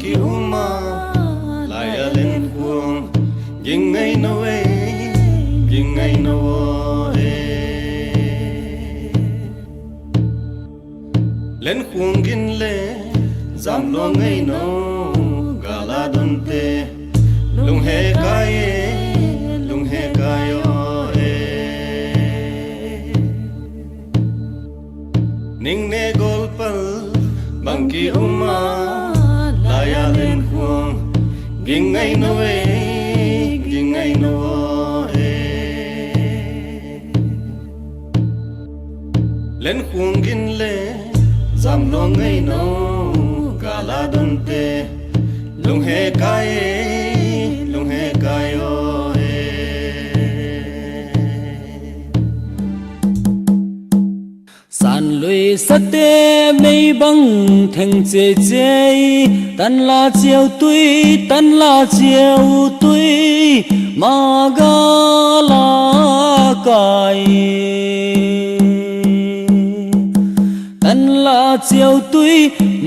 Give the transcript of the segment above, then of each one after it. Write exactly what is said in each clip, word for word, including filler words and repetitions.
Kiuma laiya Lenkhuang, ging ngai nau e, ging ngai nau e. Lenkhuang ging le, Jamluang ngai nau, gal a donte, lunghe kai e, lunghe kai o e. Ning ne golpal bang kiuma laiya Lenkhuang, ging ngai nau e, ging ngai nau e. Lenkhuang ging le, Jamluang ngai nau, gal a donte, lunghe kai e, lunghe kai o e. Sanlui sate mei bang theng chei chei, tanla cheu tui, tanla cheu tui, magala kai. Tanla cheu tui,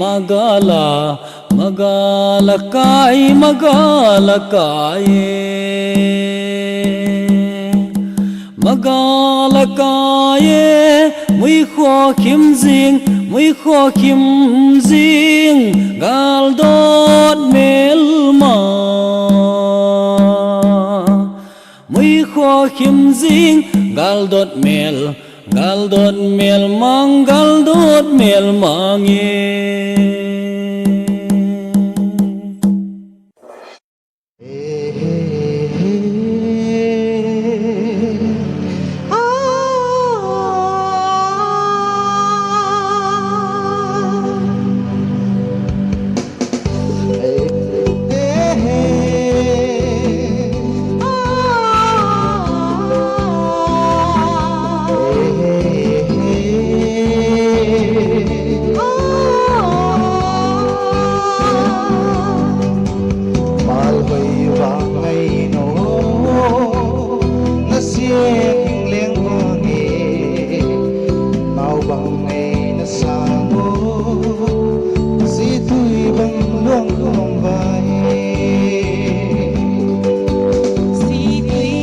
magala, magala kai, magala kai. Magala kai e, mui kho khim jing, mui kho khim jing, gal dot melma. Mui kho khim jing, gal dot mel, gal dot melmang, gal dot melmang e. Malhoi vang ngai no, na sieng leng vang e, nau bang ngai na sang o, si tui bang luang luang vai. Si tui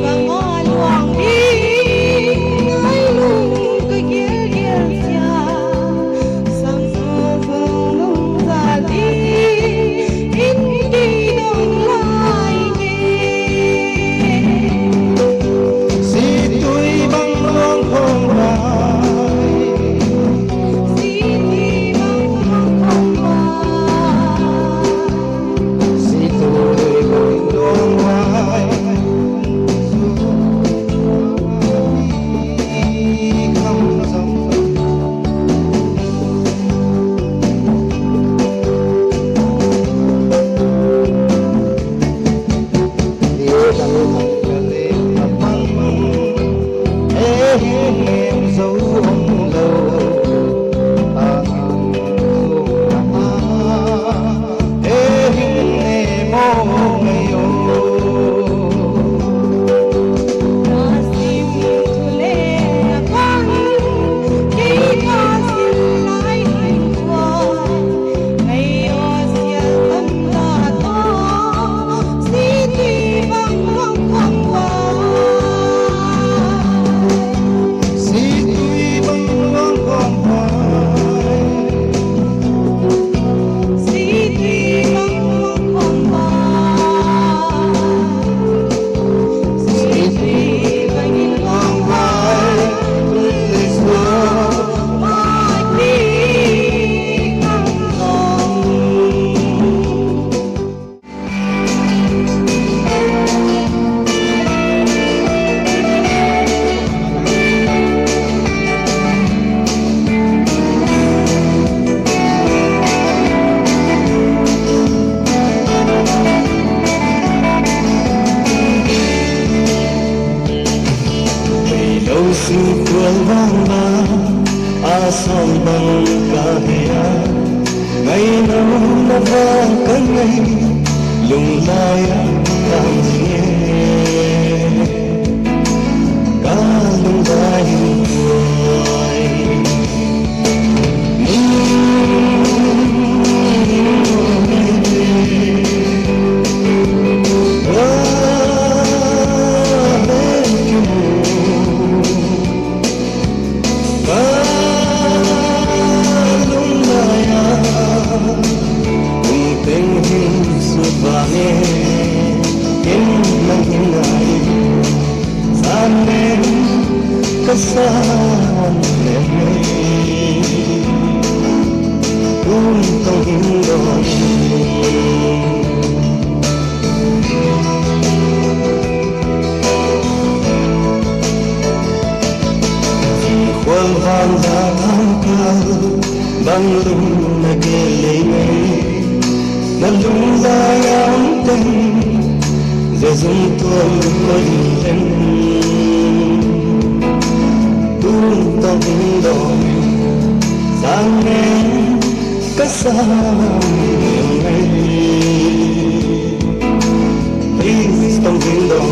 bang o luang ding, ai lung ka gil gil sia. Lou sing tual vang ba, a som bang ka hia. Ngai lou na vang ka ngai, lung lai a tam jing e. Ka lung lai in tuai. Ning, ning, ning, San le mei, tun tong hin don. Khol van da tham kal, bang lung na ke le mei. Na lung lai a um teng, Jesu tol ko in teng. Tun tong hin don, sang ngen ka sang ngen. Please tong hin don.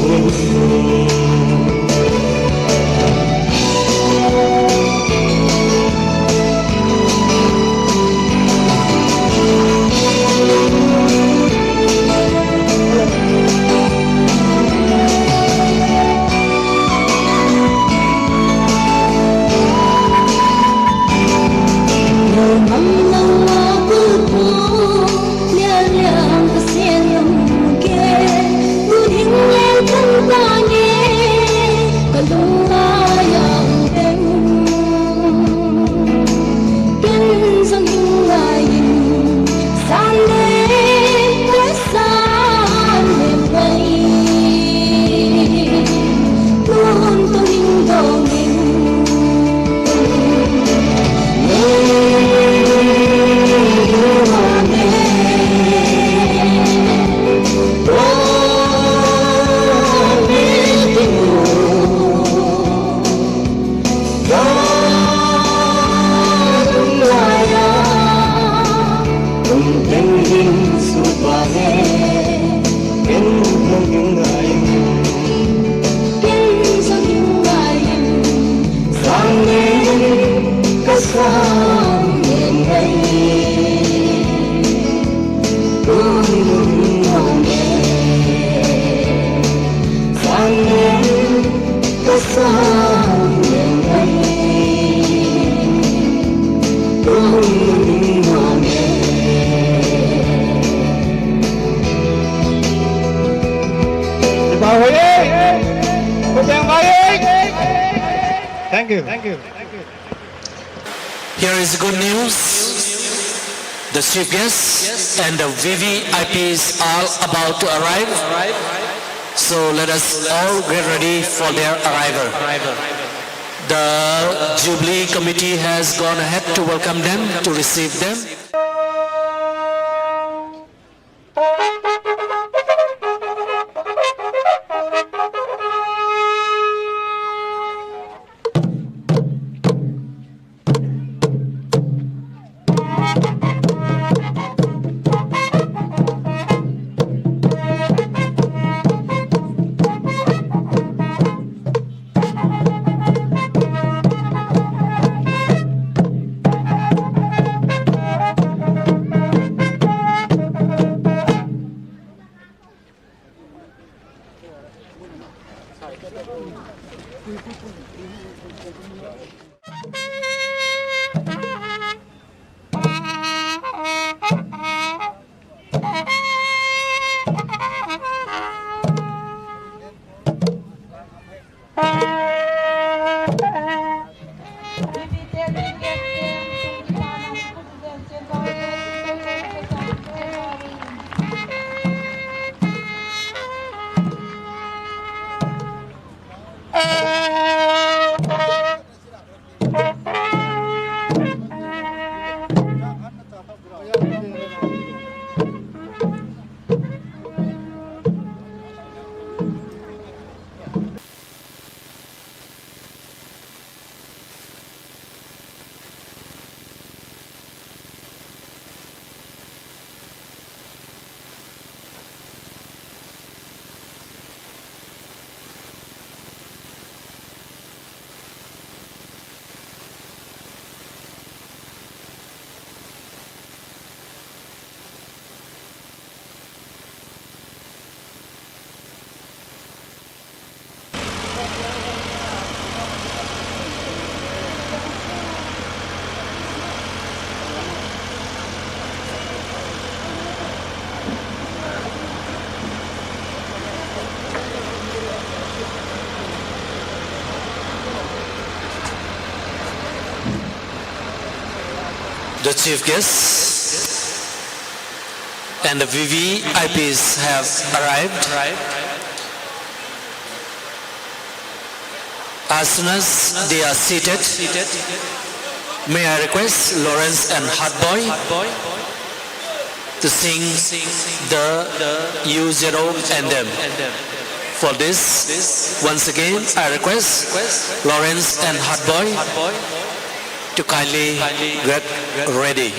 Thank you. Thank you. Here is good news. The chief guests and the V V I Ps are about to arrive. So let us all get ready for their arrival. The Jubilee Committee has gone ahead to welcome them, to receive them. The chief guests and the V V I Ps have arrived. As soon as they are seated, may I request Lawrence and Hardboy to sing the U zero anthem. For this, once again, I request Lawrence and Hardboy to kindly get ready.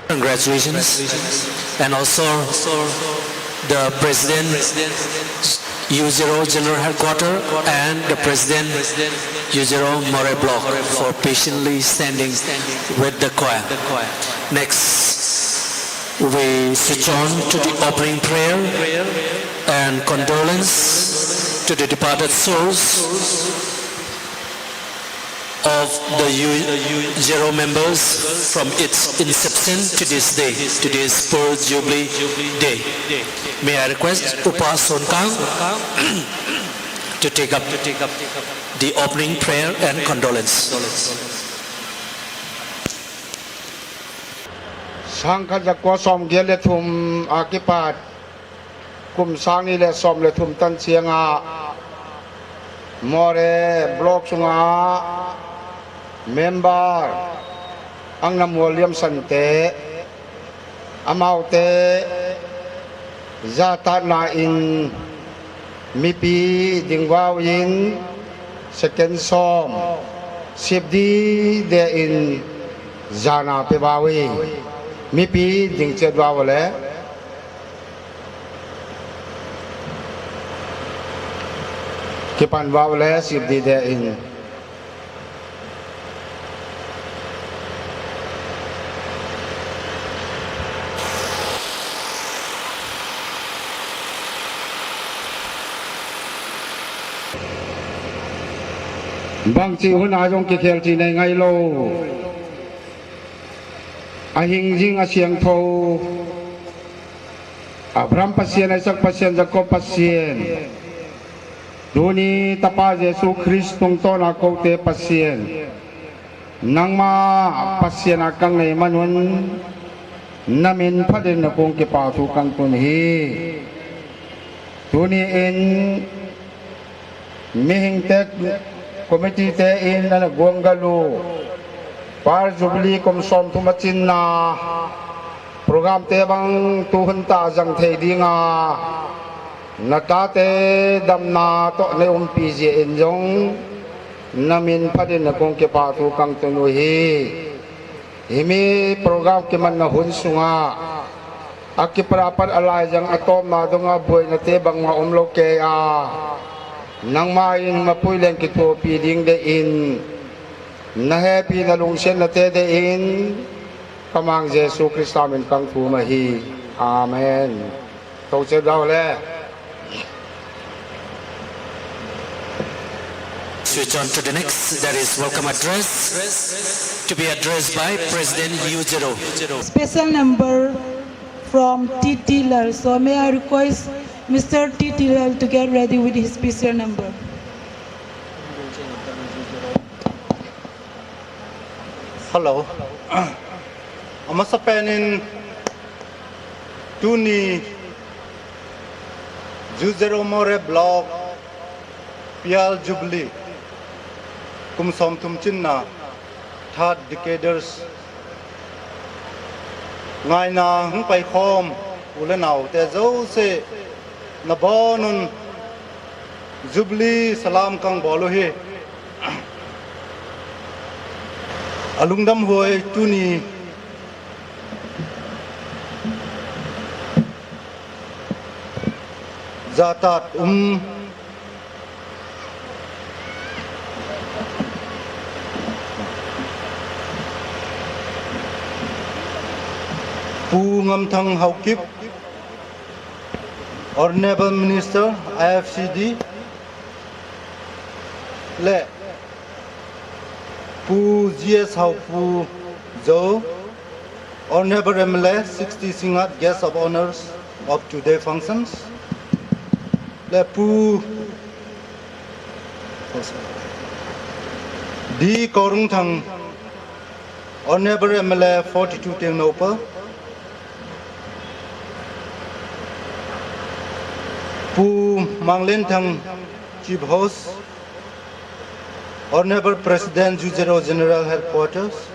Congratulations. And also the President, U zero General Headquarter, and the President, U zero Moreh Block, for patiently standing with the choir. Next, we switch on to the opening prayer and condolence to the departed souls of the U zero members from its inception to this day, to this Pearl Jubilee Day. May I request Upa Sonkang to take up the opening prayer and condolence. Sangkhat jakua somget le thum a kipat kum sang ni le som le thum tan chiang a Moreh Block sunga member Angna Mualliamsan te, amaute jatatna in mipi ding vau in second som sip dide in jana pe vau in mipi ding chet vau le kipan vau le sip dide in. Bangchi hun a jong kikhel chi nei ngai lo. Ahing jing a siangtho. Abraham Pasian, Isaac Pasian, Jacob Pasian. Tuni tapa Jesu Christ tungtawn a koute Pasian. Nangma Pasian a kang nei manun. Na min phatin na kong kipa thu kang tun hi. Tuni in Mihing te committee te in ana guanggal u. Pearl Jubilee kum som thum a chinna program te bang tuhun ta jang thei dinga. Na tate damna toh na umpi jeh in jong na min phatin na kong kipa thu kang tun u hi. Himi program kimanna hun sunga, a kipat apat a lai jang a tomna dunga buaina te bangma um lo kei a. Nangma in mapui leng kithopi ding de in, na hepi na lungsiatna te de in, ka Mang Jesu Christa min kang thum ahi. Amen. Toche dau le. Switch on to the next, that is welcome address, to be addressed by President U zero. Special number from T T Lal. So may I request Mister T T Lal to get ready with his special number. Hello. Amasa penin tuni U zero Moreh Block Pearl Jubilee kum som thum chinna third decaders ngaina hung pai khom u le nau te jouse na bonun Jubilee salam kang bol u hi. A lungdam hoi tuni jatat um Pu Ngamthang Haokip, Honorable Minister, I F C D, le Pu G S Haopu Zo, Honorable M L A, sixty Singngat, Guest of Honors of today functions, le Pu D Korungthang, Honorable M L A, forty-two Tengnoupal, Pu Manglenthang, Chief Host, Honorable President, U zero General Headquarters,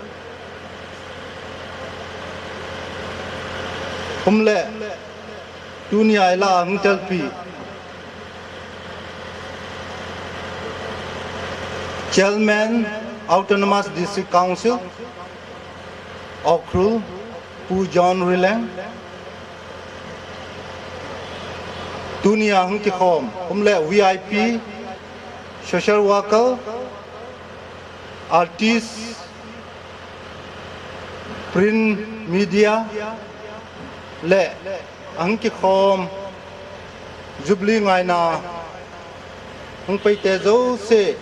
kum le tunia ila hung telpi Chairman, Autonomous District Council, Ukhrul, Pu John Rileng, tunia hung kikhom, umle V I P, social worker, artist, print media, le hung kikhom, Jubilee ngaina hung peite jouse,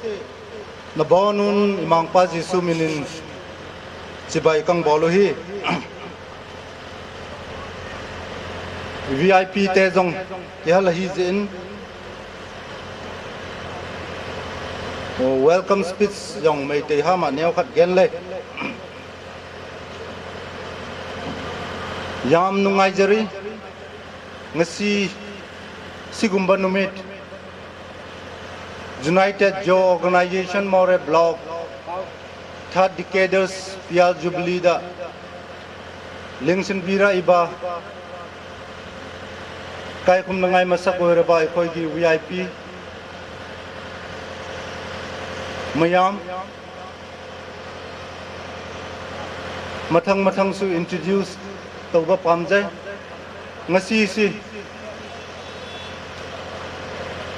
nabonun i Mangpa Jesu minin chibai kabol u hi. V I P te jong kihal ahi jeh in, welcome speech jong Meitei hama neokhat gen le. Yam nungai jeri, ngasi sigumba numit, United Zo Organization Moreh Block, third decades Pial Jubilee da lingsin bira iba, kaikhum nangai masak oiraba ikhoi ki V I P mayam, mathang mathang su introduce touba pamjai. Ngasi si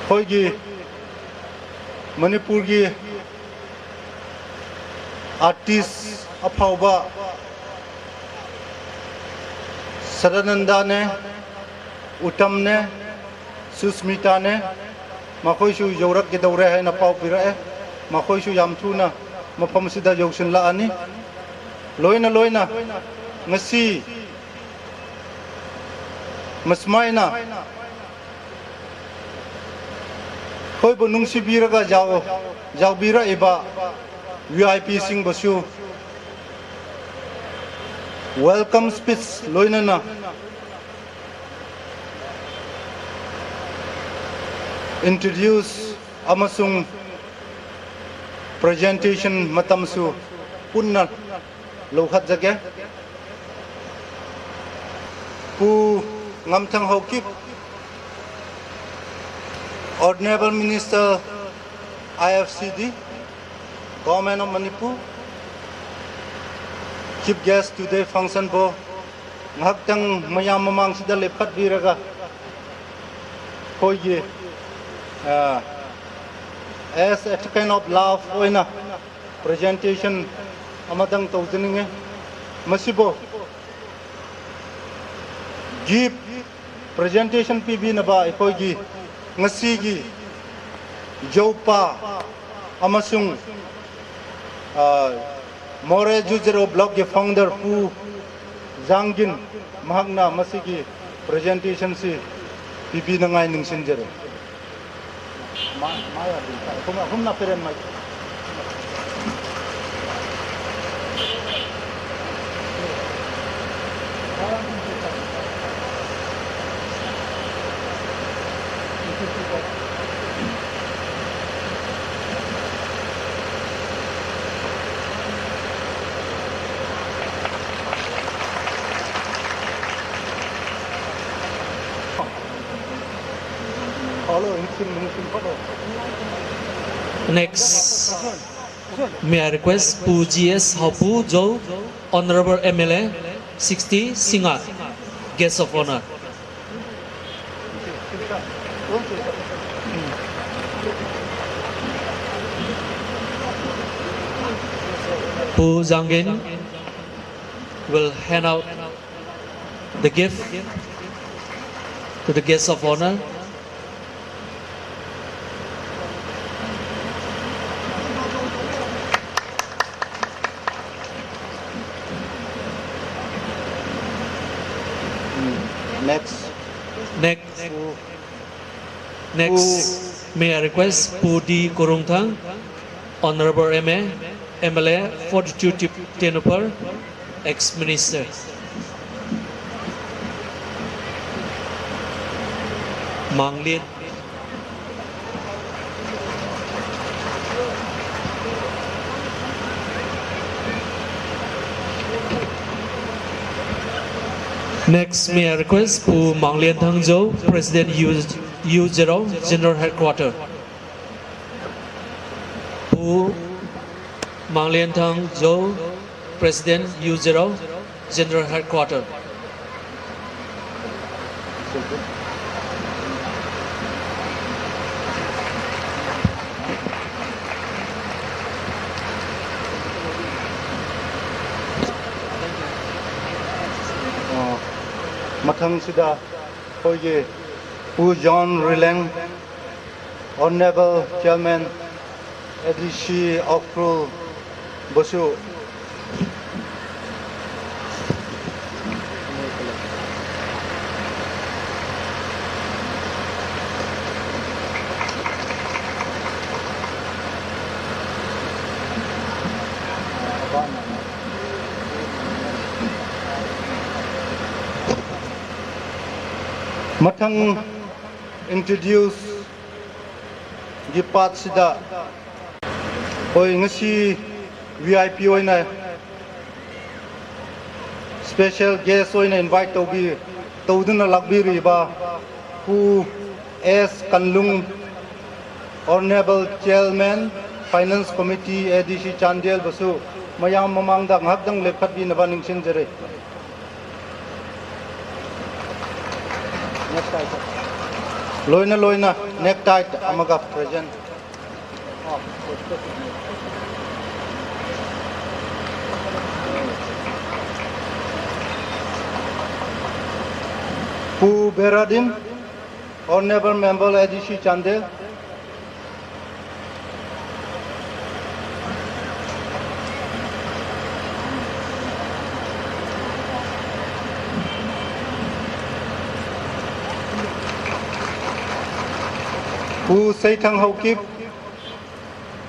hoi gi Manipur gi artist aphauba Sadananda ne, Uttam ne, Susmita ne, makhoi su yorak ke daure hai na pau pira e, makhoi su yam thu na, mapham sida yosin la ani. Loina, loina, ngasi, masmaina, khoi bo nungsi bira ga jao, jao bira iba, V I P sing bo su. Welcome speech loina na introduce amasung presentation matam su punna lou khat jage. Pu Ngamthang Haokip, Honorable Minister I F C D, Government of Manipur, chief guest today function bo, ngaktang mayam mamang sida lephat biraga, khoi gi, ah, as a token of love oina presentation amadang tou jininge. Masibo gift presentation pibina ba ikhoi gi ngasi gi Zopa amasung, ah, Moreh Zo Zero Block gi founder Pu Jangin mahakna masigi presentation si pibina ngai ningsin jere. Ma, ma ya bin ta. Hum, hum na peren mai. Next, may I request Pu G S Haopu Zo, Honorable M L A, sixty Singngat, Guest of Honor. Pu Jangin will hand out the gift to the guest of honor. Next. Next. Next, may I request Pu D Khorumthang, Honorable M A, M L A, forty-two Tip-, Tengnoupal, ex-minister. Manglien. Next, may I request Pu Manglienthang Zo, President U-, U Zero, General Headquarter. Pu Manglienthang Zo, President U Zero, General Headquarter. ꯑꯣ, ꯃꯊꯪꯁꯤꯗ ꯑꯩꯈꯣꯏꯒꯤ ꯄꯨ ꯖꯣꯟ ꯔꯤꯂꯦꯡ, Honorable Chairman, A D C Ukhrul ꯕꯨꯁꯨ꯫ ꯃꯊꯪ introduce ꯒꯤ part ꯁꯤꯗ ꯑꯩꯈꯣꯏ ꯉꯁꯤ V I P ꯑꯣꯏꯅ special guest ꯑꯣꯏꯅ invite ꯇꯧꯕꯤ, ꯇꯧꯗꯨꯅ ꯂꯥꯛꯄꯤꯔꯤꯕ ꯄꯨ ꯑꯦꯁ ꯀꯟꯂꯨꯡ, Honorable Chairman, Finance Committee, A D C Chandel ꯕꯨꯁꯨ ꯃꯌꯥꯝ ꯃꯃꯥꯡꯗ ꯉꯥꯏꯍꯥꯛꯇꯪ ꯂꯦꯞꯈꯠꯄꯤꯅꯕ ꯅꯤꯡꯁꯤꯡꯖꯔꯤ꯫ ꯂꯣꯏꯅ ꯂꯣꯏꯅ necktie ꯑꯃꯒ present꯫ ꯄꯨ ꯕꯦꯔꯥꯗꯤꯟ, Honorable Member A D C Chandel꯫ Pu Seithang Haokip,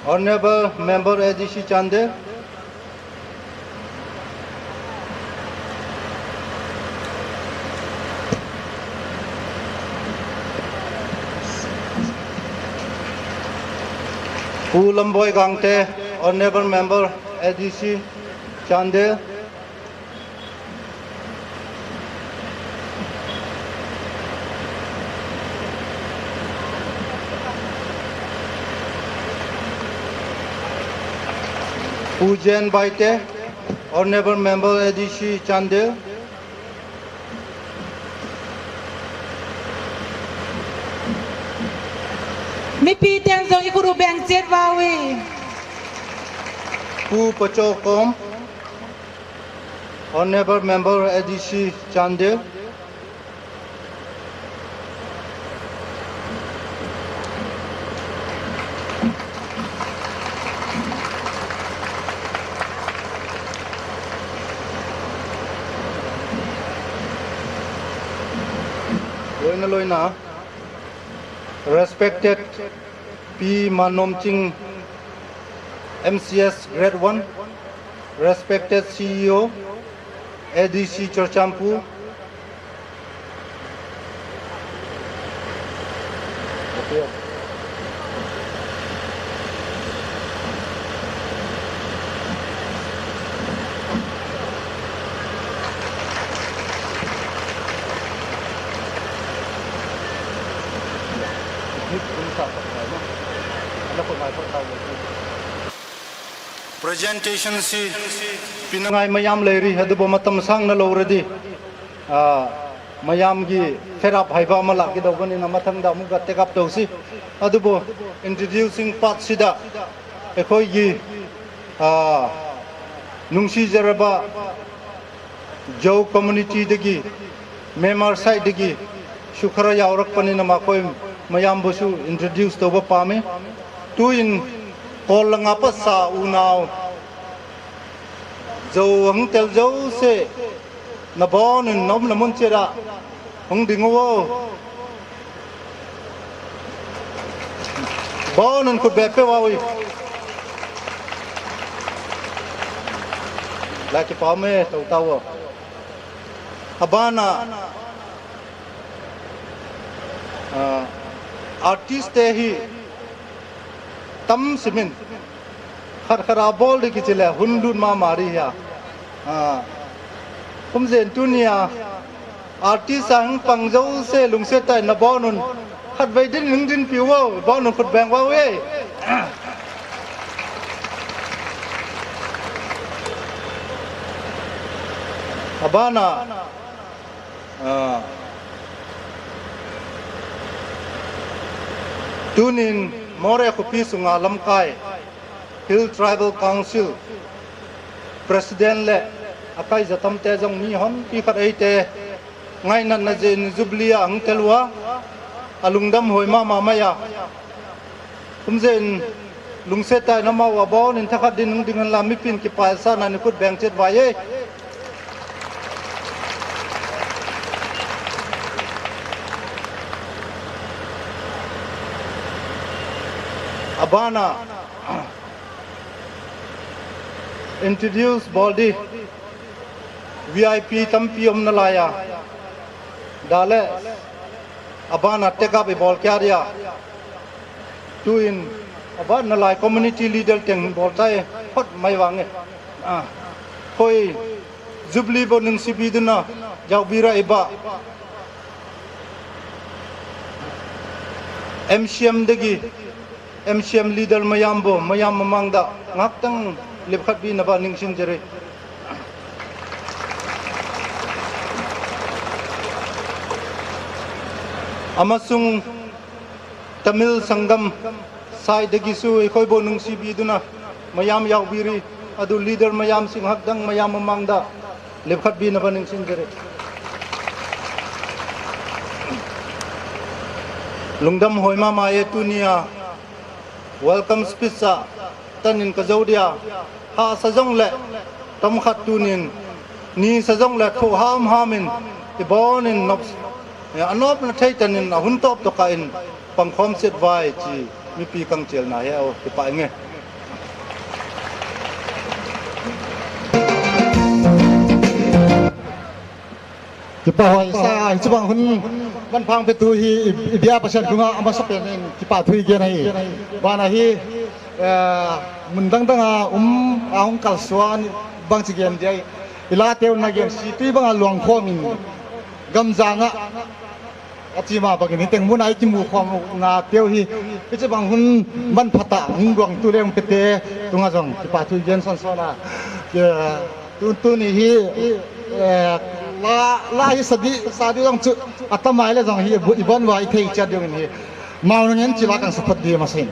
Honorable Member A D C Chandel. Pu Lamboi Gangte, Honorable Member A D C Chandel. Pu Jen Baite, Honorable Member A D C Chandel. Mipi ten jong i khut u beng chet uve. Pu Pacho Kom, Honorable Member A D C Chandel. Loina, loina. Respected Pi Manomching, M C S Grade One, respected C E O, A D C Churachandpur. Presentation si pinangai mayam leiri, adubo matam sangna louradi, ah, mayamgi fed up haiba ama lakidoubanina mathangda amuga take up tousi. Adubo introducing part sida, ꯑꯩꯈꯣꯏꯒꯤ, ꯑꯥ, ꯅꯨꯡꯁꯤꯖꯔꯕ Zou community ꯗꯒꯤ, Myanmar side ꯗꯒꯤꯁꯨ ꯈꯔ ꯌꯥꯎꯔꯛꯄꯅꯤꯅ ꯃꯈꯣꯏ ꯃꯌꯥꯝꯕꯨꯁꯨ introduce ꯇꯧꯕ ꯄꯥꯝꯃꯤ꯫ ꯇꯨ ꯏꯟ ꯀꯣꯜ ꯂꯉꯥꯄ ꯁꯥ ꯎꯅꯥꯎ꯫ Zou hung tel jouse, nabonun naumna mun cheh a hung ding uvo. Bonun khut beh peh uva ui. Lai kipah ume, tou tauvo. Abana, ah, artist te hi tam simin. Khat khat a bol di kichi le, hun lut mama di hia. Ah. Kum jen tunia artist a hung pang jouse lungset tah in nabonun khatvei din hung dinpi uvo, bonun khut beng uva uve. Abana, ah, tunin Moreh khopi sunga lamkai Hill Tribal Council President le akaija tamte jong mi hon pi khat eite ngainatna jeh in Jubilee a hung tel uva, alungdam hoi mama mai a. Kum jeh in lungset tah in amau abon in thakhat din hung ding hen lang, mipin kipah sahna in khut beng chet uva e. Abana, introduce bol di, V I P tampi um nalai a. Dale, abana take up ibol kya dia. Tuin, aban nalai community leader teng bol tai, hot mai vang e. Ah, koi, Jubilee bou ningsibi duna, jaobira iba. M C M dagi, M C M leader mayam bou, mayam mamang da, ngahtang lepkhat bina ba ningsin jere. Amasung Tamil Sangam side dagi su, ikoi bou ningsibi duna, mayam jaobiri, adu leader mayam sing hakdang mayam mamang da, lepkhat bina ba ningsin jere. Lungdam hoi mama e tunia, welcome speech a, tanin kajou dia, hahsa jongle, tomkhat tunin, nisa jongle, thoh hamham in, ibon in nop, eh, anopna thei tanin, ahun top tokah in, pangkhom chet uva e, chi, mipi kangchelna hi o, kipah inge. Kipah hoisa, hiche bang hun manphang petu hi i, ibia Pathen chunga amasapen in kipah thu igen ahi. Bana hi, eh, mun dang dang a um, ahung kalsuan bang chi gen dia. Ilateu nagen si tui banga luang khomin gamjang a, achima bangin hiteng muna ikimu khom nateu hi, hiche bang hun manphatah hung luang tu le hung pete chunga jong kipah thu igen sonson a. Ke, Tun, tuni hi, eh, la, la hi sadi, sadi jong chu, atamai le jong hi, bu-, ibon uva ithei chet ding in hi. Maunangen chila kan support di masin.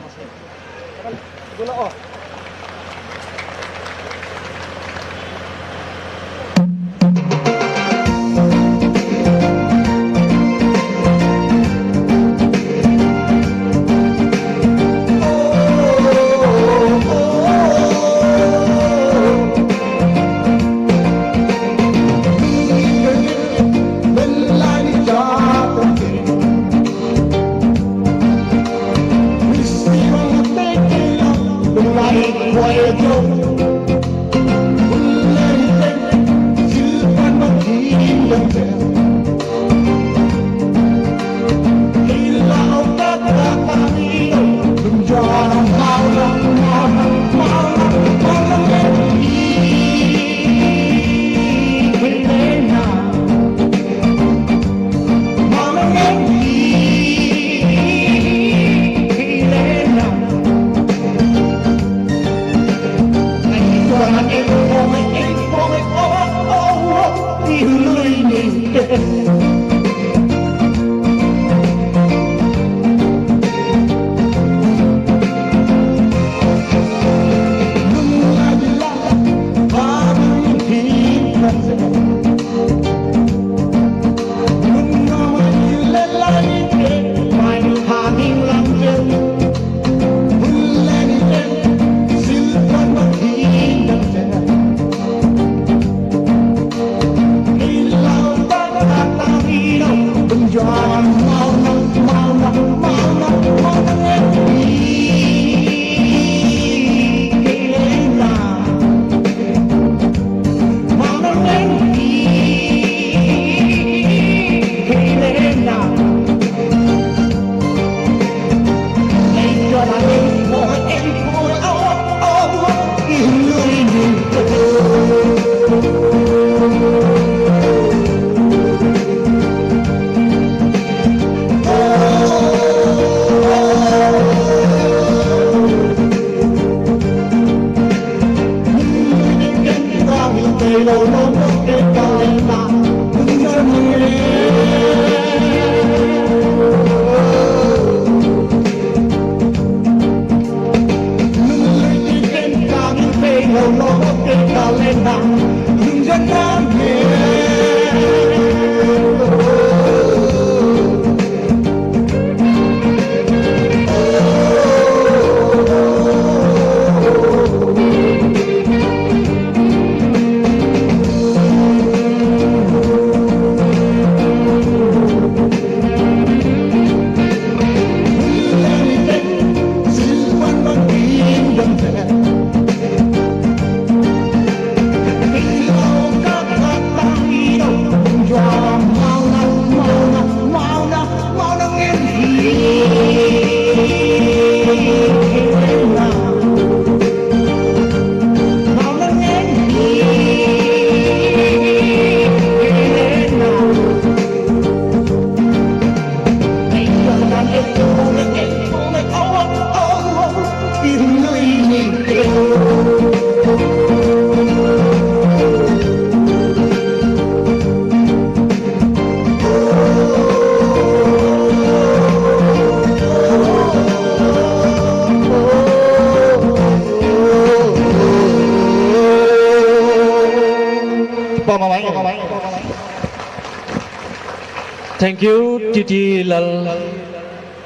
Thank you, T T Lal,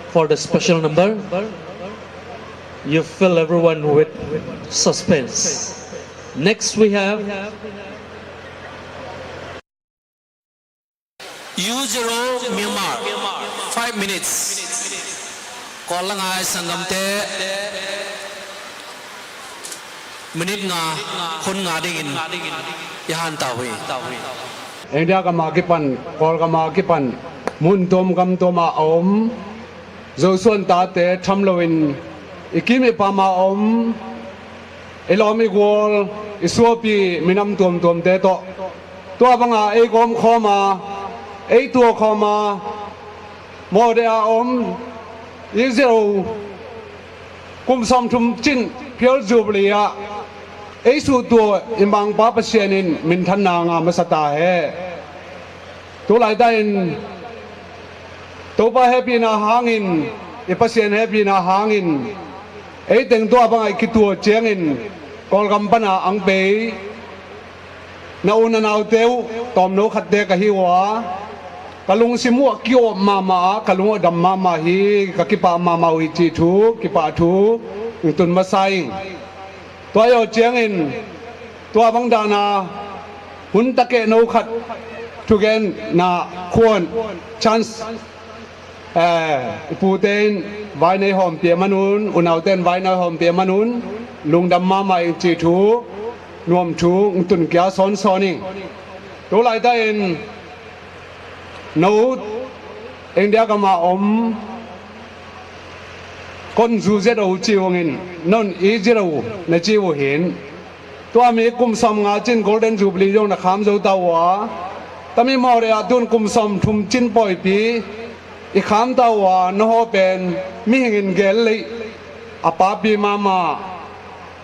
for the special number. You fill everyone with suspense. Next, we have U zero Myanmar, five minutes. Kol la ngai sangam te minute nga, hun nga dingin i han tau hi. India gam a kipan, Kol gam a kipan, mun tom gam tom a om, Zosuan tate tham loin, i kim i pam a om, i lom i gol, i suapi minam tuam tuam te toh. Tua banga ei gom khom a, ei tua khom a, Mode a om, i zero, kum som thum chin, Pure Jubilee a, ei suhtua i mangpa Pasian in minthanna nga masa ta he. Tulai ta in, Topa hepina hangin, i Pasian hepina hangin, ei teng tua banga i kitua chiangin, Kolgam pana ang pei, na u na nau teu, tom no khat te ka hi ua, ka lungsim u a kiom mama a, ka lung u a dam mama hi, ka kipa mama u hi chi thu, kipa thu, tun masa ing. Tua yo chiangin, tua bang dana, hun take no khat, thugen na khuan, chance, eh, i pu ten vai nei hom pia manun, u nau ten vai nei hom pia manun, lungdam mama ing chi thu, nuam thu, tun kia son son ing. Tulai ta in, no, India gam a om, kon zu zet u chi u ngin, non i zet u, na chi u hin. Tua mi kum som nga chin Golden Jubilee jong na kham zo ta ua. Tami mo re a tun kum som thum chin poipi, i kham ta ua, na ho pen, mi hingin gel lei, a papi mama,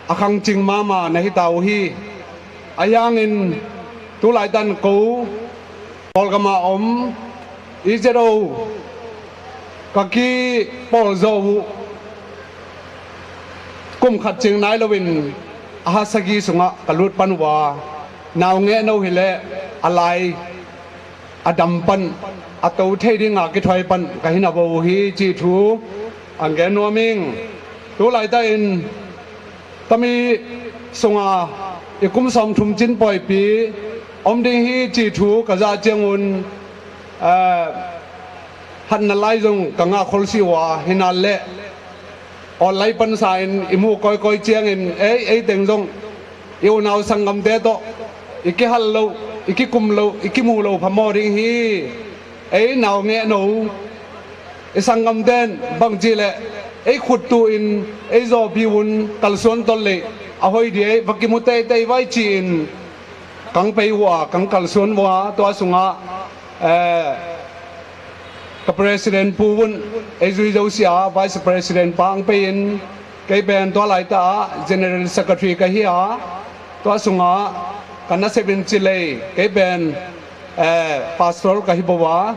a khang ching mama, na hi ta u hi. A yangin, tulai tan ko, Kolgam a om, i zero, ka ki pol zo u, kum khat ching nai loin, a ha sagi sunga ka lut pan ua, nau nge no hi le, a lai, a dam pan, a to thei dinga kithoi pan, ka hin a bo hi chi thu, ang gen nuam ing. Tulai ta in, tami sunga i kum som thum chin poipi, om ding hi chi thu ka za chiang un, eh, hatna lai zong ka nga khol si ua, hinale, online pan sa in i mu koi koi chiangin, ei, ei teng zong, i u nau sangam te toh, i kihal lo, i kikum lo, i kimu lo, phamo ding hi, ei nau nge no, i sangam ten, bang chi le, ei khut tu in, ei zo pi un, kalsuan tol le, a hoi di ei, va kimu tei tei vai chi in, kang pei ua, kang kalsuan ua, tua sunga, eh, ka President pu un, ei zui zo sia, Vice President pang pei in, kei pen tua lai ta, General Secretary ka hi a, tua sunga, ka na sep in chi lei, kei pen, Eh, pastor kahi bou a,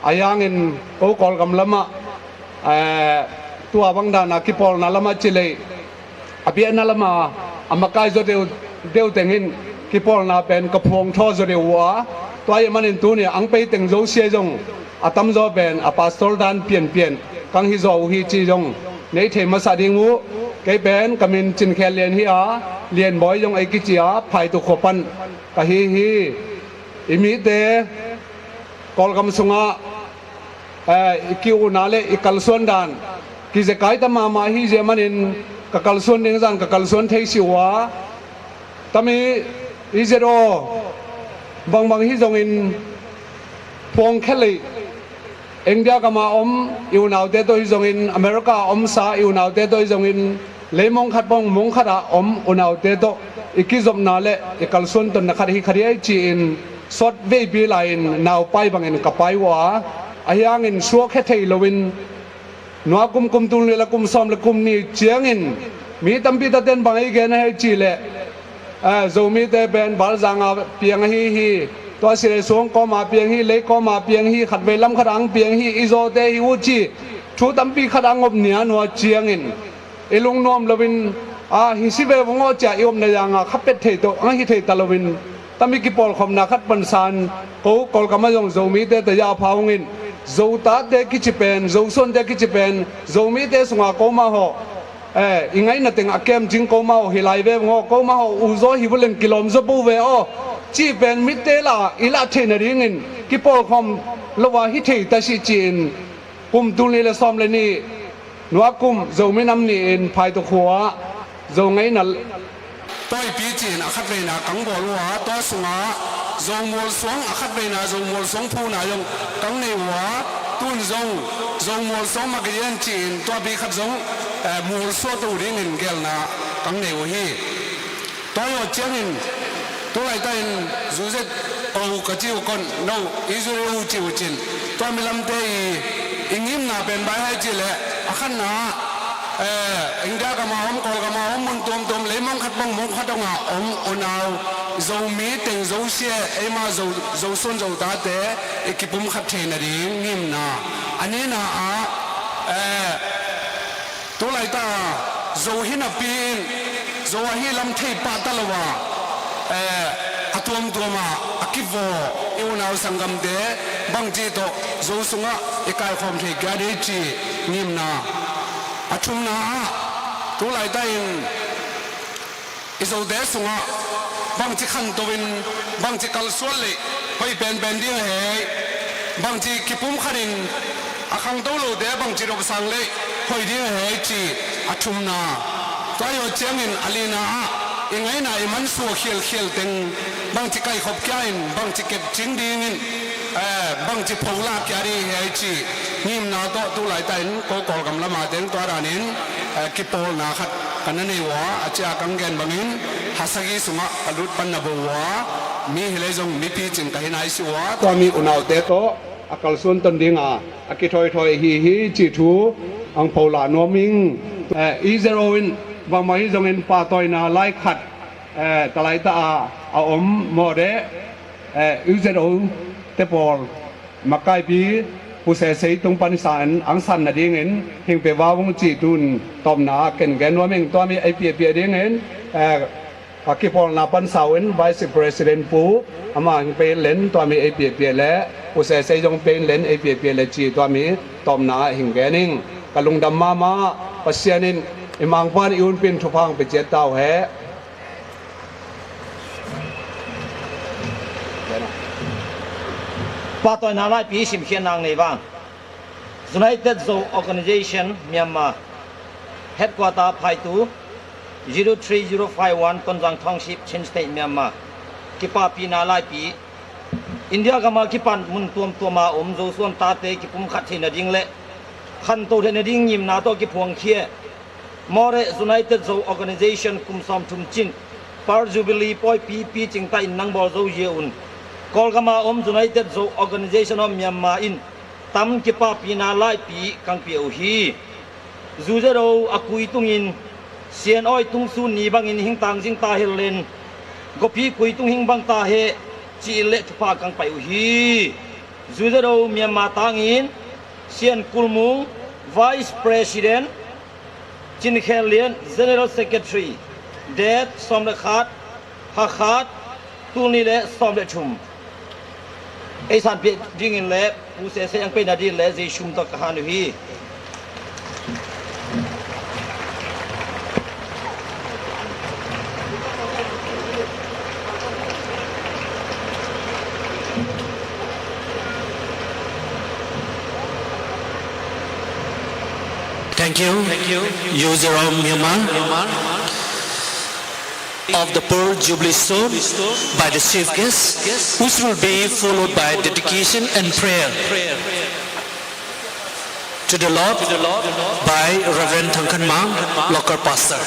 ahivangin kou Kawlgam lama, eh, tua bang dana kipawlna lama chilei, abiahna lama, amakai zo deu, deu tengin kipawlna pen kaphong tho zo deu a, tua ahivangin tuni ang pei teng zosia jong, atamjo pen, a pastor dan pianpian, kang hi zo hi chi jong, nei thei masa ding u, kei pen, kamin Chinkhel Lian hi a, Lian Boi jong ei kichi a, Phaitu khopan, kahi hi. I mite, Kawlgam sunga, eh, i kiuna le i kalsuan dan, kizekai ta mama hi jeh manin, ka kalsuan ding jan, ka kalsuan thei si uva. Tami, i zero, bang bang hi jongin, phone khelei, India gama om, i unaute toh hi jongin, America a omsa, i unaute toh hi jongin, lei mong khat bang mong khat a om, unaute toh, i kijopna le, i kalsuan tonna khat hi khat hi ahi chi in, sot veipi lai in, nau pai bangin ka pai uva, ahivangin suak he thei louvin, nua kum kum tul ni le kum som le kum ni chiangin, mi tampi taten bang ei gen ahi chi le, Eh, Zomite pen Baljang a piang ahi hi, tua Silesong koma piang hi, lei koma piang hi, khatvei lam khat ang piang hi, i zote hi u chi, thu tampi khat ang op nia nua chiangin, i lungnuam louvin, a, hi si ve vong o chia i omna janga kha pet thei toh, ang hi thei ta louvin, tami kipawlkhomna khat pansan, kou Kawlgam a jong Zomite ta ja pha ungin, Zotate kichi pen, Zosuante kichi pen, Zomite sunga kouma ho, Eh, i ngaina teng a kem jing kouma ho hilai ve vong o, kouma ho u jo hi vuleng kilom jo bou ve o. Chi pen mitte la, i la theina dingin, kipawlkhom louva hi thei ta si chi in, kum tul ni le som le ni, nua kum, Zomi nam ni in Phaitu khua, Zo ngaina, toipi chi in a khatveina kang bol uva, tua sunga, Zo Mualsuang a khatveina, Zo Mualsuang phuna jong kang nei uva, tun jong, Zo Mualsuang Magazine chi in, tua pi khat jong, eh, mualsuat u dingin gelna kang nei u hi. Tua jo chiangin, tulai ta in, Zu Zet O ka chi u kon, no, i Zu Zet O chi u chin. Tua mi lamte i, i ngimna pen bai hai chi le, a khatna, eh, India gama om, Kawlgama om, mun tuam tuam, lei mong khat bang mong khat ong a om, unau, Zomi teng Zosia, eima Zo, Zosuan Zotate, i kipumkhat theina ding ngimna. A nina a, eh, tulai ta, Zo hi napi in, Zo ahi lam thei pah ta louva, eh, a tuam tuam a, a kivo, i unau sanggamte, bangchi toh, Zo sunga, i kaikhom thei kia dei chi, ngimna. A thumna a, tulai ta in, i Zote sunga, bangchi khantou in, bangchi kalsuan le, hoi pen pen ding ahi, bangchi kipumkhat in, a khangtou loute, bangchi dopsang le, hoi ding ahi chi, a thumna. Tua jo chiangin, a lina a, i ngaina, i mansuah khial khial teng, bangchi kaikhop kia in, bangchi kep ching dingin, eh, bangchi phola kia ding ahi chi, ngimna toh, tulai ta in, kou Kawlgam lama teng, tua danin, eh, kipawlna khat, ka na nei uva, a chia kang gen bangin, ha sagi sunga ka lut pan na bou uva, mi hilei jong mipi chin ka hi nai si uva, tua mi unaute toh, a kalsuan ton dinga, a kithoi thoi hi hi chi thu, ang phola nuam ing, eh, i zero in, bangma hi jongin pahtoina lai khat, eh, talai ta a, a om mo de, eh, i zero te pawl, makaipi, Pu Sesei tung pan san, ang sanna dingin, hing pe vavung chi tun, tawpna, ken gen nuam ing tua mi ei pia pia dingin, eh, a kipawlna pan sau in, Vice President Pu, ama hing pe len, tua mi ei pia pia le, Pu Sesei jong pe len, ei pia pia le chi, tua mi tawpna hing gen ing. Ka lungdam mama, Pasian in, i mangpan i unpin thupha ang pe chiat tau he. Pahtoina laipi simkhiat nang nei vang. United Zo Organization, Myanmar. Headquarter Phaitu, zero three zero five one, Tonzang Township, Chin State, Myanmar. Kipapina laipi. India gama kipan mun tuam tuama um Zosuan tate kipumkhat theina ding le khantou theina ding ngimna toh kiphuang khia. More United Zo Organization kum som thum chin, Pearl Jubilee poi pipi chingta in nang bol zo jia un. Kawlgama um United Zo Organization of Myanmar in tam kipapina laipi kang pia u hi. Zu zero a kui tungin, sian oi tung sun ni bangin hing tang jing ta hel len. Gopi kui tung hing bang ta he, Chi le thupha kang pai u hi. Zuzaro Myanmar tangin Sian Kulmung, Vice President, Chin Khen Lian, General Secretary, date som le khat, ha khat, tul ni le som le thum. Ei san pi dingin le, pu se se ang pe na din le, zei sum to ka han u hi. Thank you. Thank you. User of Myanmar. Of the Pearl Jubilee Stone by the chief guest, which will be followed by dedication and prayer to the Lord by Reverend Thangkhanmang, local pastor.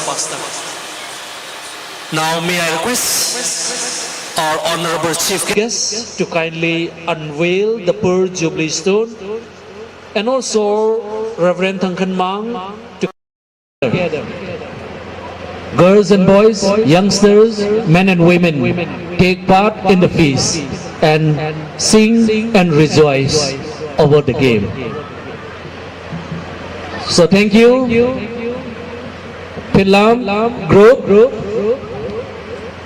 Now may I request our honorable chief guest to kindly unveil the Pearl Jubilee Stone and also Reverend Thangkhanmang to Girls and boys, youngsters, men and women, take part in the feast and sing and rejoice over the game. So thank you. Philam group,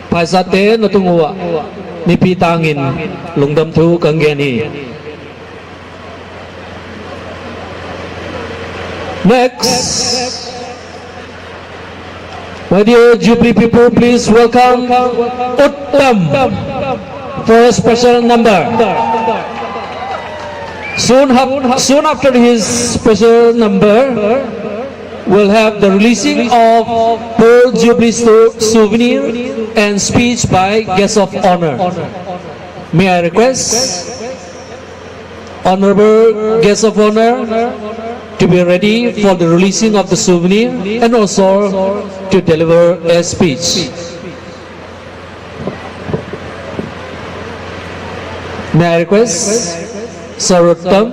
phaisate natung uva, mipi tangin lungdam thu kang gen hi. Next, my dear Jubilee people, please welcome Uttam for a special number. Soon, hap- soon after his special number, we'll have the releasing of Pearl Jubilee sto- souvenir and speech by guest of honor. May I request Honorable guest of honor to be ready for the releasing of the souvenir and also to deliver a speech. May I request Sir Uttam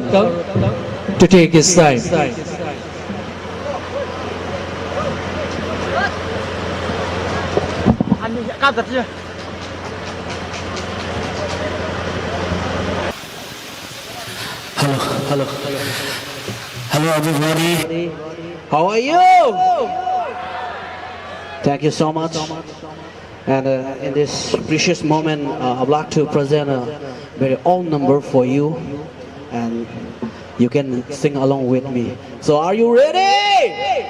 to take his time. Hello, hello, hello, everybody. How are you? Thank you so much. And uh, in this precious moment, uh, I'd like to present a very old number for you, and you can sing along with me. So, are you ready?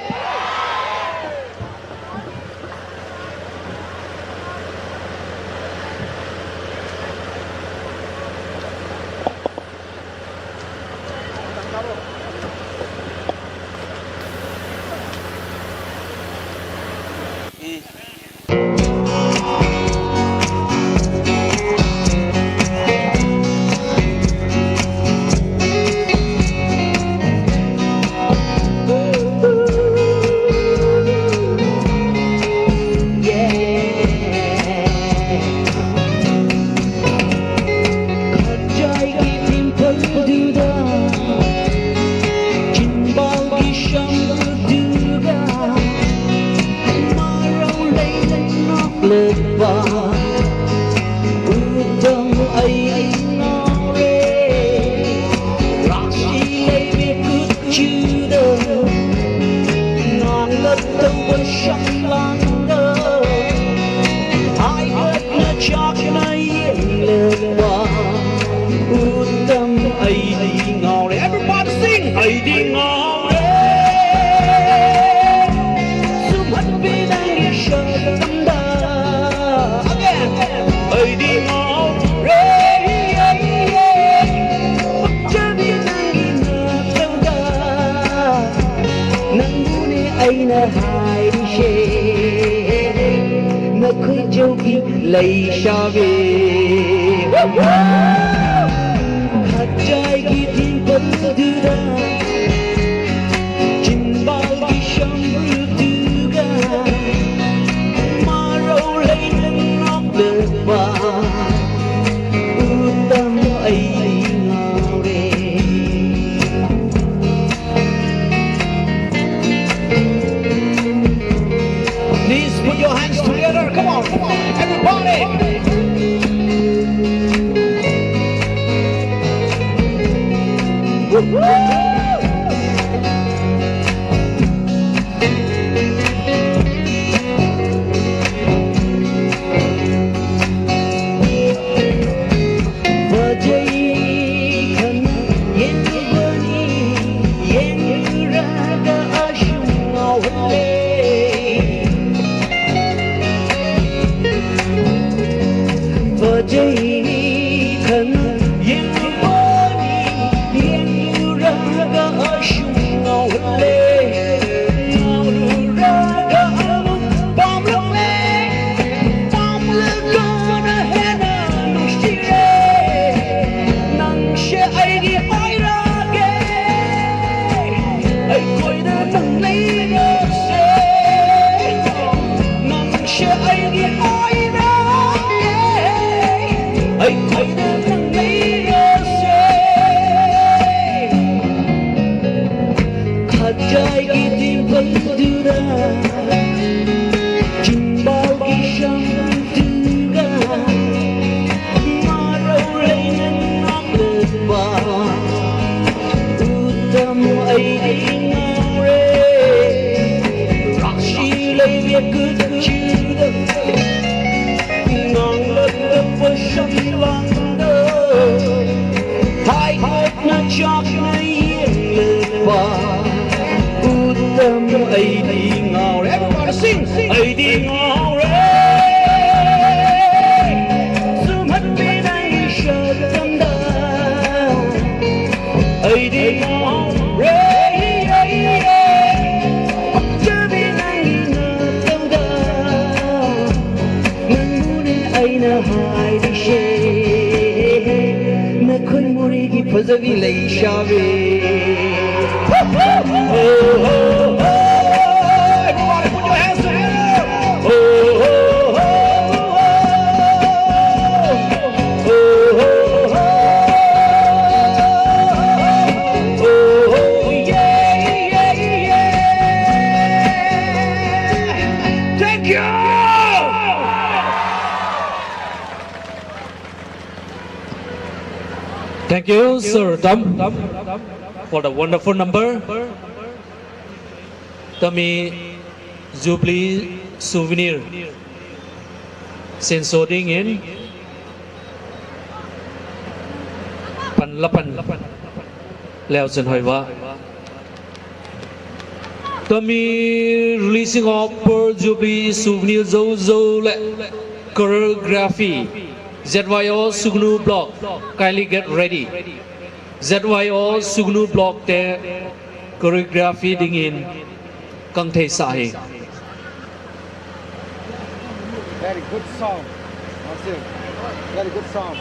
Everybody sing. Again. Nangbu ne aina haishe, nakhoi joki leishabe. Hajai ki dimple duda, chimbal ki shambru duga, maro leina nok leba, utam ai ngaure. Please put your hands together. Come on, everybody. Everybody sing. Everybody put your hands together. Thank you. Thank you, Sir Tom, for the wonderful number. Tami Jubilee souvenir. Senso dingin pan la pan leu chen hoi va. Tami releasing of Pearl Jubilee souvenir zo zo le choreography. Z Y O Sugnu Block, kindly get ready. Z Y O Sugnu Block te choreography dingin kang thei sa hi. Very good song. Marcel. Very good song.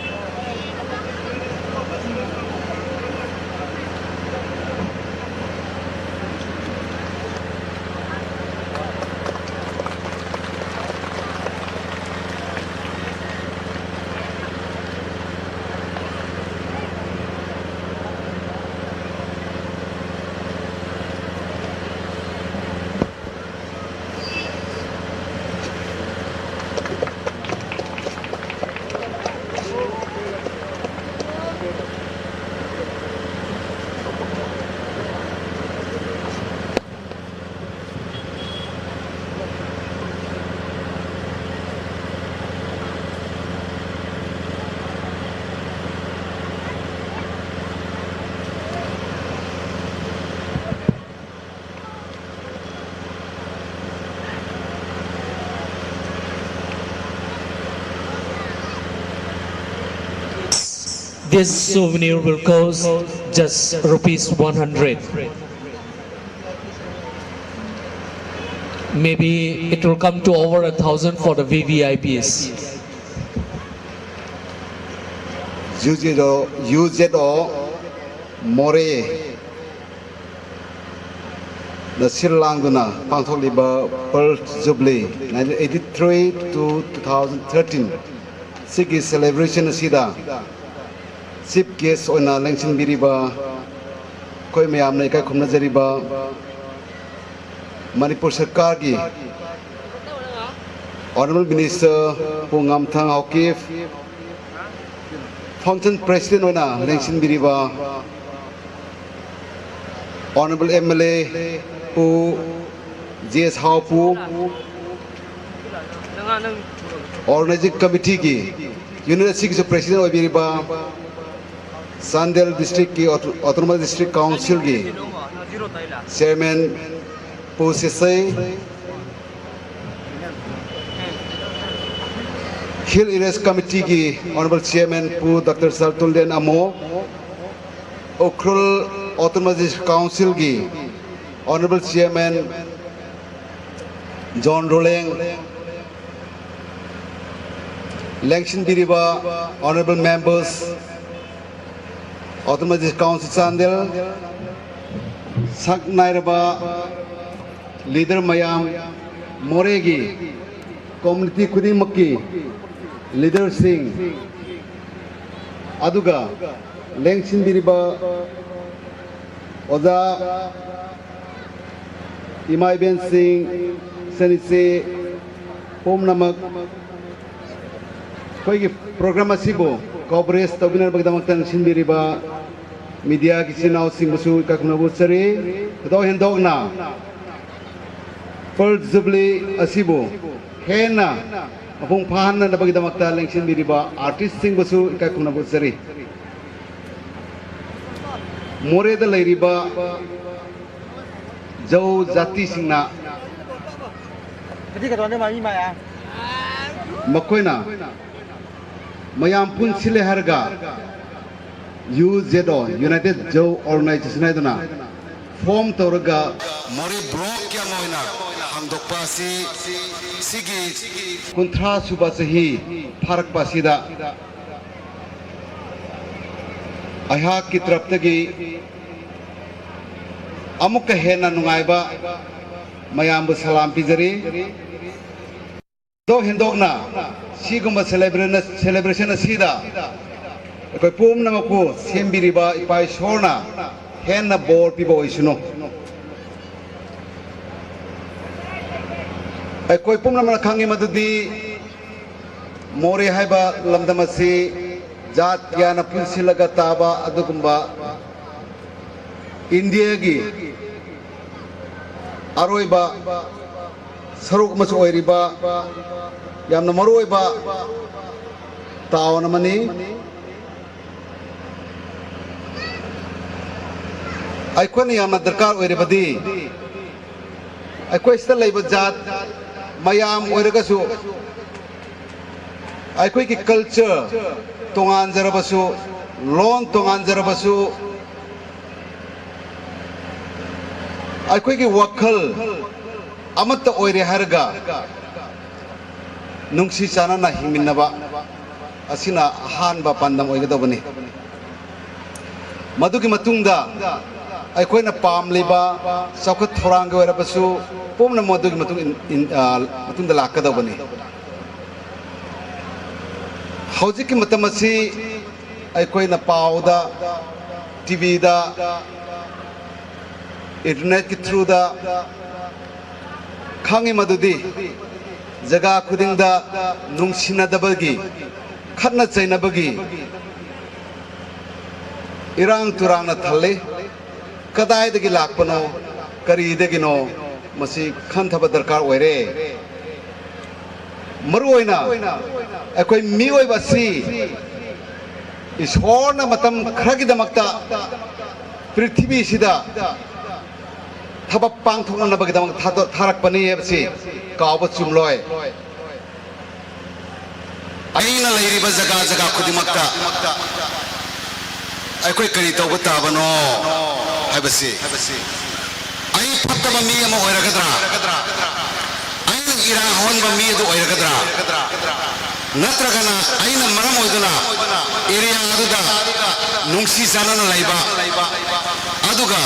This souvenir will cost just rupees one hundred. Maybe it will come to over a thousand for the V V I Ps. U Z O, U Z O Moreh na sil langduna pangthok liba Pearl Jubilee nineteen eighty-three to two thousand thirteen. Sigi celebration asida chief guest oina lengsin biriba, koi mayamna ikai khumna jariba, Manipur Sarkar ki Honorable Minister Pu Ngamthang Haokip, Function President oina lengsin biriba, Honorable M L A Pu G S Hao Pu, Organizing Committee ki Unit six President oibiriba, Chandel District ki Auto-, Autonomous District Council ki Chairman Pu Sesai, Hill Areas Committee ki Honorable Chairman Pu Doctor Sartulden Amo, Ukhrul Autonomous District Council ki Honorable Chairman John Roleng, lengsinbiriba Honorable Members, Autonomous District Council Chandel, saknairaba leader mayam, Moreh ki community khudingmakki leader sing, aduga lengsinbiriba Oja Imai Ben Singh, Senichi, pumnamak, ꯑꯩꯈꯣꯏꯒꯤ program ꯑꯁꯤꯕꯨ coverage ꯇꯧꯕꯤꯅꯕꯒꯤꯗꯃꯛꯇ ꯂꯦꯡꯁꯤꯟꯕꯤꯔꯤꯕ media ꯒꯤ ꯏꯆꯤꯟ ꯏꯅꯥꯎꯁꯤꯡꯕꯨꯁꯨ ꯏꯀꯥꯏ ꯈꯨꯝꯅꯕ ꯎꯠꯆꯔꯤ꯫ ꯊꯣꯏꯗꯣꯛ ꯍꯦꯟꯗꯣꯛꯅ Pearl Jubilee ꯑꯁꯤꯕꯨ ꯍꯦꯟꯅ ꯃꯄꯨꯡ ꯐꯥꯍꯟꯅꯅꯕꯒꯤꯗꯃꯛꯇ ꯂꯦꯡꯁꯤꯟꯕꯤꯔꯤꯕ artist ꯁꯤꯡꯕꯨꯁꯨ ꯏꯀꯥꯏ ꯈꯨꯝꯅꯕ ꯎꯠꯆꯔꯤ꯫ ꯃꯣꯔꯦꯗ ꯂꯩꯔꯤꯕ ꯖꯧ ꯖꯥꯇꯤꯁꯤꯡꯅ ꯃꯈꯣꯏꯅ ꯃꯌꯥꯝ ꯄꯨꯟꯁꯤꯜꯂꯦ ꯍꯥꯏꯔꯒ U Z O, United Zou Organization ꯍꯥꯏꯗꯨꯅ form ꯇꯧꯔꯒ ꯃꯣꯔꯦ block ꯀꯤ ꯑꯃ ꯑꯣꯏꯅ ꯍꯥꯡꯗꯣꯛꯄ ꯑꯁꯤ ꯁꯤꯒꯤ ꯀꯨꯟꯊ꯭ꯔꯥ ꯁꯨꯕ ꯆꯍꯤ ꯐꯥꯔꯛꯄ ꯑꯁꯤꯗ ꯑꯩꯍꯥꯛꯀꯤ ꯇꯔꯞꯇꯒꯤ ꯑꯃꯨꯛꯀ ꯍꯦꯟꯅ ꯅꯨꯡꯉꯥꯏꯕ ꯃꯌꯥꯝꯕꯨ ꯁꯂꯥꯝ ꯄꯤꯖꯔꯤ꯫ ꯊꯣꯏꯗꯣꯛ ꯍꯦꯟꯗꯣꯛꯅ ꯁꯤꯒꯨꯝꯕ celebra-, celebration ꯑꯁꯤꯗ ꯑꯩꯈꯣꯏ ꯄꯨꯝꯅꯃꯛꯄꯨ ꯁꯦꯝꯕꯤꯔꯤꯕ ꯏꯄꯥ ꯏꯁꯣꯔꯅ ꯍꯦꯟꯅ ꯕꯣꯔ ꯄꯤꯕ ꯑꯣꯏꯁꯅꯨ꯫ ꯑꯩꯈꯣꯏ ꯄꯨꯝꯅꯃꯛꯅ ꯈꯪꯉꯤ ꯃꯗꯨꯗꯤ ꯃꯣꯔꯦ ꯍꯥꯏꯕ ꯂꯝꯗꯝ ꯑꯁꯤ ꯖꯥꯠ ꯀꯌꯥꯅ ꯄꯨꯟꯁꯤꯜꯂꯒ ꯇꯥꯕ ꯑꯗꯨꯒꯨꯝꯕ ꯏꯟꯗꯤꯌꯥꯒꯤ ꯑꯔꯣꯏꯕ ꯁꯔꯨꯛ ꯑꯃꯁꯨ ꯑꯣꯏꯔꯤꯕ ꯌꯥꯝꯅ ꯃꯔꯨꯑꯣꯏꯕ town ꯑꯃꯅꯤ꯫ ꯑꯩꯈꯣꯏꯅ ꯌꯥꯝꯅ ꯗꯔꯀꯥꯔ ꯑꯣꯏꯔꯤꯕꯗꯤ ꯑꯩꯈꯣꯏ ꯁꯤꯗ ꯂꯩꯕ ꯖꯥꯠ ꯃꯌꯥꯝ ꯑꯣꯏꯔꯒꯁꯨ ꯑꯩꯈꯣꯏꯒꯤ culture ꯇꯣꯉꯥꯟꯖꯔꯕꯁꯨ, ꯂꯣꯟ ꯇꯣꯉꯥꯟꯖꯔꯕꯁꯨ, ꯑꯩꯈꯣꯏꯒꯤ ꯋꯥꯈꯜ ꯑꯃꯠꯇ ꯑꯣꯏꯔꯦ ꯍꯥꯏꯔꯒ ꯅꯨꯡꯁꯤ ꯆꯥꯟꯅꯅ ꯍꯤꯡꯃꯤꯟꯅꯕ ꯑꯁꯤꯅ ꯑꯍꯥꯟꯕ ꯄꯥꯟꯗꯝ ꯑꯣꯏꯒꯗꯧꯕꯅꯤ꯫ ꯃꯗꯨꯒꯤ ꯃꯇꯨꯡꯗ ꯑꯩꯈꯣꯏꯅ ꯄꯥꯝꯂꯤꯕ ꯆꯥꯎꯈꯠ ꯊꯧꯔꯥꯡꯒꯤ ꯑꯣꯏꯔꯕꯁꯨ ꯄꯨꯝꯅꯃꯛ ꯃꯗꯨꯒꯤ ꯃꯇꯨꯡ ꯏꯟ-, ꯏꯟ-, ꯑ, ꯃꯇꯨꯡꯗ ꯂꯥꯛꯀꯗꯧꯕꯅꯤ꯫ ꯍꯧꯖꯤꯛꯀꯤ ꯃꯇꯝ ꯑꯁꯤ ꯑꯩꯈꯣꯏꯅ ꯄꯥꯎꯗ, T V ꯗ, internet ꯀꯤ through ꯗ ꯈꯪꯉꯤ ꯃꯗꯨꯗꯤ ꯖꯒꯥ ꯈꯨꯗꯤꯡꯗ ꯅꯨꯡꯁꯤꯅꯗꯕꯒꯤ, ꯈꯠꯅ ꯆꯩꯅꯕꯒꯤ ꯏꯔꯥꯡ ꯇꯨꯔꯥꯡꯅ ꯊꯜꯂꯤ꯫ ꯀꯗꯥꯏꯗꯒꯤ ꯂꯥꯛꯄꯅꯣ, ꯀꯔꯤꯗꯒꯤꯅꯣ, ꯃꯁꯤ ꯈꯟꯊꯕ ꯗꯔꯀꯥꯔ ꯑꯣꯏꯔꯦ꯫ ꯃꯔꯨꯑꯣꯏꯅ ꯑꯩꯈꯣꯏ ꯃꯤꯑꯣꯏꯕ ꯑꯁꯤ ꯏꯁꯣꯔꯅ ꯃꯇꯝ ꯈꯔꯒꯤꯗꯃꯛꯇ ꯄ꯭ꯔꯤꯊꯤꯕꯤꯁꯤꯗ ꯊꯕꯛ ꯄꯥꯡꯊꯣꯛꯅꯅꯕꯒꯤꯗꯃꯛ ꯊꯥꯗꯣꯛ-, ꯊꯥꯔꯛꯄꯅꯤ ꯍꯥꯏꯕꯁꯤ ꯀꯥꯎꯕ ꯆꯨꯝꯂꯣꯏ꯫ ꯑꯩꯅ ꯂꯩꯔꯤꯕ ꯖꯒꯥ ꯖꯒꯥ ꯈꯨꯗꯤꯡꯃꯛꯇ ꯑꯩꯈꯣꯏ ꯀꯔꯤ ꯇꯧꯕ ꯇꯥꯕꯅꯣ ꯍꯥꯏꯕꯁꯤ, ꯑꯩ ꯐꯠꯇꯕ ꯃꯤ ꯑꯃ ꯑꯣꯏꯔꯒꯗ꯭ꯔꯥ? ꯑꯩꯅ ꯏꯔꯥꯡ ꯍꯧꯍꯟꯕ ꯃꯤ ꯑꯗꯨ ꯑꯣꯏꯔꯒꯗ꯭ꯔꯥ? ꯅꯠꯇ꯭ꯔꯒꯅ ꯑꯩꯅ ꯃꯔꯝ ꯑꯣꯏꯗꯨꯅ area ꯑꯗꯨꯗ ꯅꯨꯡꯁꯤ ꯆꯥꯟꯅꯅ ꯂꯩꯕ, ꯑꯗꯨꯒ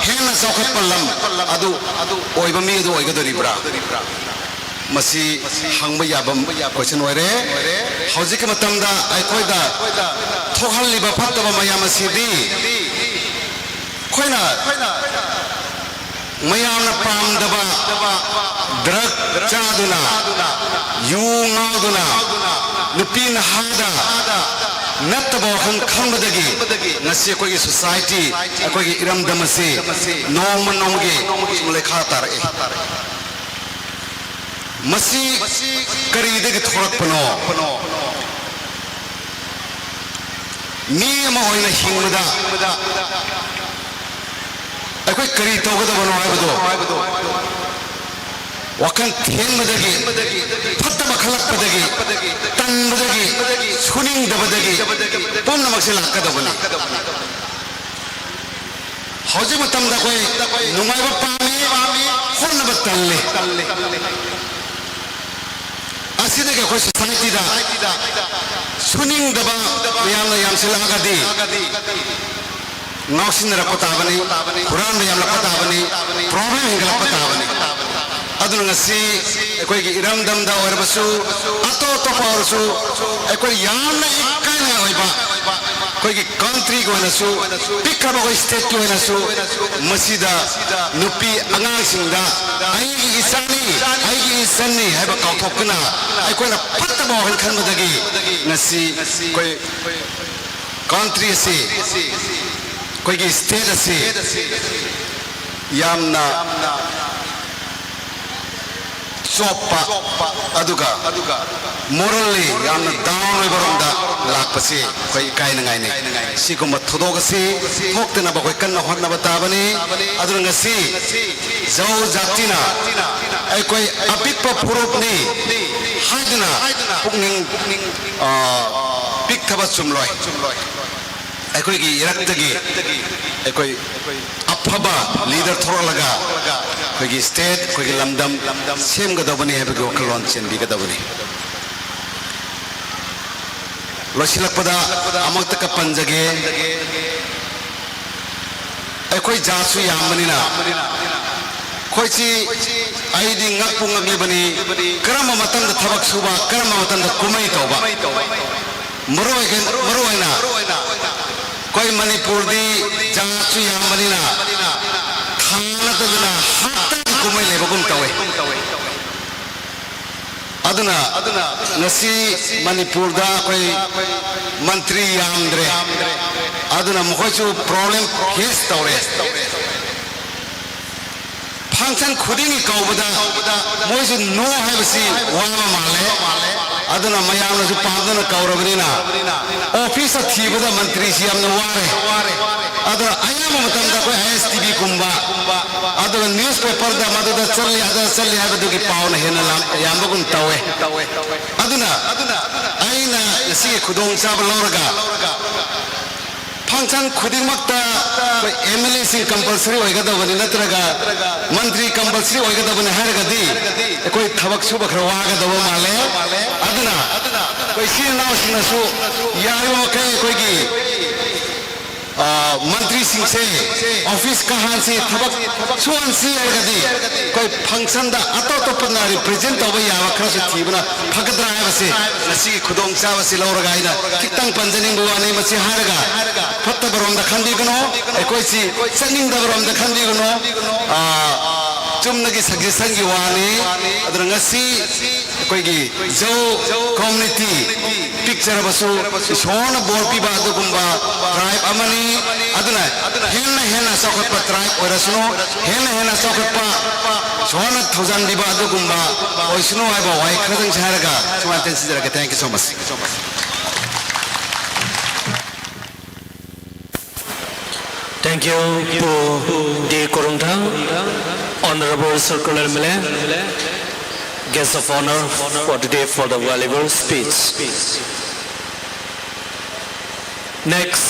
ꯍꯦꯟꯅ ꯆꯥꯎꯈꯠꯄ ꯂꯝ ꯑꯗꯨ ꯑꯣꯏꯕ ꯃꯤ ꯑꯗꯨ ꯑꯣꯏꯒꯗꯧꯔꯤꯕ꯭ꯔꯥ? ꯃꯁꯤ ꯍꯪꯕ ꯌꯥꯕ question ꯑꯣꯏꯔꯦ꯫ ꯍꯧꯖꯤꯛꯀꯤ ꯃꯇꯝꯗ ꯑꯩꯈꯣꯏꯗ ꯊꯣꯛꯍꯜꯂꯤꯕ ꯐꯠꯇꯕ ꯃꯌꯥꯝ ꯑꯁꯤꯗꯤ ꯑꯩꯈꯣꯏꯅ ꯃꯌꯥꯝꯅ ꯄꯥꯝꯗꯕ drug ꯆꯥꯗꯨꯅ, ꯌꯨ ꯉꯥꯎꯗꯨꯅ, ꯅꯨꯄꯤ ꯅꯍꯥꯗ ꯅꯠꯇꯕ ꯋꯥꯈꯜ ꯈꯟꯕꯗꯒꯤ ꯉꯁꯤ ꯑꯩꯈꯣꯏꯒꯤ society, ꯑꯩꯈꯣꯏꯒꯤ ꯏꯔꯝꯗꯝ ꯑꯁꯤ ꯅꯣꯡꯃ ꯅꯣꯡꯃꯒꯤ ꯁꯨꯝ ꯂꯩꯈꯥ ꯇꯥꯔꯛꯏ꯫ ꯃꯁꯤ ꯀꯔꯤꯗꯒꯤ ꯊꯣꯛꯂꯛꯄꯅꯣ? ꯃꯤ ꯑꯃ ꯑꯣꯏꯅ ꯍꯤꯡꯕꯗ ꯑꯩꯈꯣꯏ ꯀꯔꯤ ꯇꯧꯒꯗꯕꯅꯣ ꯍꯥꯏꯕꯗꯣ ꯋꯥꯈꯜ ꯊꯦꯡꯕꯗꯒꯤ, ꯐꯠꯇꯕ ꯈꯜꯂꯛꯄꯗꯒꯤ, ꯇꯟꯕꯗꯒꯤ, ꯁꯨꯅꯤꯡꯗꯕꯗꯒꯤ ꯄꯨꯝꯅꯃꯛꯁꯦ ꯂꯥꯛꯀꯗꯕꯅꯤ꯫ ꯍꯧꯖꯤꯛ ꯃꯇꯝꯗ ꯑꯩꯈꯣꯏ ꯅꯨꯡꯉꯥꯏꯕ ꯄꯥꯝꯃꯤ, ꯍꯣꯠꯅꯕ ꯇꯜꯂꯤ꯫ ꯑꯁꯤꯗꯒꯤ ꯑꯩꯈꯣꯏ societyꯗ ꯁꯨꯅꯤꯡꯗꯕ ꯃꯌꯥꯝꯅ ꯌꯥꯝꯁꯤꯜꯂꯛꯑꯒꯗꯤ ꯉꯥꯎꯁꯤꯟꯅꯔꯛꯄ ꯇꯥꯕꯅꯤ, ꯍꯨꯔꯥꯟꯕ ꯌꯥꯝꯂꯛꯄ ꯇꯥꯕꯅꯤ, problem ꯍꯦꯟꯒꯠꯂꯛꯄ ꯇꯥꯕꯅꯤ꯫ ꯑꯗꯨꯅ ꯉꯁꯤ ꯑꯩꯈꯣꯏꯒꯤ ꯏꯔꯝꯗꯝꯗ ꯑꯣꯏꯔꯕꯁꯨ, ꯑꯇꯣꯞ ꯑꯇꯣꯞꯄ ꯑꯣꯏꯔꯁꯨ, ꯑꯩꯈꯣꯏ ꯌꯥꯝꯅ ꯏꯀꯥꯏꯅꯤꯡꯉꯥꯏ ꯑꯣꯏꯕ, ꯑꯩꯈꯣꯏꯒꯤ countryꯒꯤ ꯑꯣꯏꯅꯁꯨ, ꯄꯤꯛꯈ꯭ꯔꯕ ꯑꯩꯈꯣꯏ stateꯀꯤ ꯑꯣꯏꯅꯁꯨ, ꯃꯁꯤꯗ ꯅꯨꯄꯤ ꯑꯉꯥꯡꯁꯤꯡꯗ "ꯑꯩꯒꯤ ꯏꯆꯥꯅꯤ, ꯑꯩꯒꯤ ꯏꯆꯟꯅꯤ" ꯍꯥꯏꯕ ꯀꯥꯎꯊꯣꯛꯇꯨꯅ, ꯑꯩꯈꯣꯏꯅ ꯐꯠꯇꯕ ꯋꯥꯈꯜ ꯈꯟꯕꯗꯒꯤ ꯉꯁꯤ ꯑꯩꯈꯣꯏ country ꯑꯁꯤ, ꯑꯩꯈꯣꯏꯒꯤ state ꯑꯁꯤ ꯌꯥꯝꯅ ꯆꯣꯞꯄ, ꯑꯗꯨꯒ morally ꯌꯥꯝꯅ down ꯑꯣꯏꯕ ꯔꯣꯝꯗ ꯂꯥꯛꯄꯁꯤ ꯑꯩꯈꯣꯏ ꯏꯀꯥꯏꯅꯤꯡꯉꯥꯏꯅꯤ꯫ ꯁꯤꯒꯨꯝꯕ ꯊꯧꯗꯣꯛ ꯑꯁꯤ ꯊꯣꯛꯇꯅꯕ ꯑꯩꯈꯣꯏ ꯀꯟꯅ ꯍꯣꯠꯅꯕ ꯇꯥꯕꯅꯤ꯫ ꯑꯗꯨꯅ ꯉꯁꯤ ꯖꯧ ꯖꯥꯇꯤꯅ ꯑꯩꯈꯣꯏ ꯑꯄꯤꯛꯄ ꯐꯨꯔꯨꯞꯅꯤ ꯍꯥꯏꯗꯨꯅ ꯄꯨꯛꯅꯤꯡ, ꯑ, ꯄꯤꯛꯊꯕ ꯆꯨꯝꯂꯣꯏ꯫ ꯑꯩꯈꯣꯏꯒꯤ ꯏꯔꯛꯇꯒꯤ ꯑꯩꯈꯣꯏ ꯑꯐꯕ leader ꯊꯣꯔꯛꯂꯒ ꯑꯩꯈꯣꯏꯒꯤ state, ꯑꯩꯈꯣꯏꯒꯤ ꯂꯝꯗꯝ ꯁꯦꯝꯒꯗꯧꯕꯅꯤ ꯍꯥꯏꯕꯒꯤ ꯋꯥꯈꯜꯂꯣꯟ ꯆꯦꯟꯕꯤꯒꯗꯧꯕꯅꯤ꯫ ꯂꯣꯏꯁꯤꯜꯂꯛꯄꯗ ꯑꯃꯨꯛꯇ ꯄꯟꯖꯒꯦ, ꯑꯩꯈꯣꯏ ꯖꯥꯠꯁꯨ ꯌꯥꯝꯕꯅꯤꯅ, ꯑꯩꯈꯣꯏꯁꯤ, ꯑꯩꯗꯤ ꯉꯛꯄꯨ ꯉꯛꯂꯤꯕꯅꯤ, ꯀꯔꯝꯕ ꯃꯇꯝꯗ ꯊꯕꯛ ꯁꯨꯕ, ꯀꯔꯝꯕ ꯃꯇꯝꯗ ꯀꯨꯝꯍꯩ ꯇꯧꯕ꯫ ꯃꯔꯨ ꯑꯣꯏꯅ, ꯃꯔꯨ ꯑꯣꯏꯅ ꯑꯩꯈꯣꯏ ꯃꯅꯤꯄꯨꯔꯗꯤ ꯖꯥꯠꯁꯨ ꯌꯥꯝꯕꯅꯤꯅ, ꯊꯥ ꯅꯠꯇꯗꯅ ꯍꯞꯇꯥꯒꯤ ꯀꯨꯝꯍꯩ ꯂꯩꯕꯒꯨꯝ ꯇꯧꯋꯦ꯫ ꯑꯗꯨꯅ ꯉꯁꯤ ꯃꯅꯤꯄꯨꯔꯗ ꯑꯩꯈꯣꯏ ꯃꯟꯇ꯭ꯔꯤ ꯌꯥꯝꯗ꯭ꯔꯦ, ꯑꯗꯨꯅ ꯃꯈꯣꯏꯁꯨ problem face ꯇꯧꯔꯦ꯫ Function ꯈꯨꯗꯤꯡꯒꯤ ꯀꯧꯕꯗ ꯃꯣꯏꯁꯨ no ꯍꯥꯏꯕꯁꯤ ꯋꯥꯕ ꯃꯥꯜꯂꯦ꯫ ꯑꯗꯨꯅ ꯃꯌꯥꯝꯅꯁꯨ ꯄꯥꯝꯗꯅ ꯀꯧꯔꯕꯅꯤꯅ office ꯊꯤꯕꯗ ꯃꯟꯇ꯭ꯔꯤꯁꯤ ꯌꯥꯝꯅ ꯋꯥꯔꯦ꯫ ꯑꯗꯨꯅ ꯑꯌꯥꯝꯕ ꯃꯇꯝꯗ ꯑꯩꯈꯣꯏ I S T V ꯀꯨꯝꯕ, ꯑꯗꯨꯒ newspaper ꯗ ꯃꯗꯨꯗ ꯆꯠꯂꯤ, ꯑꯗꯨꯗ ꯆꯠꯂꯤ ꯍꯥꯏꯕꯗꯨꯒꯤ ꯄꯥꯎꯅ ꯍꯦꯟꯅ ꯂꯥꯝ-, ꯌꯥꯝꯕꯒꯨꯝ ꯇꯧꯋꯦ꯫ ꯑꯗꯨꯅ ꯑꯩꯅ ꯉꯁꯤꯒꯤ ꯈꯨꯗꯣꯡꯆꯥꯕ ꯂꯧꯔꯒ function ꯈꯨꯗꯤꯡꯃꯛꯇ ꯑꯩꯈꯣꯏ M L A ꯁꯤꯡ compulsory ꯑꯣꯏꯒꯗꯕꯅꯤ ꯅꯠꯇ꯭ꯔꯒ ꯃꯟꯇ꯭ꯔꯤ compulsory ꯑꯣꯏꯒꯗꯕꯅꯤ ꯍꯥꯏꯔꯒꯗꯤ ꯑꯩꯈꯣꯏ ꯊꯕꯛ ꯁꯨꯕ ꯈꯔ ꯋꯥꯒꯗꯕ ꯃꯥꯜꯂꯦ꯫ ꯑꯗꯨꯅ ꯑꯩꯈꯣꯏ ꯏꯆꯤꯟ ꯏꯅꯥꯎꯁꯤꯡꯅꯁꯨ ꯌꯥꯔꯤꯕ ꯃꯈꯩ ꯑꯩꯈꯣꯏꯒꯤ, ꯑ, ꯃꯟꯇ꯭ꯔꯤꯁꯤꯡꯁꯦ office ꯀꯥꯍꯟꯁꯤ, ꯊꯕꯛ ꯁꯨꯍꯟꯁꯤ ꯍꯥꯏꯔꯒꯗꯤ ꯑꯩꯈꯣꯏ function ꯗ ꯑꯇꯣꯞ ꯑꯇꯣꯞꯄꯅ represent ꯇꯧꯕ ꯌꯥꯕ ꯈꯔꯁꯨ ꯊꯤꯕꯅ ꯐꯒꯗ꯭ꯔꯥ ꯍꯥꯏꯕꯁꯤ ꯉꯁꯤꯒꯤ ꯈꯨꯗꯣꯡꯆꯥꯕꯁꯤ ꯂꯧꯔꯒ ꯑꯩꯅ ꯈꯤꯇꯪ ꯄꯟꯖꯅꯤꯡꯕ ꯋꯥꯅꯤ꯫ ꯃꯁꯤ ꯍꯥꯏꯔꯒ ꯐꯠꯇꯕꯔꯣꯝꯗ ꯈꯟꯕꯤꯒꯅꯨ, ꯑꯩꯈꯣꯏꯁꯤ ꯆꯠꯅꯤꯡꯗꯕꯔꯣꯝꯗ ꯈꯟꯕꯤꯒꯅꯨ꯫ ꯑ, ꯆꯨꯝꯅꯒꯤ suggestion ꯒꯤ ꯋꯥꯅꯤ꯫ ꯑꯗꯨꯅ ꯉꯁꯤ ꯑꯩꯈꯣꯏꯒꯤ ꯖꯧ community ꯄꯤꯛꯆꯔꯕꯁꯨ ꯏꯁꯣꯔꯅ ꯕꯣꯔ ꯄꯤꯕ ꯑꯗꯨꯒꯨꯝꯕ tribe ꯑꯃꯅꯤ꯫ ꯑꯗꯨꯅ ꯍꯦꯟꯅ ꯍꯦꯟꯅ ꯆꯥꯎꯈꯠꯄ tribe ꯑꯣꯏꯔꯁꯅꯨ, ꯍꯦꯟꯅ ꯍꯦꯟꯅ ꯆꯥꯎꯈꯠꯄ ꯏꯁꯣꯔꯅ ꯊꯧꯖꯥꯟꯕꯤꯕ ꯑꯗꯨꯒꯨꯝꯕ ꯑꯣꯏꯁꯅꯨ ꯍꯥꯏꯕ ꯋꯥꯍꯩ ꯈꯔꯗꯪ ꯍꯥꯏꯔꯒ ꯁꯨꯃꯥꯏꯅ ꯇꯦꯟꯁꯤꯟꯖꯔꯒꯦ꯫ Thank you so much꯫ Thank you, Pu D Khorumthang, Honorable Circular M L A, Guest of Honor for today for the valuable speech. Next,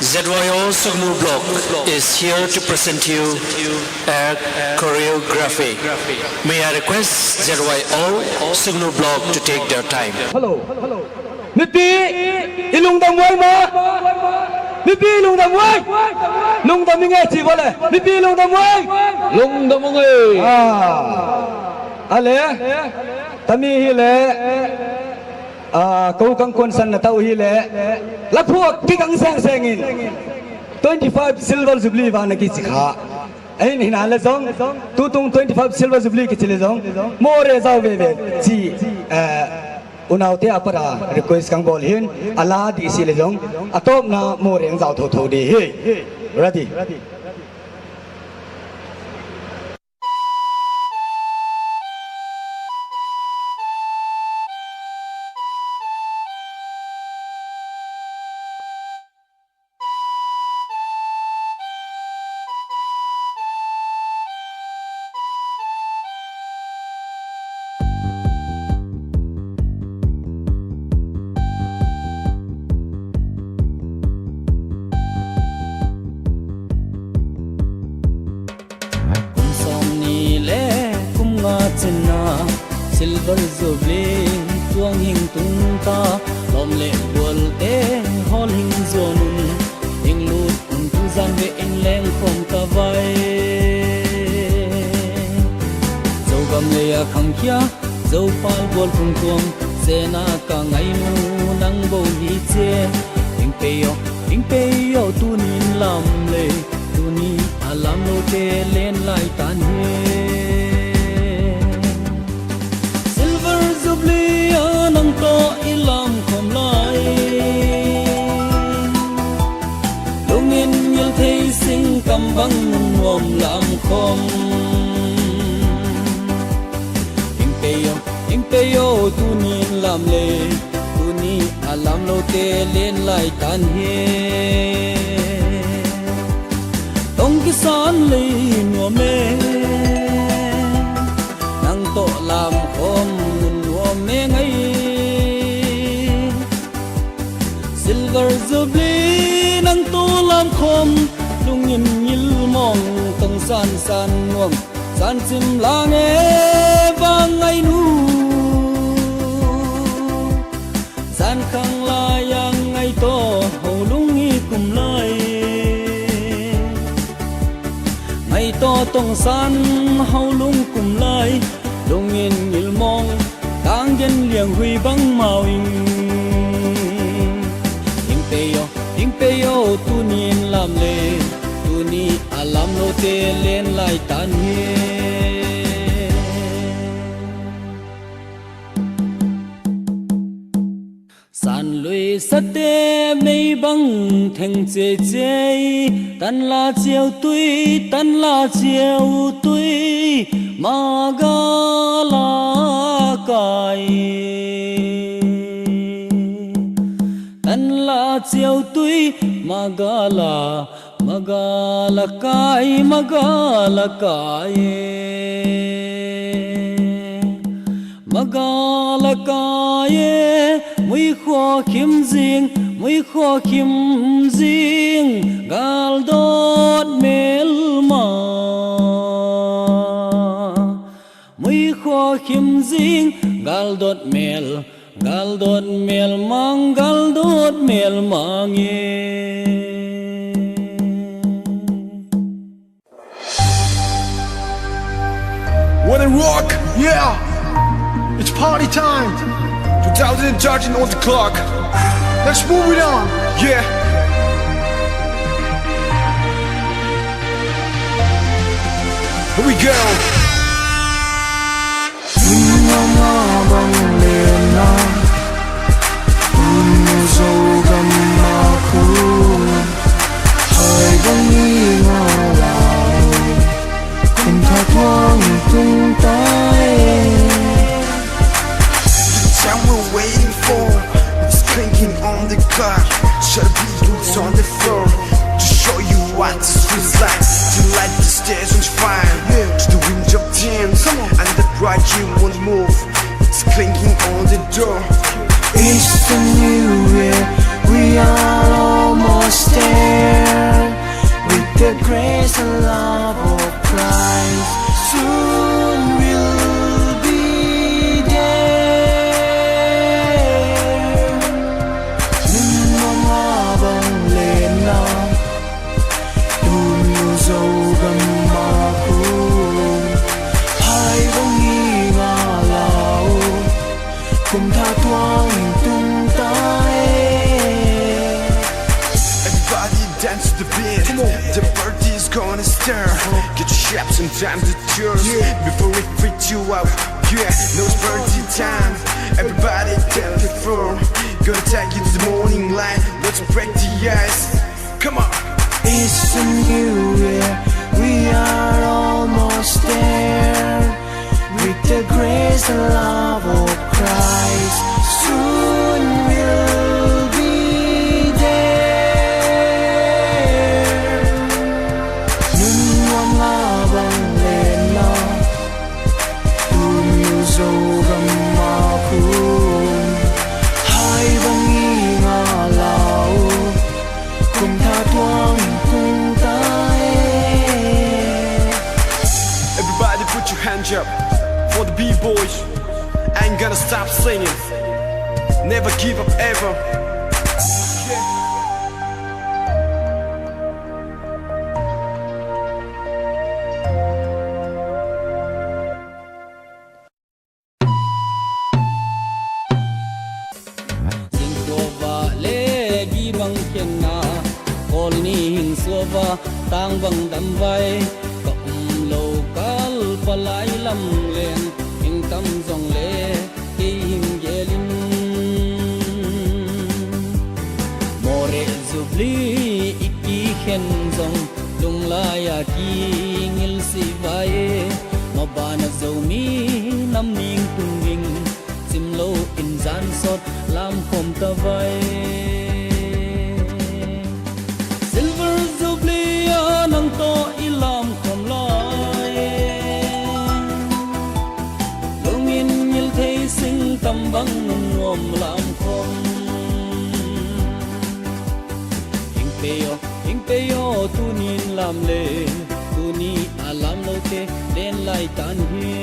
Z Y O Sugnu Block is here to present you a choreography. May I request Z Y O Sugnu Block to take their time. Hello. Mipi, i lungdam uai ma. Mipi, i lungdam uai. Lungdam inge chi vale. Mipi, i lungdam uai. Lungdam inge. Ah. Ale. Tami hi le. Ah, ko kang kon san na tau hi le. La phuak ki kang seng seng in. Twenty-five Silver Jubilee va na ki chi kha. Ahin hin le jong. Tutung twenty-five Silver Jubilee ki chi le jong. More zau ve ve. Chi. Eh. Unaote a pat a request kang bol hin, ala dih sih le jong, atopna Moreng jao thotho ding ahi. Ready. Kum som ni le kum nga chin a Silver Jubilee tuang hing tung ta, lom le gol te hol hing jon un, hing lut un tu jan ve in leng khom ta vai. Zogam le a khang khia, Zo pal gol tung tuang, sena ka ngai nu nang bo hi che. Hing pe yo, hing pe yo, tunin lam le, tuni a lam lo te len lai tan he. Silver Jubilee a nang to i lam khom lai. Lungin ngil thei sing kam bang nuam lam khom. Hing pe yo, hing pe yo, tunin lam le, tuni a lam lo te len lai tan he. Tong kisan le nuam e, nang to lam khom nuam e ngai. Silver Jubilee nang to lam khom, lungin ngil mong tong san san nuam. San chim lang e vang ngai nu. San khang lai yang ngai to ho lung i kum lai. Ngai to tong san ho lung kum lai. Lungin ngil mong tang gen liang hui bang mau ing. Hing pe yo, hing pe yo, tunin lam le, tuni a lam lo te len lai tan he. San lui sa te mei bang theng che che, tan la chiau tui, tan la chiau tui, ma ga la kai. Tan la chiau tui, ma ga la, ma ga la kai, ma ga la kai. Ma ga la kai e, mui kho khim jing, mui kho khim jing, gal dot mel ma. Mui kho khim jing, gal dot mel, gal dot mel mang, gal dot mel mang e. Wanna rock? Yeah! It's party time! Two thousand thirteen on the clock. Let's move it on! Yeah! Here we go! Kum nga bang lena, kum zo gam ma khu, hai bang ni nga lao, kum tha tuang tung tai. The sound we're waiting for is clinking on the clock. Sharp beats on the floor to show you what this feels like. To light the stairs on fire, yeah, to the wind of dance. Come on. And the bright you won't move. It's clinking on the door. It's the new year, we are almost there. With the grace and love of Christ, soon we'll be there. Kum nga bang lena, kum zo gam ma khu, hai bang ni nga lao, kum tha tuang tung tai. Everybody dance to the beat. Come on. The party's gonna start. Grab some time to cheers before we freak you out. Yeah, no party time. Everybody take the floor. Gonna take you to the morning light. Let's break the ice. Come on. It's a new year. We are almost there. With the grace and love of Christ, soon we'll be there. Nun wang abang lena, tun Mizo gam a khu, hai bang i nga lau, kum tha tuang kung ta e. Everybody put your hands up for the B-boys. I ain't gonna stop singing. Never give up ever. Singkova le gibang khenna, kolni hingsova, tangbang damvai, ka umlo kal palai lam len, hingtam jongle, kei hing gelin. More Jubilee iki khen jong, lunglai a kingil sivai, mabana Zomi nam ning tunging, simlo in jan sot lam khom tavai. Silver Jubilee a nang to i lam khom lai, lungin ngil thei sing tam bang nung nuam lam khom. Hing pe yo, hing pe yo, tunin lam le, tuni a lam lo te, len lai tan hi.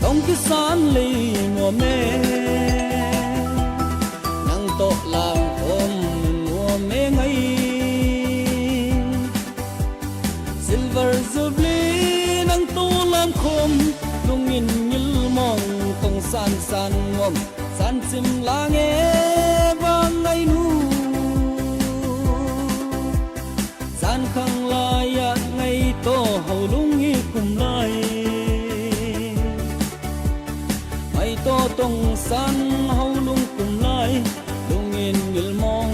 Tong kisan lei nuam e, nang to lam khom nuam e ngai. Silver Jubilee nang to lam khom, lungin ngil mong tong san san nuam, san sim lang e bang ngai nu. San khang lai a ngai to hau lung hi kum lai. Mai to tong san hau lung kum lai, lungin ngil mong,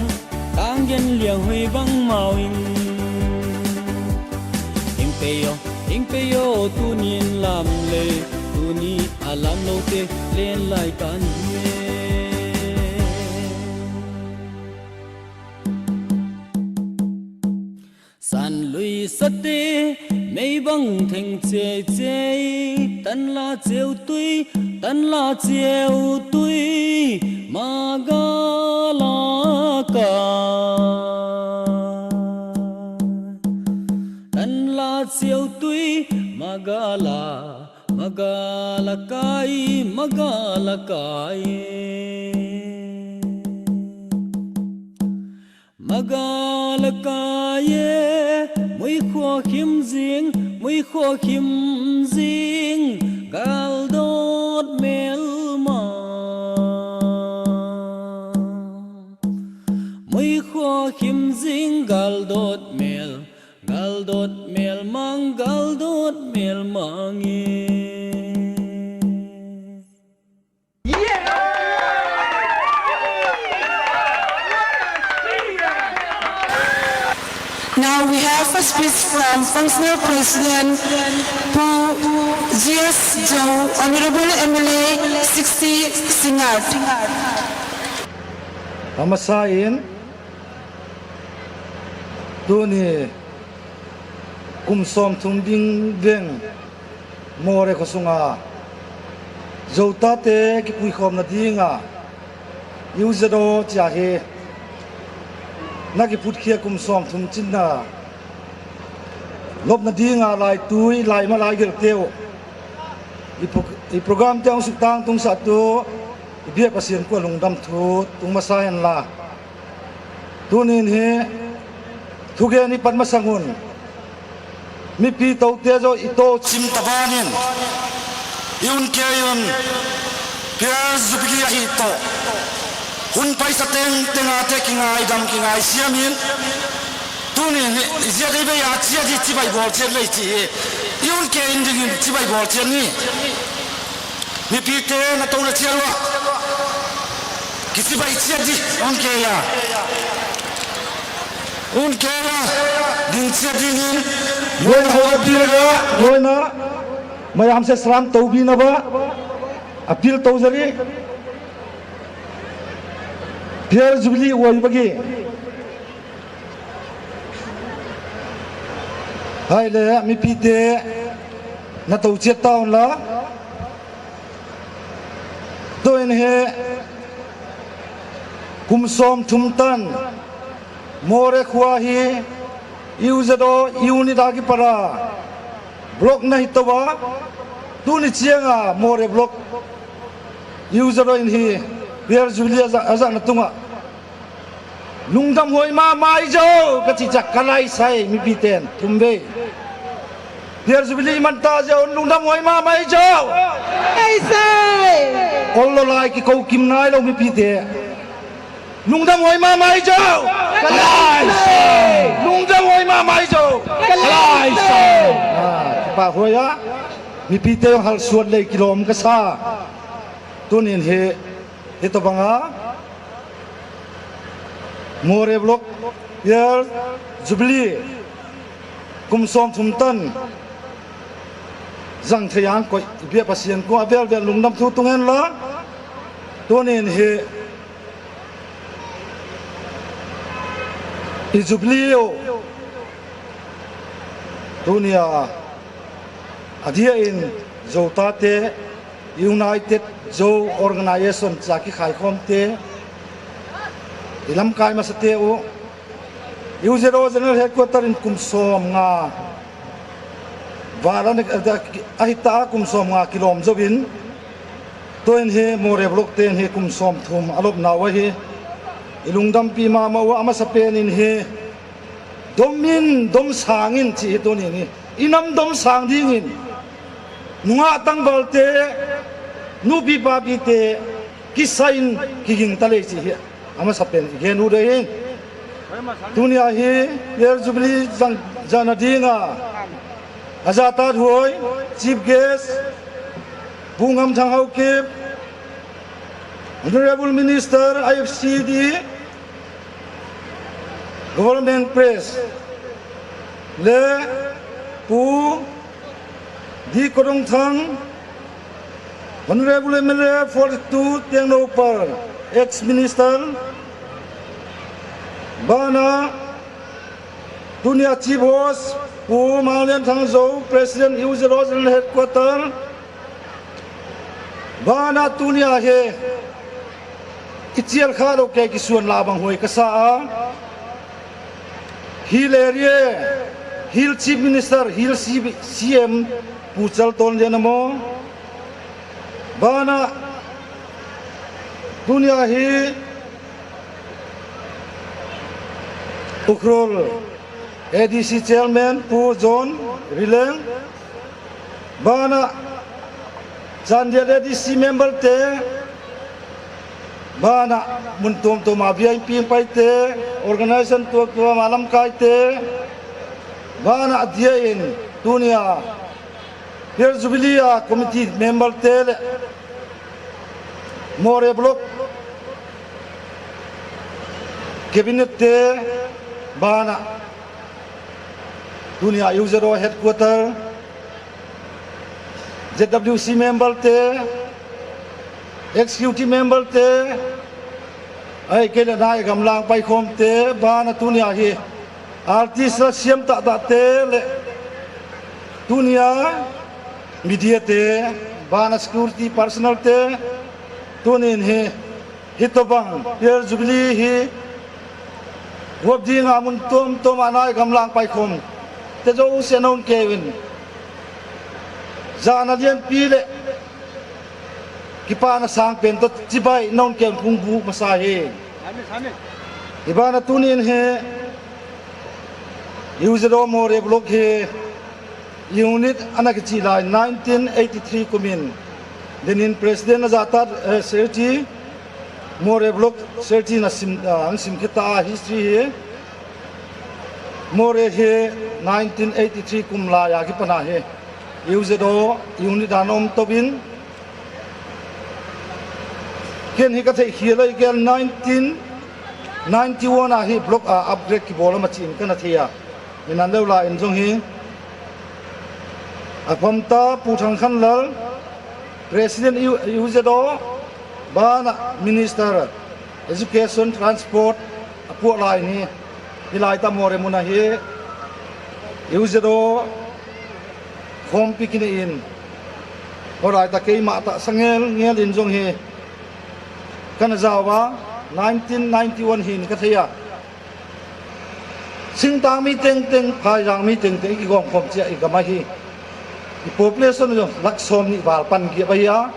tang gen liang hui bang mau in. Hing pe yo, hing pe yo, tunin lam le, tuni a lam lo te, len lai tan hi. San lui sate, mei bang theng chei chei, tan la cheu tui, tan la cheu tui, magala ka. Tan la cheu tui, magala, magala kai, magala kai. Magala kai e, mui khua khim jing, mui khua khim jing, gal dot mel ma. Mui khua khim jing, gal dot mel, gal dot mel mang, gal dot mel mang e. Now we have a speech from Functional President Pu G S Joe, Honorable M L A, sixty Singngat. Amasain, tuni kum som thum ding veng Moreh khosunga Zotate kipuikhomna dinga U Z O chia hi na kiputkhia kum som thum chinna lopna dinga laitui, laima, laigel teu i pro-, i program te hung suktang tungsah tu i biak Pasian kua lungdam thu tung masa hen la. Tunin hi thugen i pan masang un mipi tote jo i to chim tabanin i un kei un P S Jubilee ahi to hun paisa teng tenga te kingaidam kingaisiamin Tuni hi, ijat ibe a chia di chibai bol chen lei chi hi. Iun ke in dingin chibai bol chen ni. Mipite natouna chian uva. Kichibai chian di, un ke a. Un ke a, ding chian dingin. Loina ho appeal ga, loina. Mayam se salam toubina ba. Appeal tou jari. Pierre Jubilee uai bagi. Hai le, mipite, natou chiat taun la. Tuin hi, kum som thum tan, Moreh khua hi, U Z O, unit a kipara, block na hi toba, tuni chianga, Moreh block, U Z O in hi, Pierre Jubilee aja, aja na tunga. Lungdam hoi mama ijo, kachi cha kalai sai, mipiten, thum vei. Pierre Jubilee man ta jo, lungdam hoi mama ijo. Kalai sai. Ol lo lai kikou kim nai lo mipite. Lungdam hoi mama ijo. Kalai sai. Lungdam hoi mama ijo. Kalai sai. Ah, pa hoya. Mipite hal suat lei kilom kasa. Tunin hi, hi tabanga. Moreh block, Pierre Jubilee, kum som thum tan, jang thei ang koi, bia Pasian ko, avel vel lungdam thu tung hen la, tunin hi, i Jubilee o, tunia, adia in, Zo tate, United Zo Organization cha kikhai khom te, i lamkai masa te u, U Z O General Headquarter in kum som nga, varan ahita kum som nga kilom zo in, tuin hi Moreh block ten hi kum som thum alop nau ahi, i lungdam pi mama u amasa pen in hi, dom in, dom sang in chi hi tunin hi, i nam dom sang ding in, Nungah tangval te, nupi papi te, kisa in kiging talei chi hi, amasa pen i gen u dei hin. Tunia hi, Pierre Jubilee jang, jana dinga, aja tat hoi, Chief Guest, Pu Ngamthang Haokip, Honorable Minister, I F C D, Government Press, le Pu D Kodongthang, Honorable M L A forty-two Tengnoupal, ex-minister, bana tunia Chief Host, Pu Manglianthang Zo, President U Z O General Headquarter, bana tunia hi, i chial kha lo ke kisuan la bang hoi kasa a. Hill area, Hill Chief Minister, Hill C B, C M, Pu Chaltonlian amo. Bana, tunia hi, Ukhrul, A D C Chairman, Pu John Rileng. Bana, Chandel A D C member te, bana, mun tuam tuam a V I P pai te, organization tuam tuam a lamkai te, bana, dia in, tunia, Pierre Jubilee a committee member te le, Moreh Block, cabinet te, bana, tunia U Z O headquarter, Z W C member te, executive member te, ai kei le nai gamlang pai khom te, bana tunia hi artist la siam ta ta te le tunia media te, bana security personnel te, tunin hi Hitobang, Pierre Jubilee hi, huap dinga mun tuam tuam a nai gamlang pai khom. Te jouse non kevin. Jana lianpi le, kipana sangpen to chibai non ken phung bu masa hi. Ibana tunin hi, U Z O Moreh Block hi, Unit ana kichi lai nineteen eighty-three kumin. Denin President na jata, eh, Serti, Moreh Block Serti na sim, ah, an sim kita history hi. Moreh hi nineteen eighty-three kum laiya kipan a hi U Z O unit a ana um touvin, ken hi kathei khel a, ken nineteen ninety-one a hi block a upgrade kibol a machi in kana thei a. Min an lou lai in jong hi apam ta Pu Thangkhanlal, President U-, U Z O, bana Minister Education, Transport, apuh lai in hi, hilai ta Moreh mun a hi U Z O khompi kinei in, hilai ta keima tahsa ngel ngel in jong hi kana jao a, nineteen ninety-one hin kathei a. Singtang mi tengteng, phaijang mi tengteng, i kigom khom chia i gam a hi, i population jong lakh som ni val pan gei ahi a.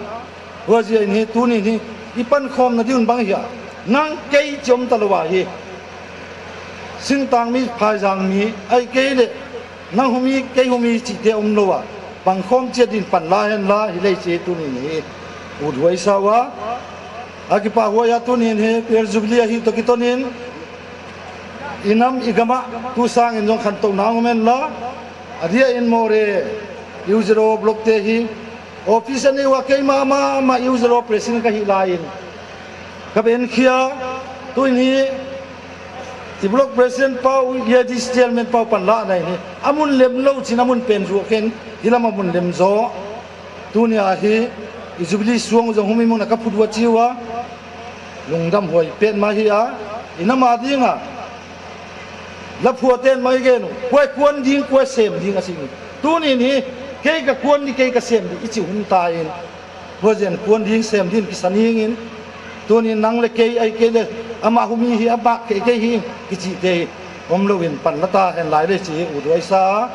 Hua jeh in hi, tuni hi, i pankhomna diu bang hi a, nang kei chi um talou a hi. Singtang mi, phaijang mi, ahikei le, nang humi, kei humi chi te um lou a, pangkhom chia din pan la hen la, hilai chi tuni hi, u duai sa uva. Akipah huai a tuni hi, Pearl Jubilee ahi toh kiton in, i nam i gam a, tu sang in jong khantou na um hen la, adia in Moreh, U Z O block te hi, office a nei uva keima mama U Z O president kahi lai in, ka ben khia, tuni hi, i block president pau, i A D C chairman pau pan la nei hi, amun lem lou chin amun pen ju khen, hilam amun lem jo. Tuni a hi, i Jubilee suang jong humi mun a ka phut uva chi uva, lungdam huai pen ma hi a, i nam a ding a, la phua ten mai gen u, koi kuan ding, koi sem ding a sing. Tuni hi, kei ka kuan di, kei ka sem di, i chi hun ta in. Hua jeh in kuan ding, sem ding, kisa ning in. Tuni nang le kei, ahikei le, ama humi hi, ama kei, kei hi, kichi te hi. Um lou in pan la ta hen lai le chi hi, u duai sa a.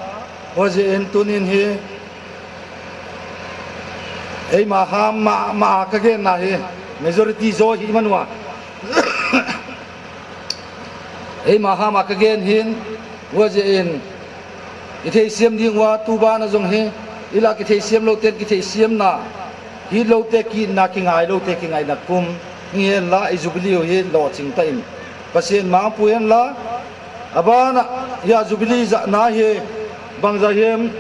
Hua jeh in tuni hi, eima ham ma, ma a ka gen na hi, majority jo hi man uva. Eima ham a ka gen hin, hua jeh in, i theisiam ding uva, tu bana jong hi, i la kitheisiam lou ten kitheisiam na, hi lou te ki na, kingai lou te kingai na kum, hi hen la, i Jubilee u hi lo ching ta in, Pathen mang pu hen la, abana, ya Jubilee ja na hi, bang ja hiam,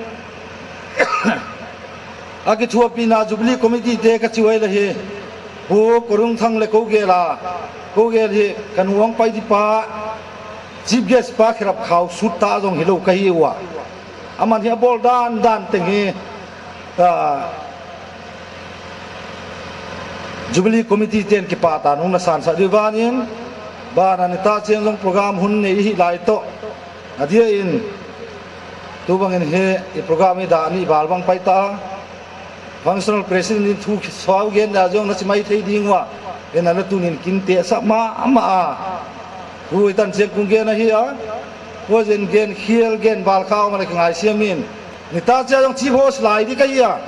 a kithuapi na Jubilee Committee te ka chi uva le hi, Pu Korung Thang le kou gel a, kou gel hi, ka nu hung pai di pa, Chief Guest pa Kherap Khao sut ta jong hi lou ka hi uva. Aman hi abol dan dan teng hi, a, Jubilee Committee ten kipah ta nung na san sa di van in, bana ni ta chen jong program hun nei hi lai toh. Adia in, tu bang in hi, i program i da ni bal bang pai ta. Functional President in thu suau gen da jong na chi mai thei ding uva. Ena la tunin kin te sa ma, ma a. Hui tan chiang kung gen ahi a. Hua jeh in gen khel gen bal khao ma le ka ngai siam in. Ni ta chia jong chi bos lai di ka hi a.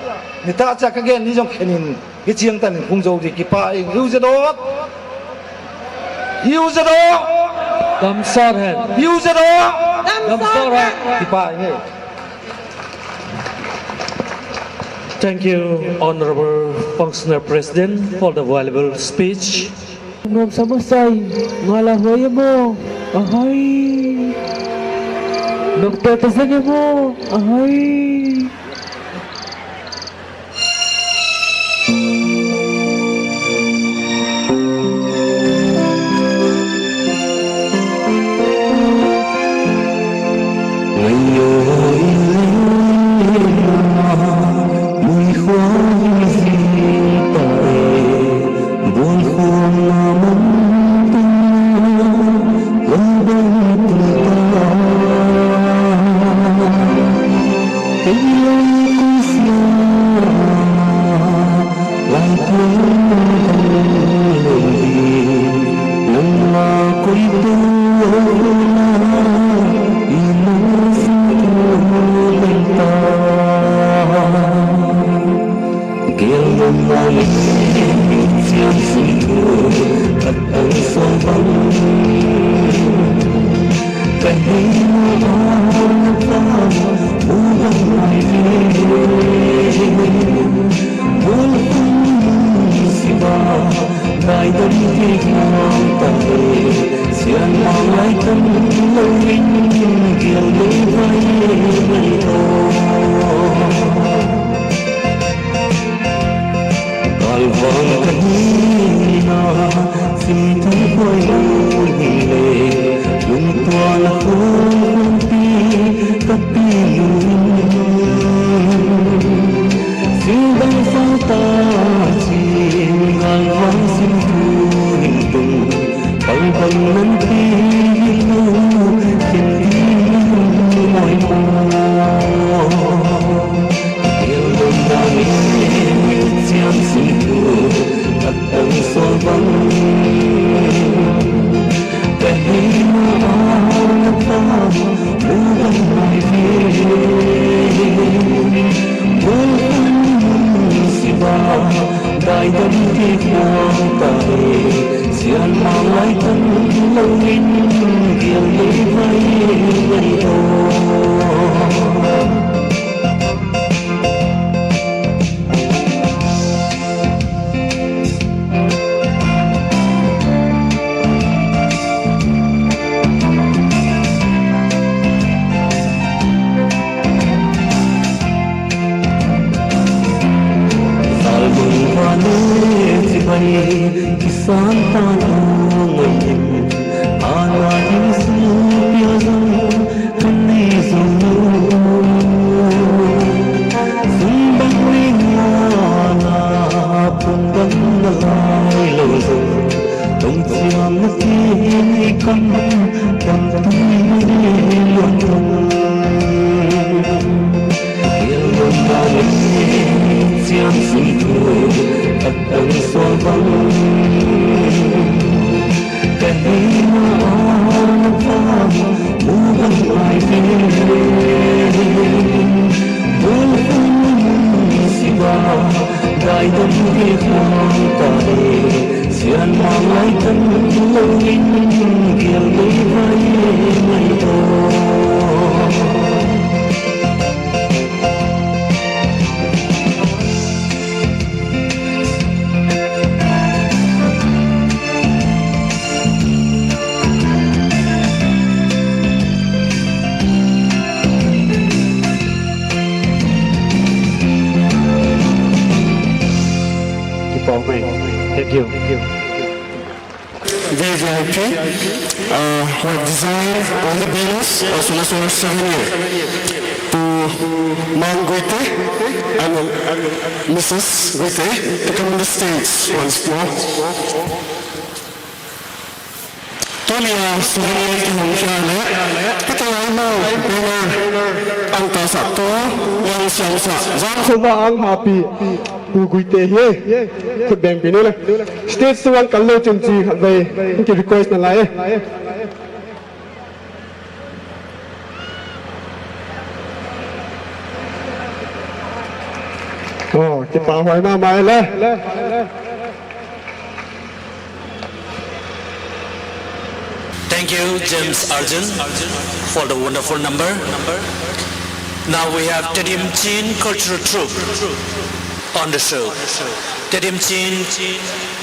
Ni ta chia ka gen ni jong khen in. Hi chiang tan in kung jo di kipah in. U Z O. U Z O. Damsar hen. U Z O. Damsar hen. Kipah in. Thank you, Honorable Functional President, for the valuable speech. Nom sama sai, ngala hoye mo, ahai. Nom tete sene mo, ahai. Sian manglai kan lo in gel lei vai mai to. Kalvang kahina, sim thum koi lo ni le, lungtuana khun pi, kapi lu. Sildang sangta chin galvang sim thu hin tung, kalvang nan ti hin lu, ken ti hin lu moi mo. Ildum na ni chiang sim thu, katang so bang. Kahina ana ta, lu bang mai ve. Bol kan siba, dai dam ti kuang ta e. Sian manglai kan lo in, gel lei vai mai to. Salmun vale chibai, kisan ta ngai in, ana in su pia zong, kan nei zong lu. Sung bang ring ana, pung bang na lai lo zong. Tong chiang na ti ni kan, kan tu ni luan tong. Ildum na ni chiang sim thu, katang so bang. Kahina ana ta, lu bang mai ve. Bol kan siba, dai dam ti kuang ta e. Sian manglai kan lo in, gel lei vai mai to. Thank you. V V I P, uh, who have designed all the banners, also National Souvenir. To Ma'am Guite and Missus Guite to come on the stage once more. Tunia souvenir kihong khia le, kata lai mo, banner, ang ta sa to, yang siam sa, zang khuva ang happy. Pu Guite hi, khut beng pi nu le. Stage sunga kal lou chun chi khat vei, ki request na lai e. Oh, kipa huai mama e le. Thank you, James Arjun, for the wonderful number. Now we have Tedim Chin Cultural Troupe on the show. Tedim Chin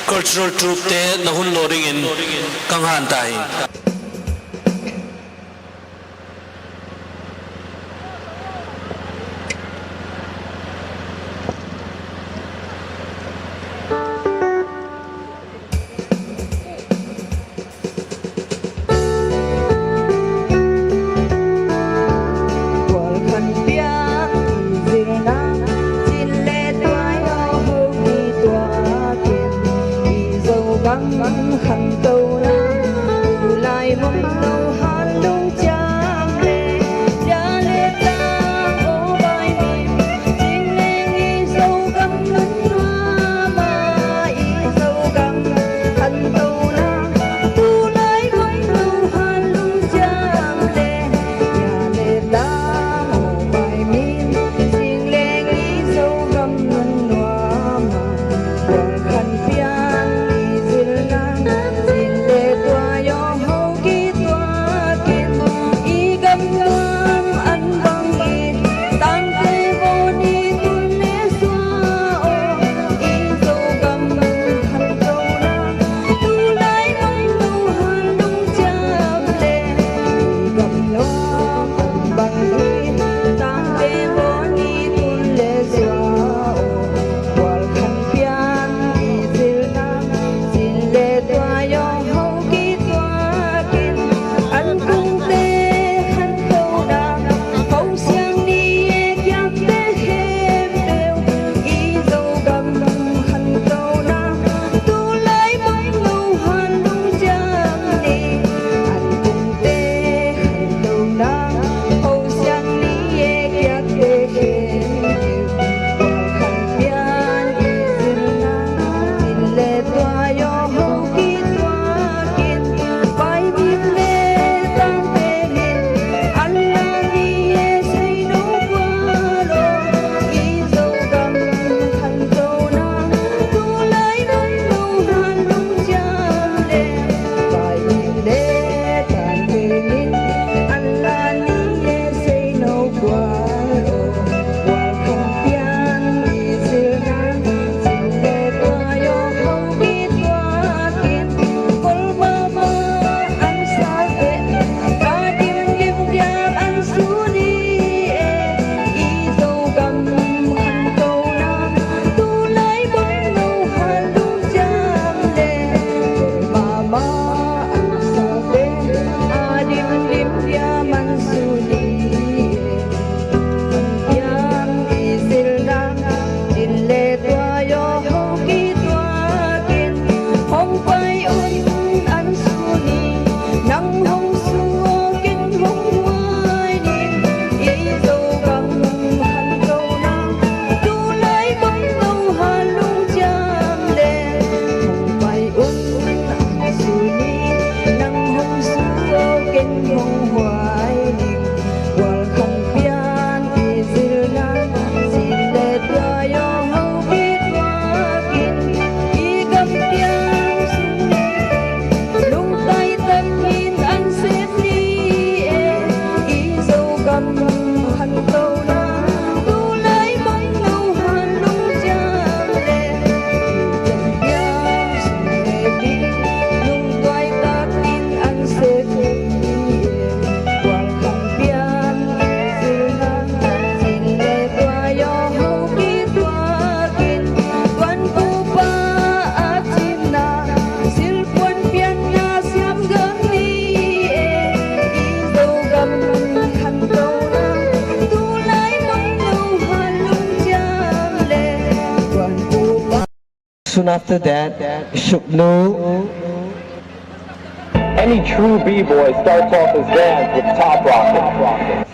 Cultural Troupe te na hun lo dingin kang han ta hi. After that, Suknu. Any true b-boy starts off his dance with top rocket.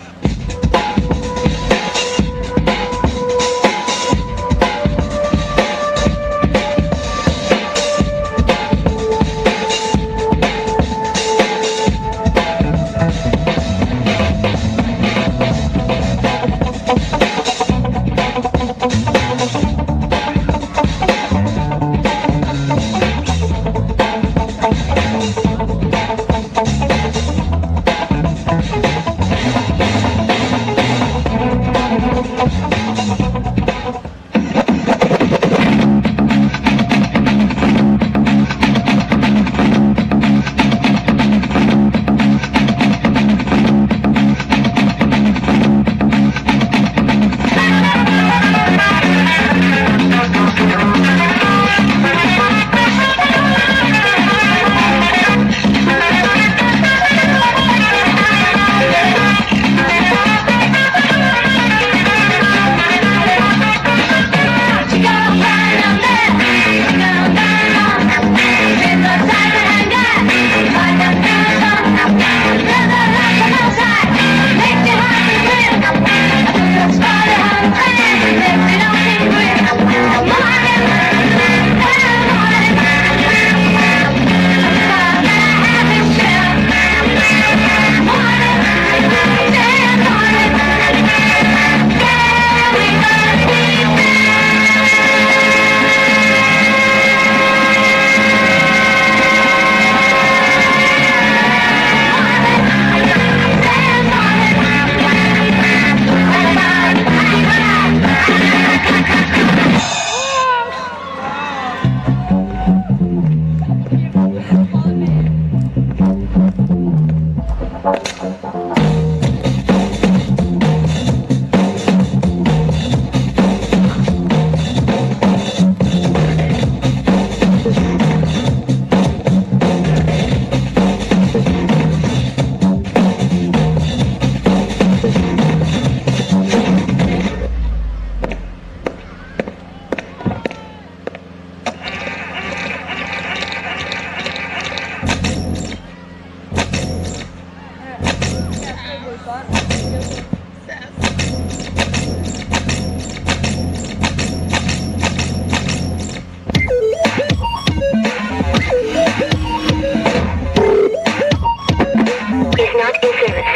Is not in service.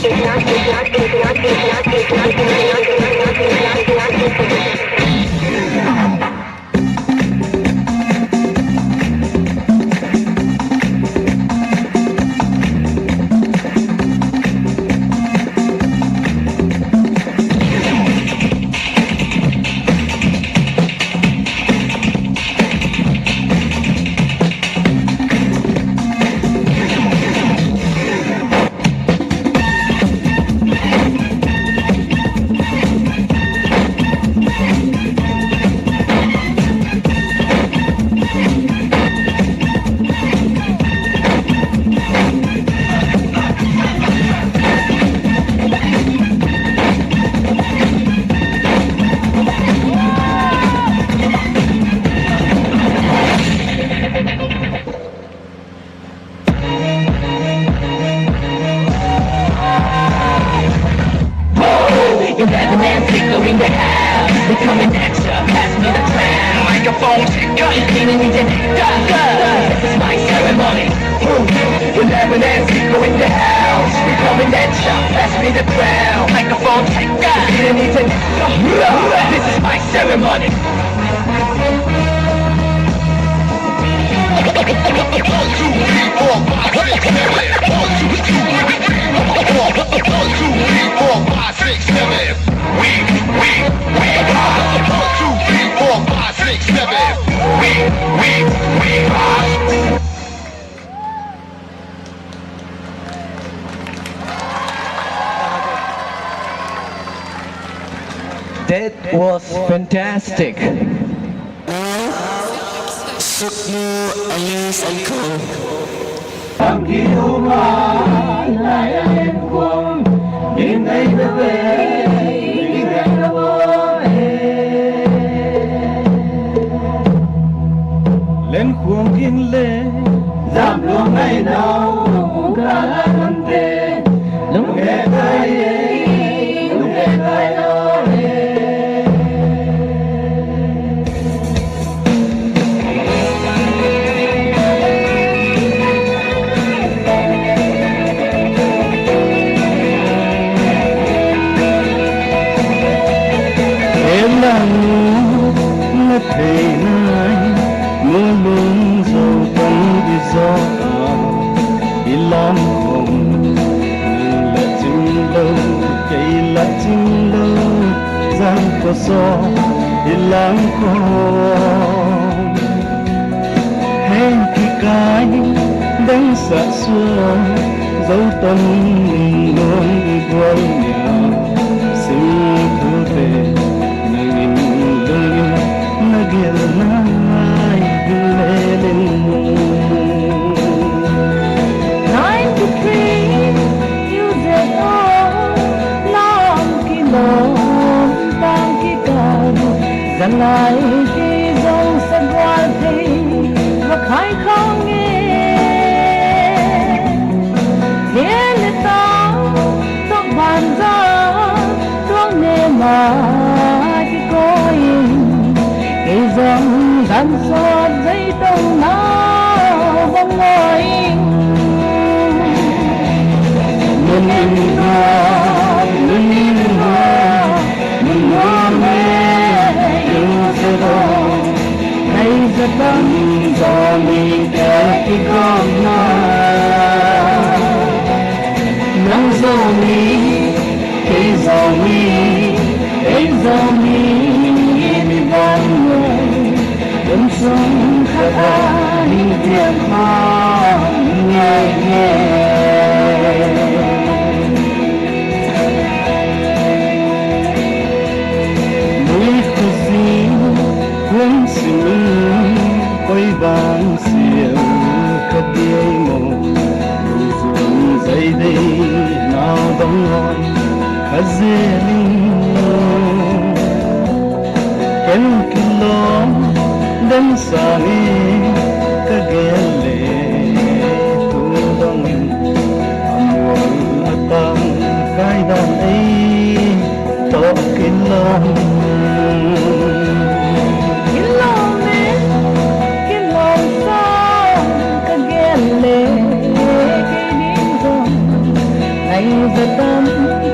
Is not, is not, is not, is not, is not, is not, is not, is not, is not, is not in service. Eleven and Pico in the house. We coming at ya, pass me the crown. Microphone check, gun. Beginning in the, go, go. This is my ceremony. Eleven and Pico in the house. We coming at ya, pass me the crown. Microphone check, gun. Beginning in the, go, go. This is my ceremony. One, two, three, four, five, six, seven. One, two, three, four, fiur, one, two, three, four, five, six, seven. We, we, we are. One, two, three, four, five, six, seven. We, we, we are. That was fantastic. Suknu, Alice and co. Inle, jam lung ngai nau, ka la nante, lung he kai e, lung he kai nau e. Elang na thei nai, mulung jo tong ijo a, ilam khom, nang la ching lo, kei la ching lo, jang ko so, ilam khom. Hei kikai, dang sa suang, zo ton nung i gual nia, sim thu te, nang in lung in, na gel nai, ding le ling. Ninety-three, U Z O, nam kilom, tang kikal, Jalai kei jong sagual thei, va khai khang e. Thil le tang, tok ban ja, tuang ne ma kikoi. Kei jong dan sot jai tong na, bang ngoi. Nun in ha, nun in ha. Lui khusi, kum simin, koi bang siam ka dei mo, lungzun zaidei na bang oi, ka zeling. Ken kilom, dem sangin, ka gel le, tu bangin, amual atang, kai dan ei, Tok kilom. Kilom e, kilom song ka gel le, kei ding jong. Ngai ja tam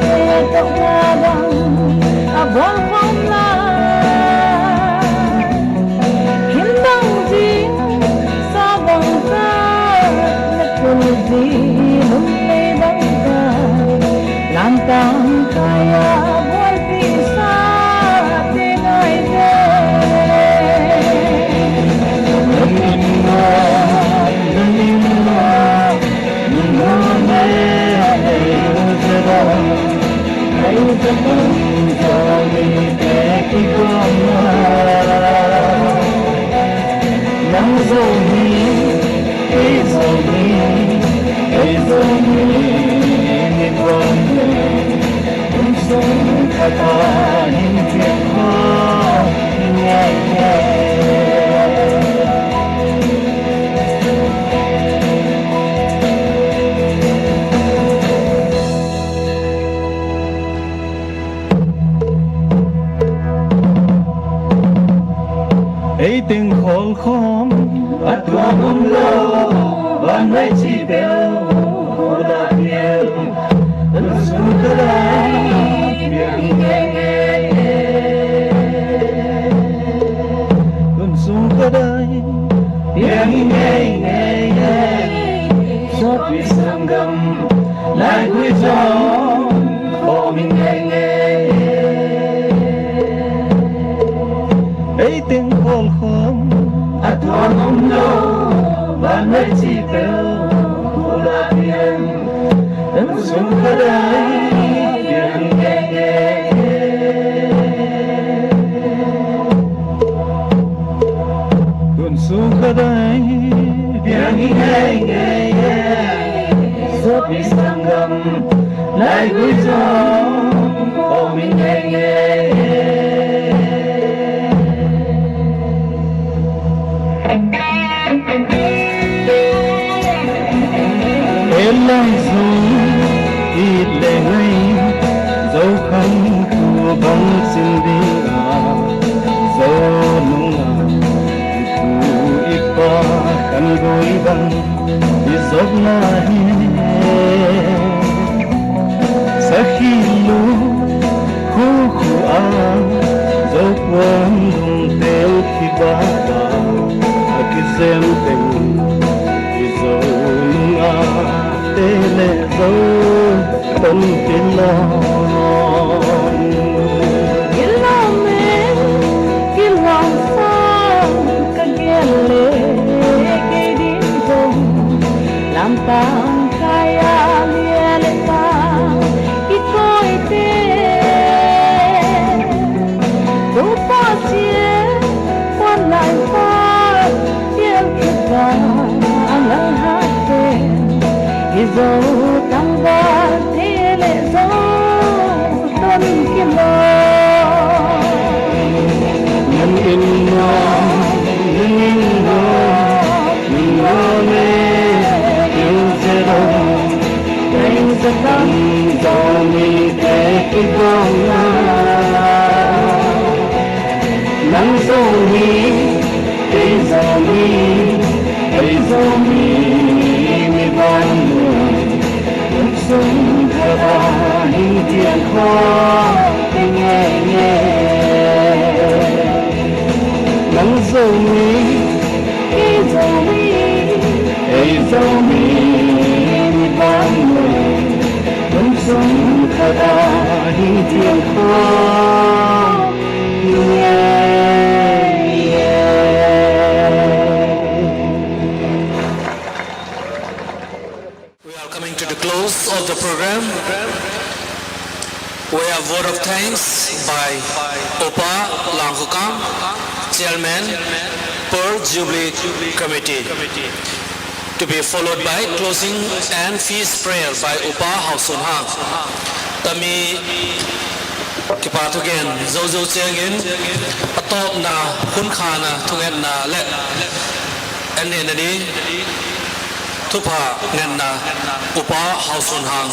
te tok na bang, a bol khom la. Kin bang jing, sa bang sa, na kul ji, lum lei bang sa. Lamtang kaya buai pi sa te ngai te. Lamim na, lamim na, lamim na, lamim na. Nang jong hi, kei jong hi, kei jong hi, ni kuan ni, kum sung khat a hin piang kho, ni ngai ngai. Ei teng khol khom, a tuam um lou, van lai chi peuh, khol a piel, lungsu ka dai, piang nge nge. Lungsu ka dai, piang nge nge. Sopi sanggam, lai gui jong, khom in nge nge. Ei teng khol khom, a tuam um lou, van lai chi peuh, khol a piang, lungsu ka dai, piang nge nge. Lungsu ka dai, piang nge nge. Sopi sanggam, lai gui jong, khom in nge nge. Lai Zo, it le ngai, Zo kham tu bang sin ding a, Zo nung a, i pu i pa kan goi bang, i zop na hi. Sakhi lu, khu khu a, Zo kuan dung tel ki ba ba, a ki zem teng, i Zo nung a. Te le Zo ton kilom. Kilom e, kilom sang ka gel le, kei ding jong lamtang kaya lia le ta, i koi te. Tupa chia, kuan lai pa, tiel kiba, angal ha te. I Zo tangval te le Zo ton kilom. Ngan in na, ngan in na, ngan in na le, ngan se lo. Ngan se tan, Zo mi te ki gong na. Nang Zomi, kei Zomi, kei Zomi, mi vannoi, lungsung thaba hing tiang kho, nge nge. Nang Zomi, kei Zomi, kei Zomi, mi vannoi, lungsung thaba hing tiang kho. We are coming to the close of the program. We have word of thanks by Upa Langkhokam, Chairman, Pearl Jubilee Committee. To be followed by closing and peace prayer by Upa Haosunhang. Tami kipa thugen, Zozo chengin, atopna, hunkhana, thungetna le, ennehna ni, thupha ngenna, Upa Haosunhang,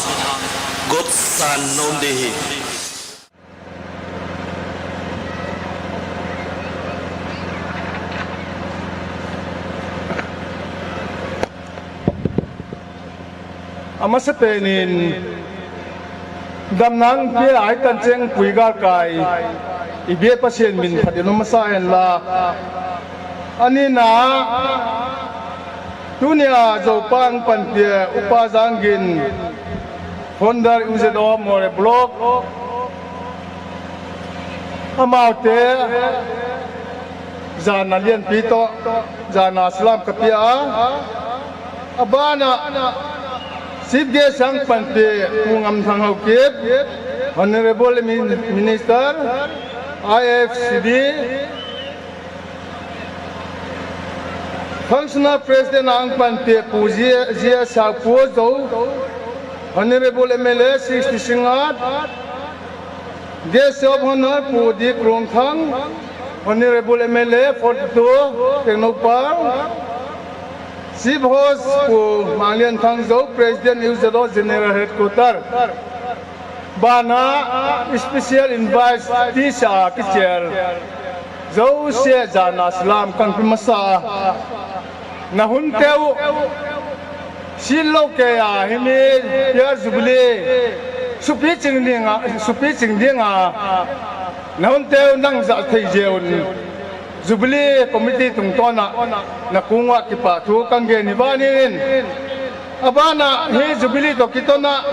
gotsan nom ding ahi. Amasapen in damna pia ahitan cheng pui galkai, i biak Pathen min phat'in umsa hen la. Anina, tunia Zopa hung panpi Upa Jangin, Founder U Z O Moreh Block, amaute jana lianpi toh, jana salam kapeh a. Abana Chief Guest hung panpi Pu Ngamthang Haokip, Honorable Min-, Minister, I F C D, Functional President hung panpi Pu J-, J S Haokip Zo, Honorable M L A sixty Singngat, Guest of Honor Pu D Kronthang, Honorable M L A forty-two Tengnoupal, Chief Host Pu Manglianthang Zo, President U Z O General Headquarter. Bana special invite tisa kichel. Jouse jana salam kahin pe masa. Na hun teu. Sil lou kei a, himi, Year Jubilee. Supi ching dinga, supi ching dinga. Na hun teu nang ja thei jeh un. Jubilee Committee tungtona, na kong uva kipa thu kahin gen ahi. Abana hi Jubilee toh kitona.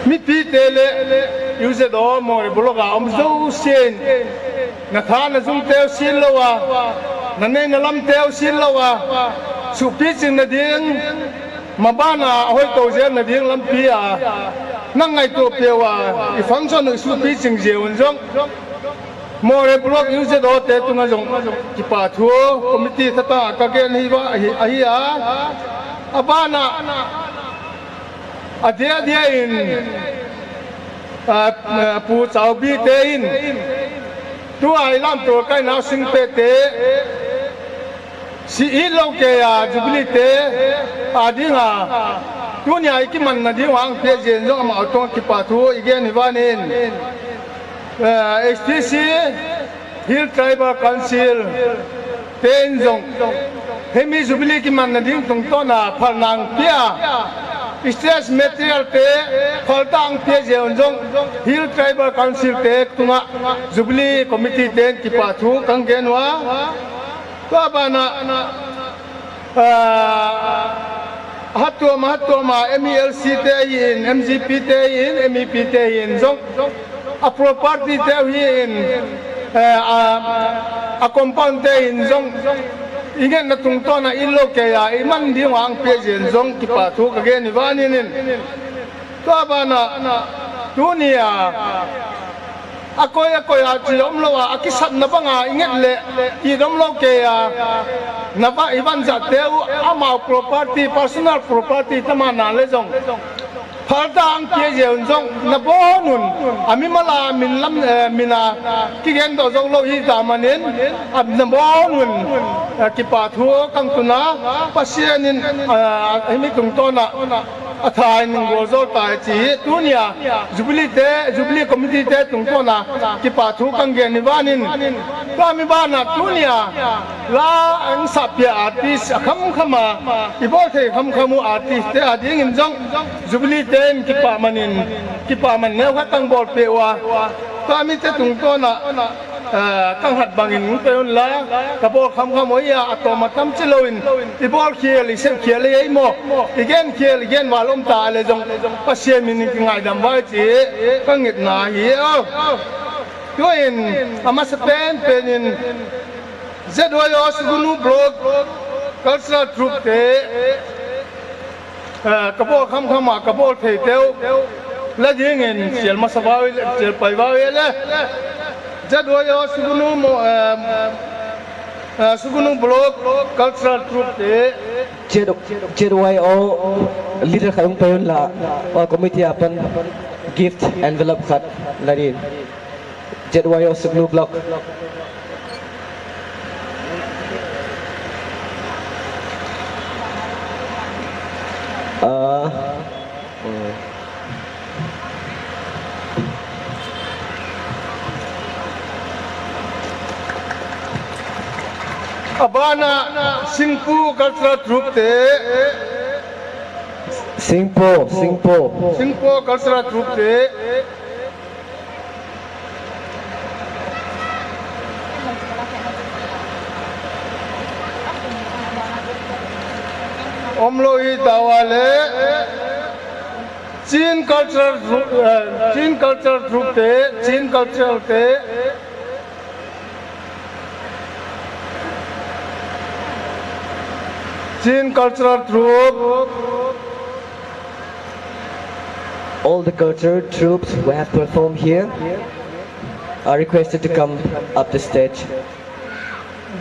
Mipite le U Z O Moreh Block a um jousen, na tha na jung teu sil lou a, na nei na lam teu sil lou a, supi ching na ding, mabana hoi tou jeng na ding lampi a, na ngaito peh uva, i function u supi ching jeh un jong. Moreh Block U Z O te tunga jong kipa thu committee thata kahin gen ahi uva, ahi, ahi a. Abana adia dia in, a, a, Pu Chaobi te in, tua i lamto kai nau sing pe te, Si i lo ke a Jubilee te a dinga tunia i kimanna ding vang pe jen jong ama tong kipa thu i gen i vanin, eh, H T C, Hill Tribal Council, ten jong hemi Jubilee kimanna ding tungtona phalna ang pia stage material te phalta ang pia jen jong Hill Tribal Council te tunga Jubilee Committee ten kipa thu kang gen uva. Tua bana, ah, hatuama, hatuama, M E L C te ahin, M G P te ahin, M E P te ahin, jong, a property te ahin, eh, a, a compound te ahin, jong, i ngetna tungtona i lo ke a, i man ding vang pe jen jong, kipa thu ka gen i vanin in. Tua bana, tunia, a koi, a koi a chi om lo a, a kisatna banga i nget le, i dom lo ke a, na ba, i van ja teu, amau property, personal property, tamana le jong. Phalta ang pia jen jong, na bon un, a mi mala, min lam, eh, mina, kigen do jong lo hi ta manin, a na bon un, eh, kipa thu kang tuna, Pasian in, eh, hemi tungtona, a thain gol jo tai chi tunia Jubilee te, Jubilee Committee te tungtona kipa thu kang gen i vanin. Tua mi bana tunia la ang sapia artist a khamkhama i bol thei khamkham u artist te a dingin jong Jubilee ten kipa manin kipa man neu khat kang bol pe uva. Tua mi te tungtona Eh, kang hat bangin hung pe un la, ka bol khamkham u hi a, atom atam chi loin, i bol khel, i sep khel, i ei mo, i gen khel, i gen val um ta le jong, Pasian min in kingaidam vai chi, ka ngetna hi, o. Tuin, amasa pen pen in, Z Y O Sugnu Block Cultural Troupe te, Eh, ka bol khamkham a, ka bol thei teu. La dingin, sial masa vau le, sial pai vau le. Z Y O Sugnu mo, eh, eh, Sugnu Block Cultural Troupe te. Z-, Z Y O leader khat hung pai un la, o committee apan gift envelope khat la ding. Z Y O Sugnu Block. Ah. Abana Singpu Cultural Troupe te. Singpu, Singpu. Singpu Cultural Troupe te. Om lo hi tava le. Chin Cultural Troupe, eh, Chin Cultural Troupe te, Chin Cultural te. Chin Cultural Troupe. All the cultural troupes who have performed here are requested to come up the stage.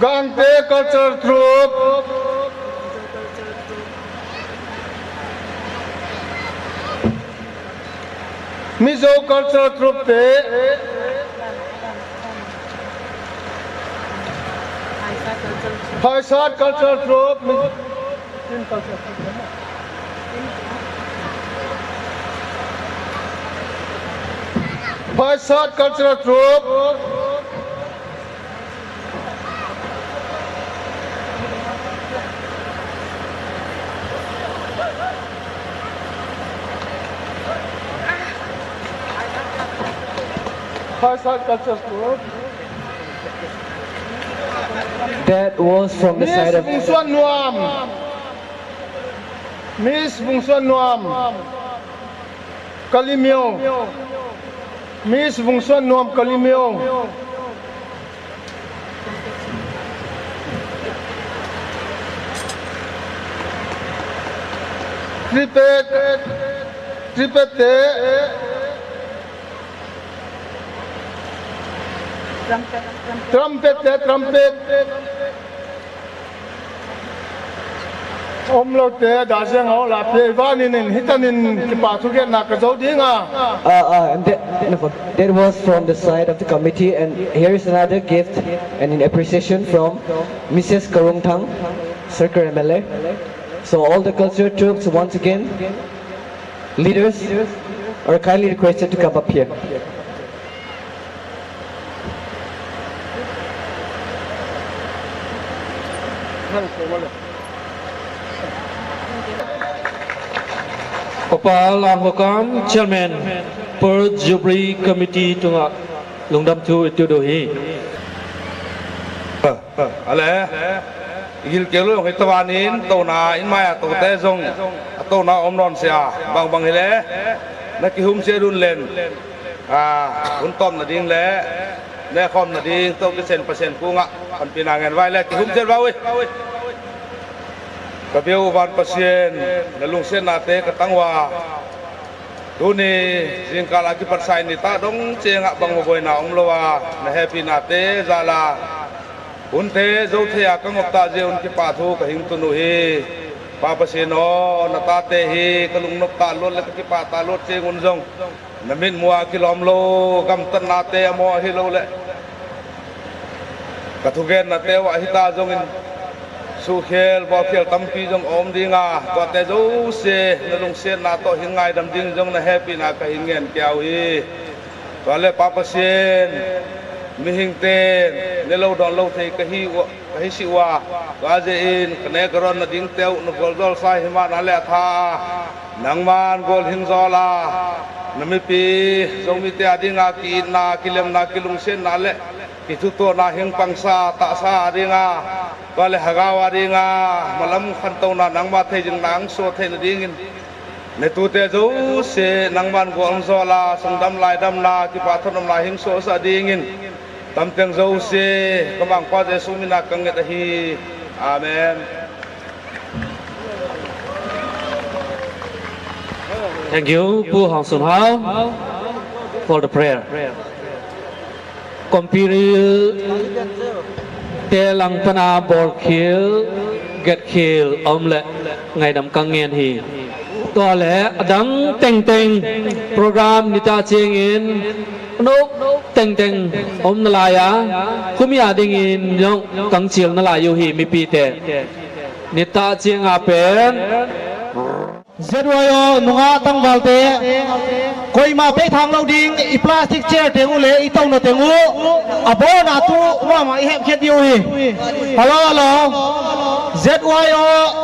Gangte Cultural Troupe. Mizo Cultural Troupe te. Phaisat Cultural Troupe. Phaisat Cultural Troupe. Phaisat Cultural Troupe. That was from the Miss side of Vungsuan Nuam. Miss Vungsuan Nuam. Kalimio. Miss Vungsuan Nuam Kalimio. Tripet, tripet te. Trumpet, trumpet. Trumpet te, trumpet. Umlou te, da jeng ho la pe, i van in, in, hitan in, kipa thugen na ka jou ding a. Uh, uh, and that, no, that was from the side of the committee, and here is another gift and in appreciation from Missus Karungthang, Circle M L A. So all the culture troops, once again, leaders are kindly requested to come up here. Papa Langkokam, Chairman, Pearl Jubilee Committee tunga lungdam thu itu do hi. Ale, igil kelu hitavan in, tona in maya tote jong, tona om non sia, bang bang hile, na kihum se dun len. A, hun tom na ding le, ne khom na ding, to kisen pasen kunga, panpina ngen vai le, kihum jel vai. Ka biu van Pathen, na lungsetna te ka tang uva. Tuni, jingkal a kipat sai ni ta dong chenga bang boina umlou a, na hepina te jal a. Hun te, jou thei a ka ngop ta jeh un kipa thu ka hing tun u hi. Pa Pathen o, na tate hi, ka lungnop ta lot le ka kipa ta lot cheng un jong. Na mitmu a kilom lou, gamtatna te amo ahilou le. Ka thugenna teu a hita jongin, suhkhel, bolkhel tampi jong om ding a, tua te jouse, na lungsetna toh hin ngaidam ding jong na hepina ka hin ngen keu hi. Tua le Pa Pathen, mihing ten, ne lou don lou thei ka hi u. Ka hi si uva, ka je in, ka ne ka ron na ding teu, na bol jol sa hi ma na le tha. Nangman gol hing jol a, na mipi, Zomi te a dinga, ki itna, ki lemna, ki lungsetna le, ki thuto na hing pangsa, tahsa a dinga, ka le hagau a dinga, malam khantouna, nangma thei jing na ang so thei na dingin. Ne tute jouse, nangman gol hing jol a, sangdam laidam na, kipa thanom na hing so sa dingin. Tamteng jouse, ka mangpa Jesu mina ka nget ahi. Amen. Thank you, Pu Hongsun Hao, for the prayer. Compiril te lang pana bolkhel, getkhel, om le ngaidam ka ngen hi. Tua le, adang tengteng program nita chengin, Nop tengteng om nalai a, khumi a dingin jong kang chil nalai u hi mipi te. Nita ching a pen. Z Y O nunga tangval te, koima pei thang lou ding, i plastic chair teng u le, i touna teng u, abona tu, mama i hep khet diu hi. Hello, hello. Z Y O.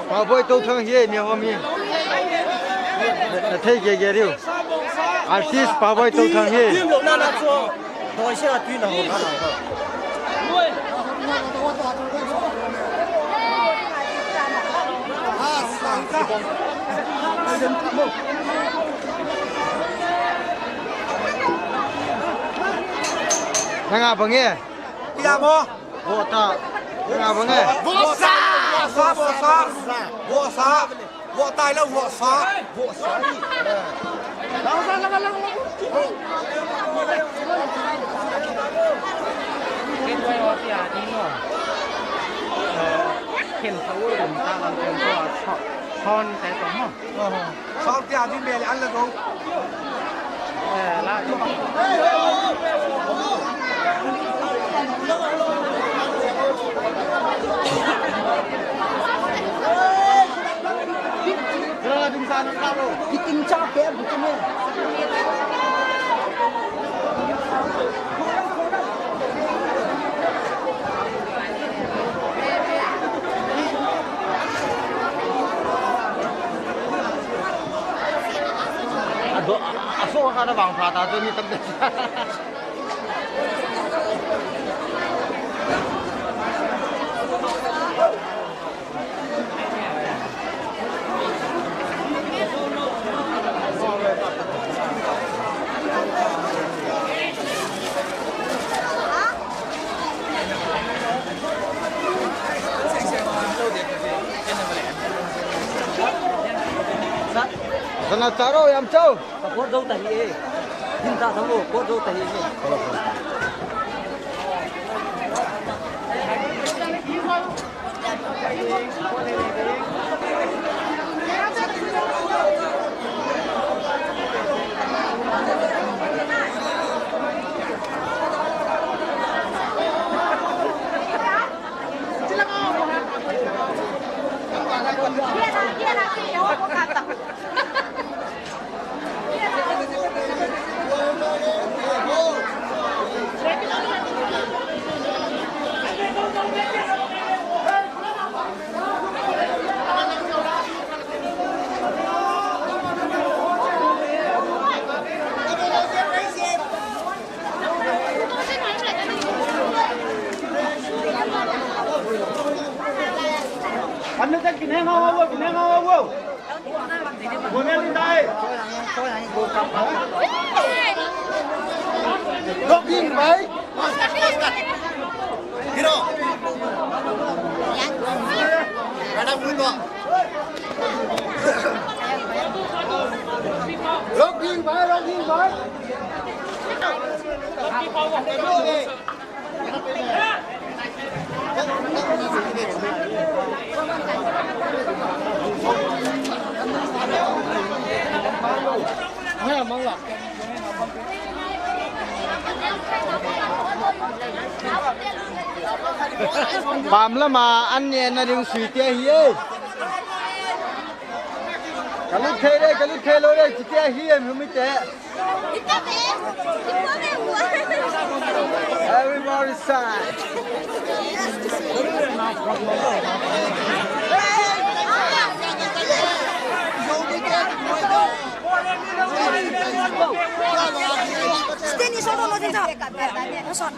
Paboi to thang hi, ni ho mi. Na thei ge ge riu. Artist Paboi to thang hi. Nanga bang e? Pia mo? Vota. Nanga bang e? Vosa! Vosa, vosa. Vosa. Voh tai lo, voh sa, voh sa. Lang, lang, lang, lang, lang. Ken wai wa tia ding mo. Ken sa wo dum ta lang ken ko a so, son te to mo. Son tia ding be le an la go. Kiting cha pe bu tu me. Ado, aso ka na bang pha ta tu ni tam de. Sana charo yam chau. Ka pot zo ta hi e. Hin ta thamo, pot zo ta hi e. Ano ta kinema wa, kinema wa. Lok ding bhai. Hero. Madam Ruto. Lok ding bhai, lok ding bhai. Pam lama an neh na ding sui te hi e. Ka lut thei le, ka lut thei lou le, chi te hi e, mi te. Everybody side. Stage ni solo lo din ta. Stage ni solo.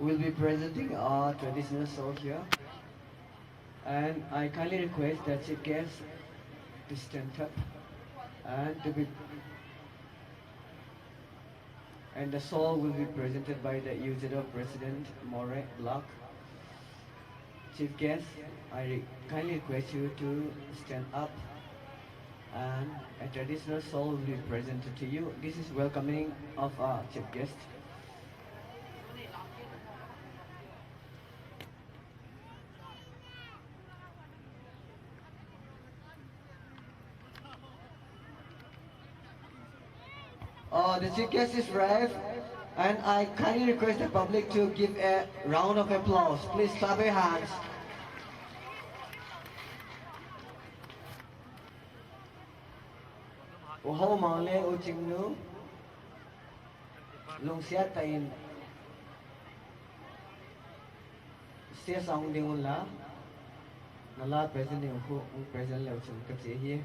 We'll be presenting our traditional shawl here. And I kindly request the chief guest to stand up and to be, and the shawl will be presented by the U Z O President Moreh Block. Chief guest, I re-, kindly request you to stand up and a traditional shawl will be presented to you. This is welcoming of our chief guest. Uh, the chief guest is arrived, and I kindly request the public to give a round of applause. Please clap your hands. U Haomang le U Chingnu, lungsiat tah in stage a hung ding un la, nala present ding khu, hung present leu chun kache ahi.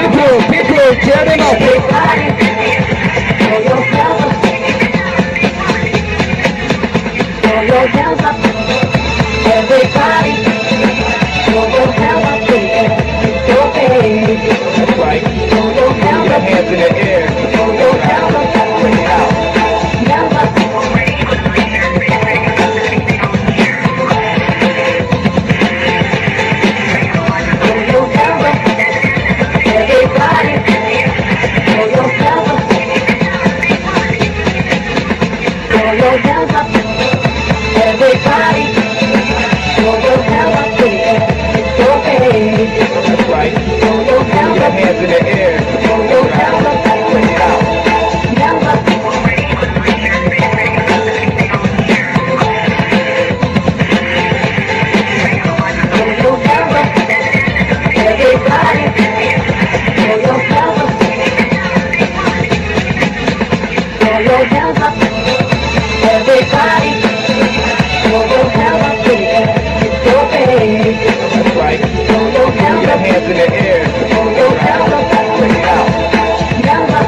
People, people, cheer them up. Everybody, throw your hands up in the air. That's right. Throw your hands up. Put your hands in the air. Throw your hands up. Bring it out. Hands up. Throw your hands up. Everybody, throw your hands up. Throw your hands up. Everybody, throw your hands up in the air. It's okay. That's right. Throw your hands up. Put your hands in the air. Throw your hands up. Bring it out. Hands up. Throw your hands up. Everybody, throw your hands up. Throw your hands up. Everybody, throw your hands up in the air. It's okay. That's right. Throw your hands up. Put your hands in the air. Throw your hands up. Bring it out. Hands up.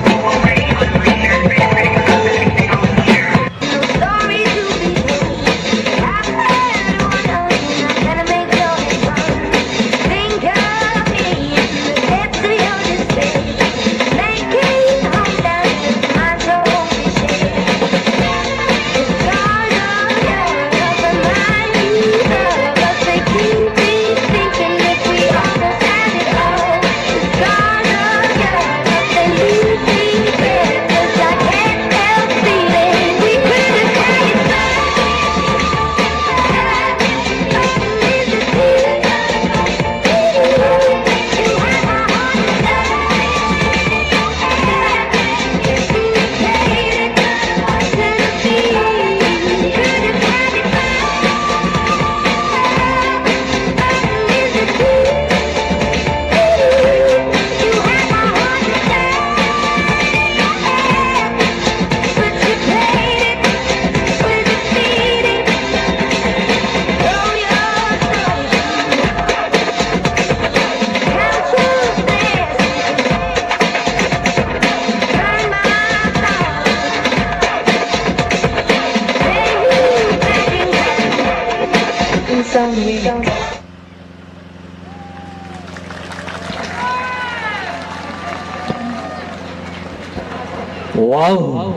Wow.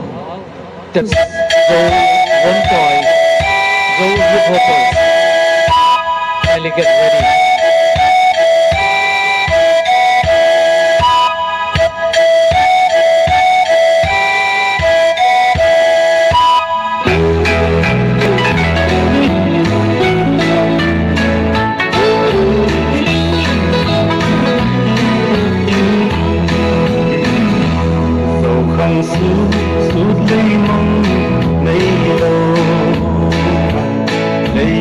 That's Zo Wontoy, Zo Hip Hopper. Kindly get ready. Zo khang sut sut lei mong nei lo. Lei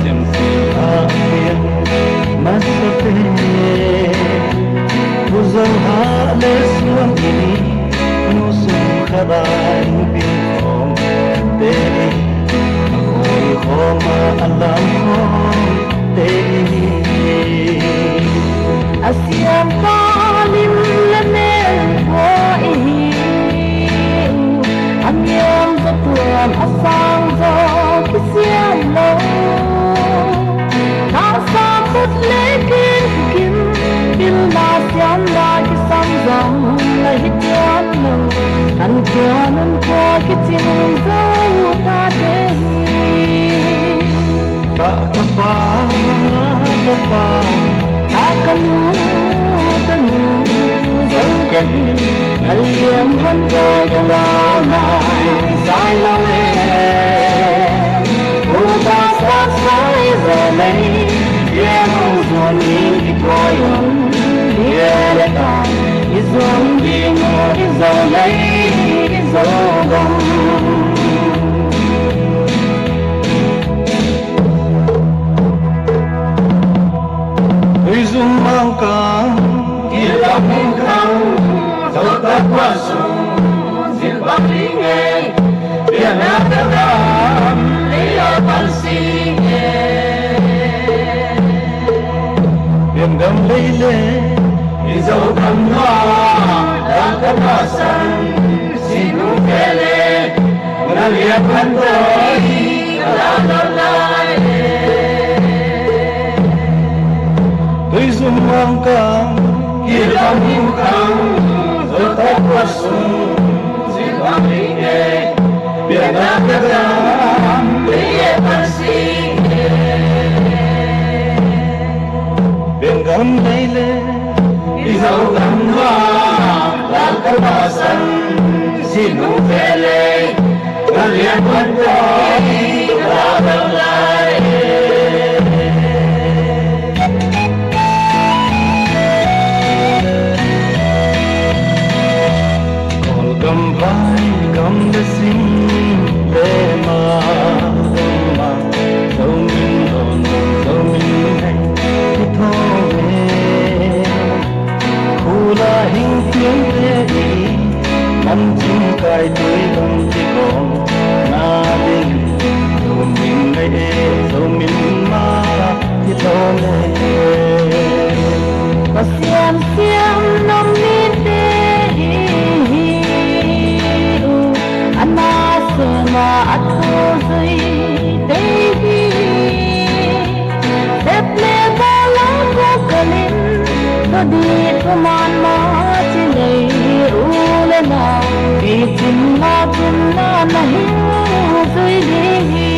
sem sem a pian masa te. Bu zo ha le suan ini. Nu sum kha bai pin khom te. Khoi khom a lam khom te. Asiam pa lim le mel po ihi. Amiam za tuam asang zo kisiam lo. Tahsa mut le kin kin, pilna siamna kisam zong la hi tuam lo. An kian an kua kiching zo ta te hi. Ka, ka pa, ka pa, ka, ka nu, ka nu, zo ka hi. Aliam han kai ka la nai, sai lo le. Uta sa sai zo nei, ye mong zo ni ki koi on, ye le ta, i zo ni mo, i zo nei, i zo dong. Ui zum mang kang, i la mong kang, zo ta kwa sung, zin bang Pian gam lei le i Zogam a, Lalpa tahsan, sinu vele, na lian kan doi, ka la lo lai. Tuizum mang kang, kilam hing kang, Zogam pasung, Zogam ri ke, pian na ka dam, ri e pan si ke. Pian gam lei le, i Zogam a, Lalpa tahsan, sinu vele, na lian kan doi, ka la lo lai. Kol gam vai gam le sim le ma, gam ma, Zomi lon, Zomi hai, ti thong e. Khula hing tiang te i, man chim kai tui gam ti kong, na ding, Zomi ngai e, Zomi ma, Pasian siam nom mite hi, ana sema athu zui te hi. Sep le bala ko kalin, dodi kuman ma chilei u le na, ichin ma chun na na hi zui di hi.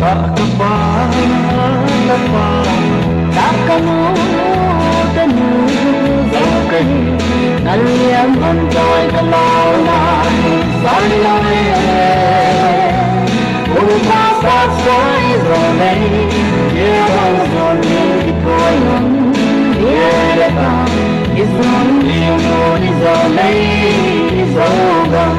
Ta ka pa, ta pa, ta ka nu, ta nu, ta ka hi, na liam von toi ka lau na, sai lo e. U pa sa sai zo nei, ye bang zo ni ki toi on, ye le ta, i zo ni mo ni zo nei, i zo gam.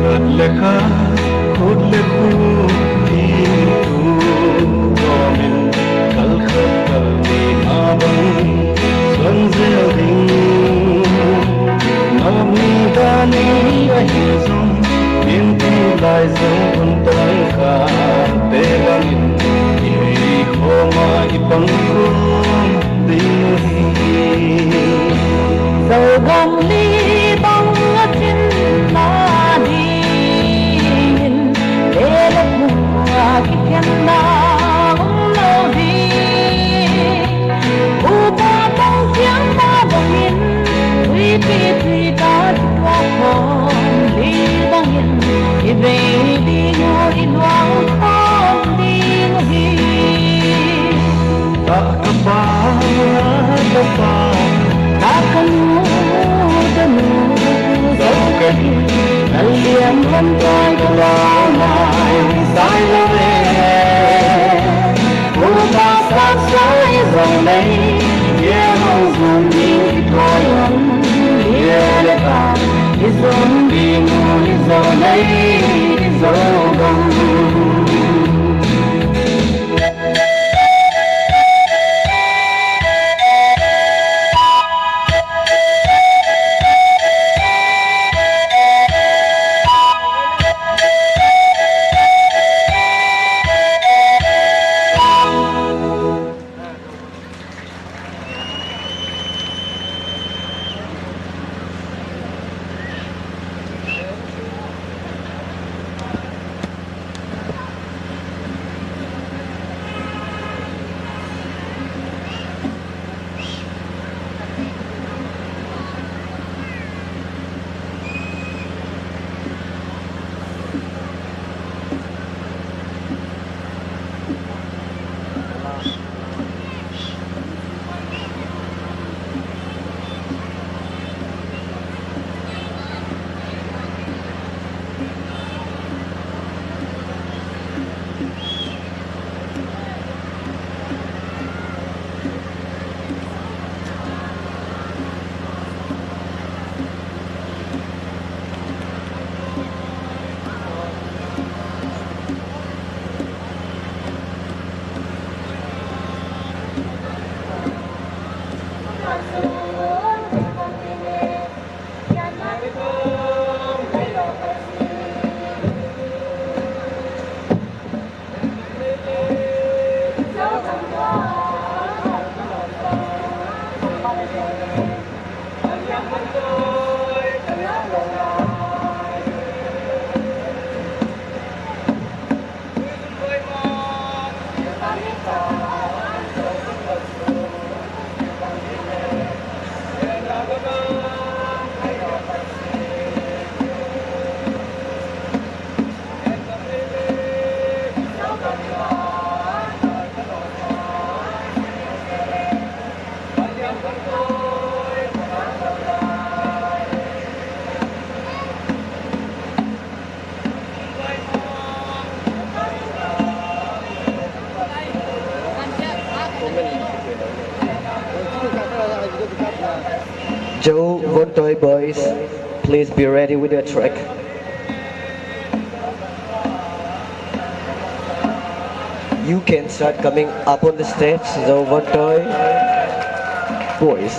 Khat le khat, khut le khut, ti tu, domin, kal khat kal ni ma bang, son zel ding. Nop ni dan ni ahi jong, min ti lai jong un tang kha, te bangin, i hei khoma i pang khom ding hi. Zogam li bang a chin na dingin, le le khua kikhen na um lo ding. Upa tong siam ta bangin, tuipi tuita kitua khom li bangin, i vei ding u i luang khom ding u hi. Ta ka pa, ta pa, ta ka nu, ta nu, zo ka hi, na liam von toi ka lo nai, sai lo e. U pa sa sai zo nei, ye hong zon ding i toi on, ye le ta, i zon ding u i zo nei, i zo gam. Joe Von Toy boys, please be ready with your track. You can start coming up on the stage, Joe Von Toy boys.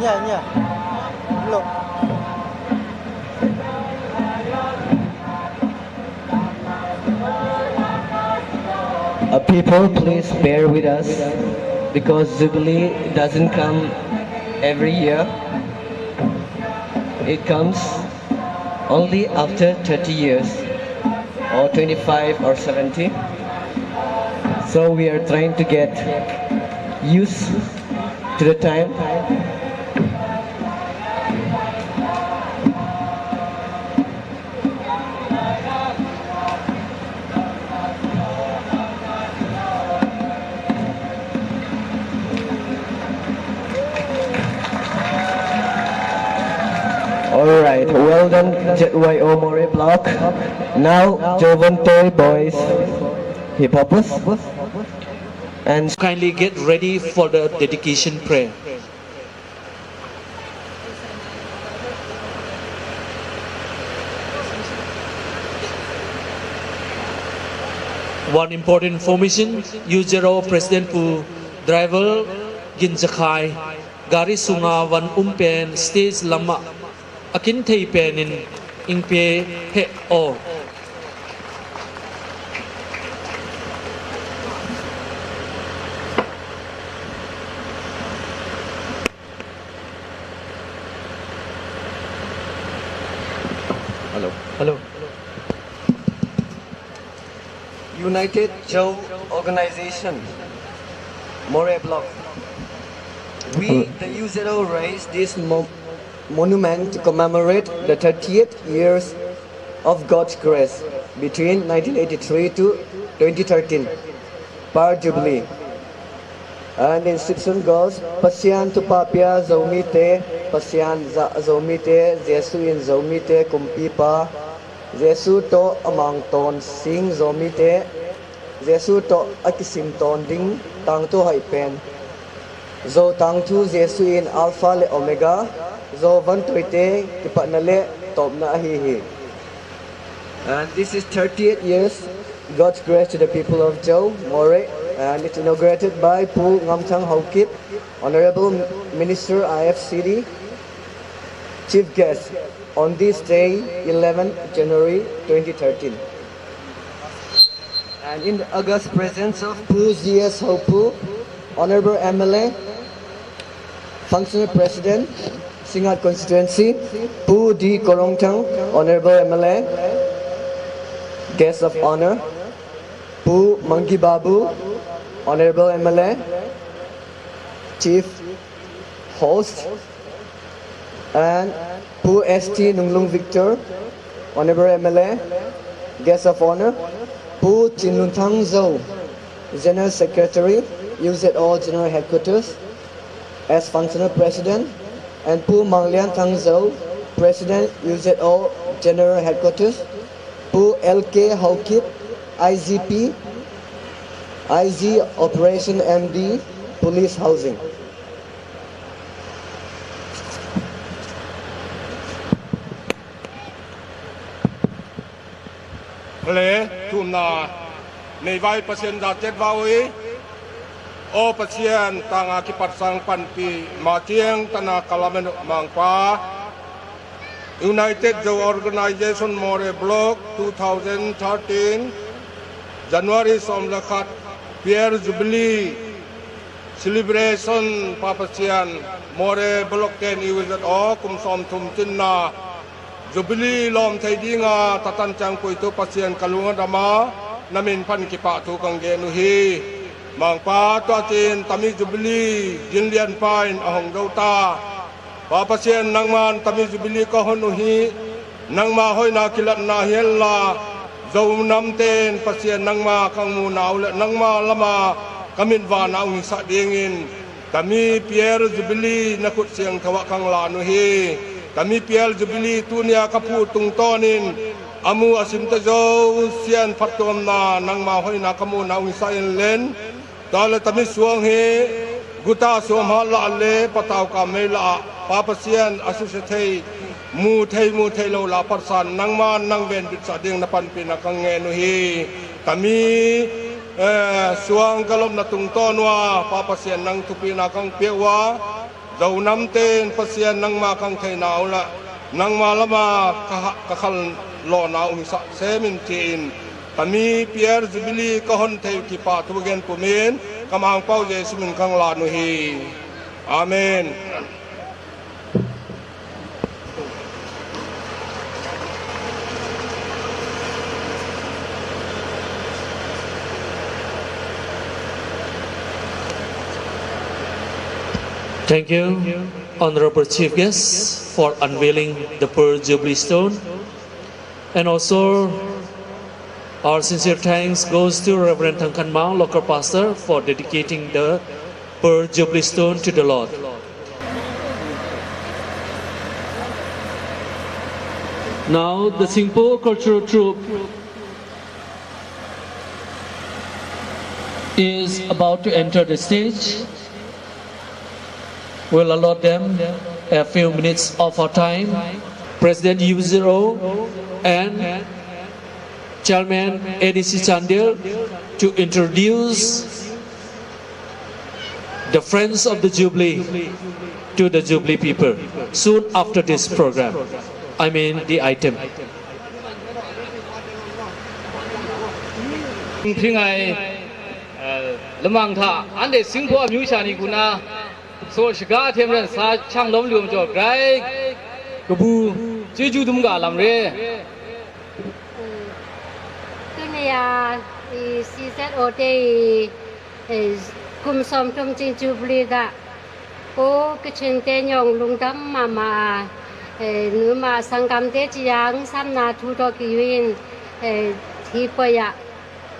Nya, nya. Hello. Uh, people, please bear with us because Jubilee doesn't come every year. It comes only after thirty years, or twenty-five or seventy. So we are trying to get used to the time. All right, well done, Z Y O Moreh Block. Now, Joe Von Toy boys, hip hoppers, and kindly get ready for the dedication prayer. One important information, U zero President Pu Driver Ginchakhai, gari sunga van um pen stage lama akin thei pen in ingpe he o. Hello. Hello. United Joe Organization, Moreh Block. We, the U zero, raise this mo- monument to commemorate the thirtieth years of God's grace between nineteen eighty-three to twenty thirteen. Pearl Jubilee. And inscription goes, Pasian thupha pia Zomite, Pasian za Zomite, Jesu in Zomite kumpipa, Jesu toh amang ton sing Zomite, Jesu toh akisim ton ding tangthu hoipen. Zo tangthu Jesu in Alpha le Omega, Zo vantoite kipatna le topna ahi hi. And this is thirty-eight years, God's grace to the people of Zo, Moreh, and it's inaugurated by Pu Ngamthang Haokip, Honorable Minister I F C D, Chief Guest, on this day, eleventh January twenty thirteen. And in the august presence of Pu G S Haopu, Honorable M L A, Functional President, Singngat Constituency, Pu D Korongthang, Honorable M L A, Guest of Honor, Pu Mangi Babu, Honorable M L A, Chief Host, and Pu S T Nunglung Victor, Honorable M L A, Guest of Honor, Pu Chinlunthang Zo, General Secretary, U Z O General Headquarters, as Functional President, and Pu Manglianthang Zo, President, U Z O General Headquarters, Pu L K Haokip, I G P, I G Operation M D, Police Housing. Hale, tumna, nei vai Pasian da chet va ui. O Pasian, tanga kipat sang panpi, ma tiang tana kalamen mangpa. United Zo Organization Moreh Block two thousand thirteen, January som le khat, Pearl Jubilee Celebration, Pa Pasian, Moreh Block ten U Z O, kum som thum tinna, Jubilee lom thei dinga, tatan chang puitu Pasian kalunga dama, namin pan kipa thu kang gen u hi. Mangpa tua tin, tami Jubilee, ginlian pain, ahong do ta. Pa Pasian nangman tami Jubilee ka hon u hi, nangma hoina kilatna hianla, Zo nam ten Pasian nangma kang mu nau le nangma lama kamin va nau hi sa dingin, tami Pearl Jubilee na khut siang thawa kang la nu hi, tami Pearl Jubilee tunia ka phu tung tonin, amu asim te Zo sian phat tuamna nangma hoina ka mu nau hi sa in len, Tale tami suang hi, guta suam ha la le, patau ka mei la, Pa Pasian, asu se thei, mu thei, mu thei lo la, patsan, nangma, nang ven bit sa ding na panpi na kang nge nu hi. Tami, eh, suang kalom na tung to nua, Pa Pasian, nang thupi na kang pia ua, Zo nam ten Pasian nangma kang thei nau la, nangma lama ka, ka khal lo nau hi sa semin tin, tami Pearl Jubilee ka hon thei kipa thu gen pumin, ka mangpau Jesu min kang la nu hi. Amen. Thank you, Honorable Chief Guest, for unveiling the Pearl Jubilee Stone. And also, our sincere thanks goes to Reverend Thangkhanmang, local pastor, for dedicating the Pearl Jubilee Stone to the Lord. Now, the Singpho Cultural Troupe is about to enter the stage. We'll allot them a few minutes of our time. President U zero and Chairman A D C Chandel to introduce the Friends of the Jubilee to the Jubilee people soon after this program. I mean the item. Thing ai, eh, lamang tha, ande Singpho amyu shani kuna, so shiga them ran sa chang lom lium jo grai, kabu, jeju dum ga lam re. Tunia, i C Z O te i, eh, kum som thum ching Jubilee ga. Ko Kachin te nyong lungdam mama, eh, numa sanggam te chiang samna thu to kiyuin, eh, thi poya.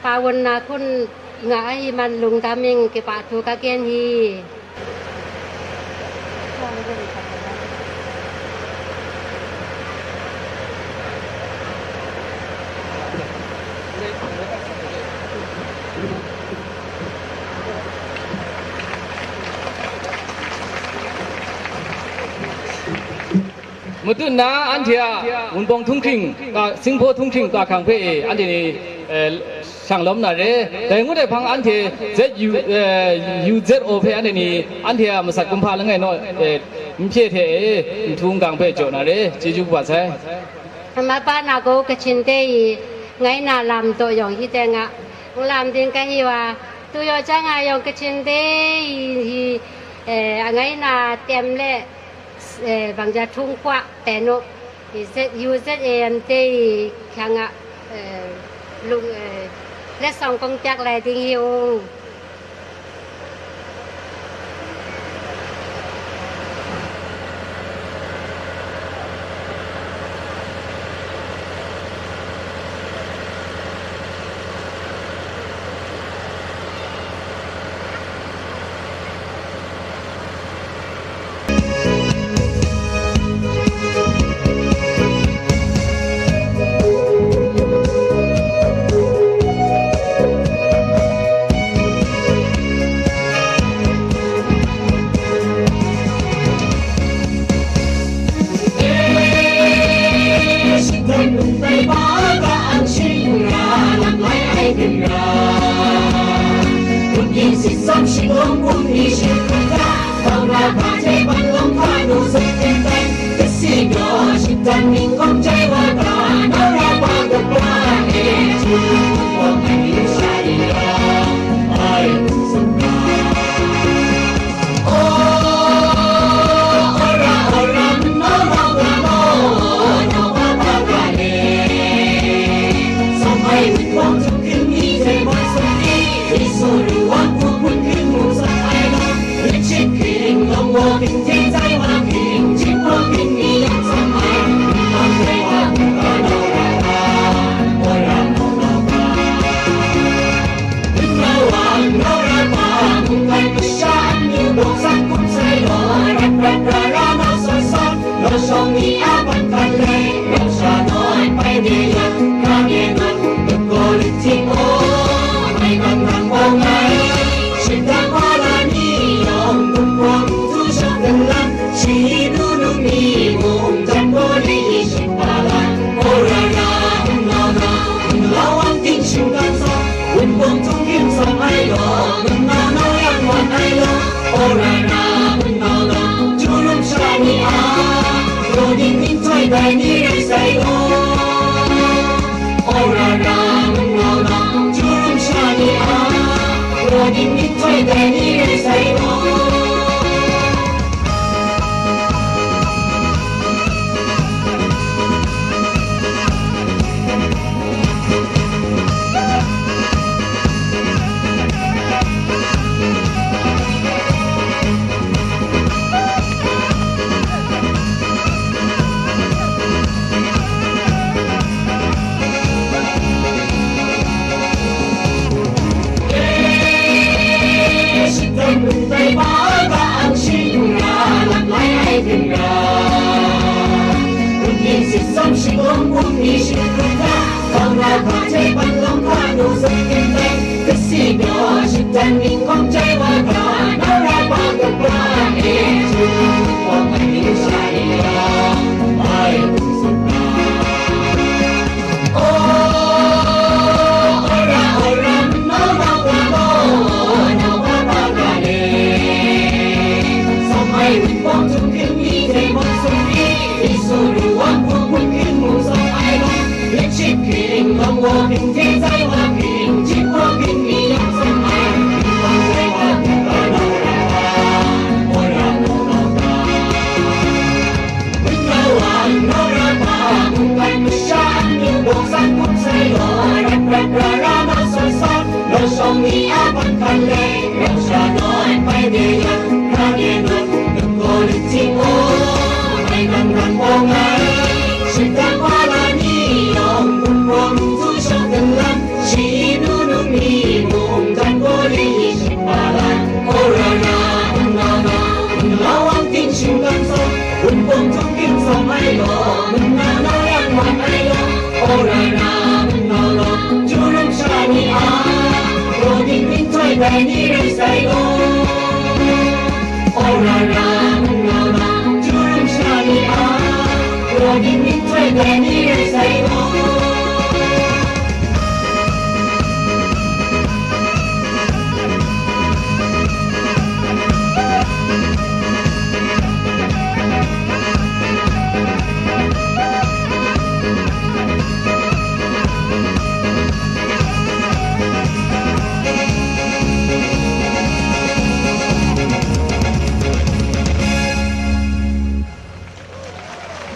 Pawonna khun Nga ahi man lungdam ing, kipah thu kagen hi. Mutun na anthia, Munpong Thungkhing, ka, Singpho Thungkhing ka khang phe, anthini, eh, sanglom na re. Dai ngu dai phang anthia, Z U, eh, U Z O phe anthini, anthia masak kumpha la ngai no, eh, mphe the, eh, thung kang phe jo na re. Cheju pa sai. Mapa na ko Kachin te i, ngaina lam to jong hi te nga, lam ding ka hi wa, tu yo cha nga jong Kachin te i, hi, eh, ngaina tem le, eh, bang ja thung kwa te no, i Z, U Z A M te i, khang a, eh, lung, eh, le song kong piak lai ding hi ung.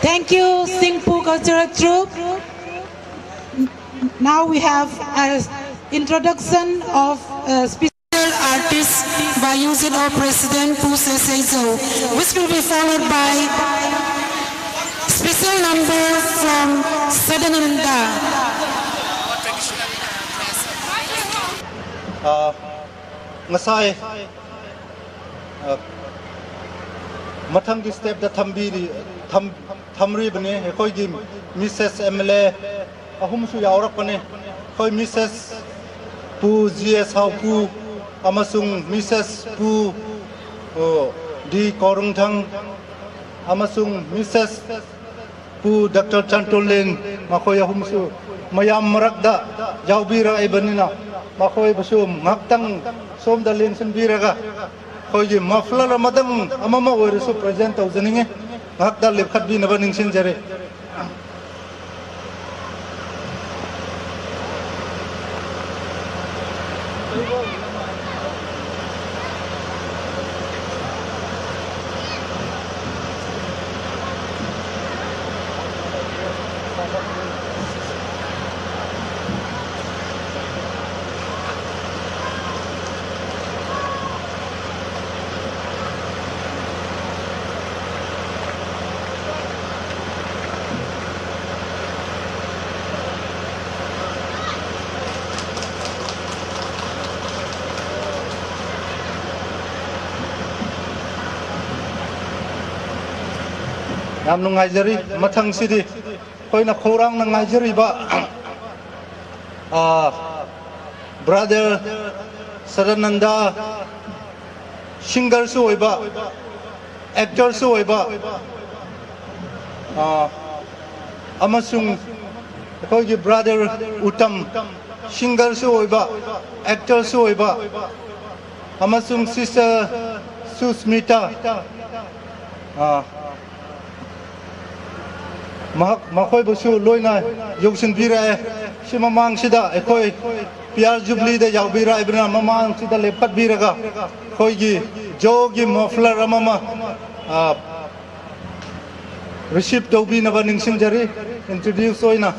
Thank you, Singpu Cultural Troupe. Now we have an introduction of a special artist by U Z O President Pu Sesei Zou, which will be followed by special number from Sadananda. Ah, ngasai, ah, mathang gi step da thambi ri, tham, thamri bani, hekoi gi Missus M L A, ahum su yaurak pani, hoi Missus Pu G S Haupu, amasung Missus Pu, oh, D Korungthang, amasung Missus Pu Doctor Chantonlen, makhoi ahum su, mayam marak da, yaubira ibanina, makhoi basu, ngaktang, som da len sun biraga, khoi gi muffler amadang, amama oi su present tau janinge, ngakda lepkhat bina ba ningsin jare. Yam nungai jari, mathang sidi. Koina khorang na ngai jari ba. Ah, brother Sadananda, singer su oi ba, actor su oi ba. Ah, amasung, khoi gi brother Uttam, singer su oi ba, actor su oi ba. Amasung sister Susmita. Ah, Mahak, makhoi basu loina, yoksin bira e, si mamang sida, ekhoi, P R Jubilee da yau bira, ibina mamang sida lepkhat biraga, khoi gi, jo gi muffler amama, ah, receive tau bina ba ningsin jari, introduce oina.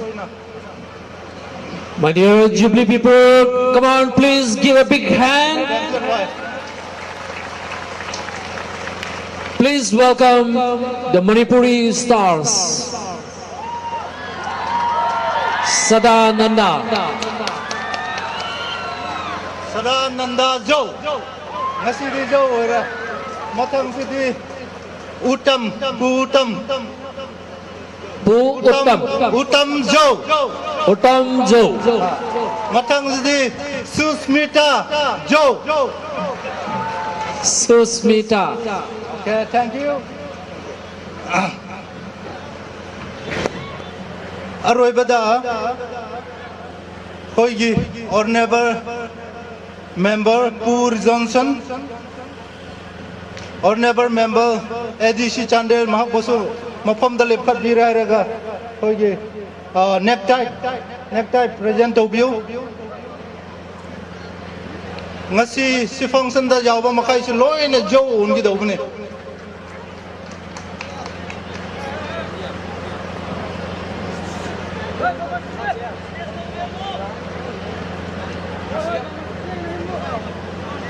My dear Jubilee people, come on, please give a big hand. Please welcome the Manipuri stars. Sadananda. Sadananda Zou. Ngasi di Zou ora. Mathang sidi Uttam, Pu Uttam. Pu Uttam. Uttam Zou. Uttam Zou. Mathang sidi Susmita Zou. Susmita. Okay, thank you. Aroi bada, khoi gi, honorable member Pu Johnson. Honorable member A D C Chandel mahak basu mafam da lepkhat bira raga khoi gi, ah, necktie, necktie present tau biu. Ngasi si function da yau ba makhai si loina jo un gi dau bani.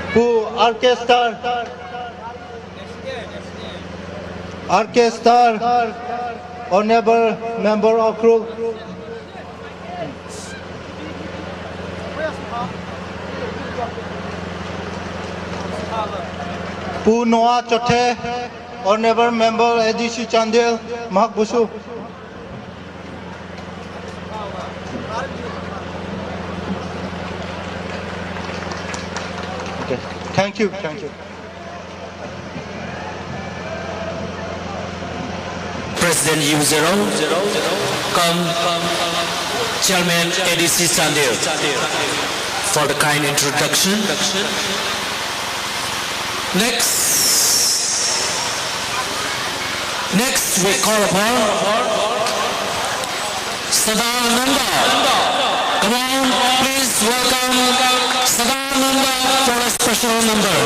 Pu orchestra, orchestra, honorable member of group. Pu Noah Chothe, honorable member A D C Chandel, mahak basu. Thank you, thank you. President U Zero, come, Chairman A D C Chandel, for the kind introduction. Next, next we call upon Sadananda. Come on, please welcome Sadananda for a special number.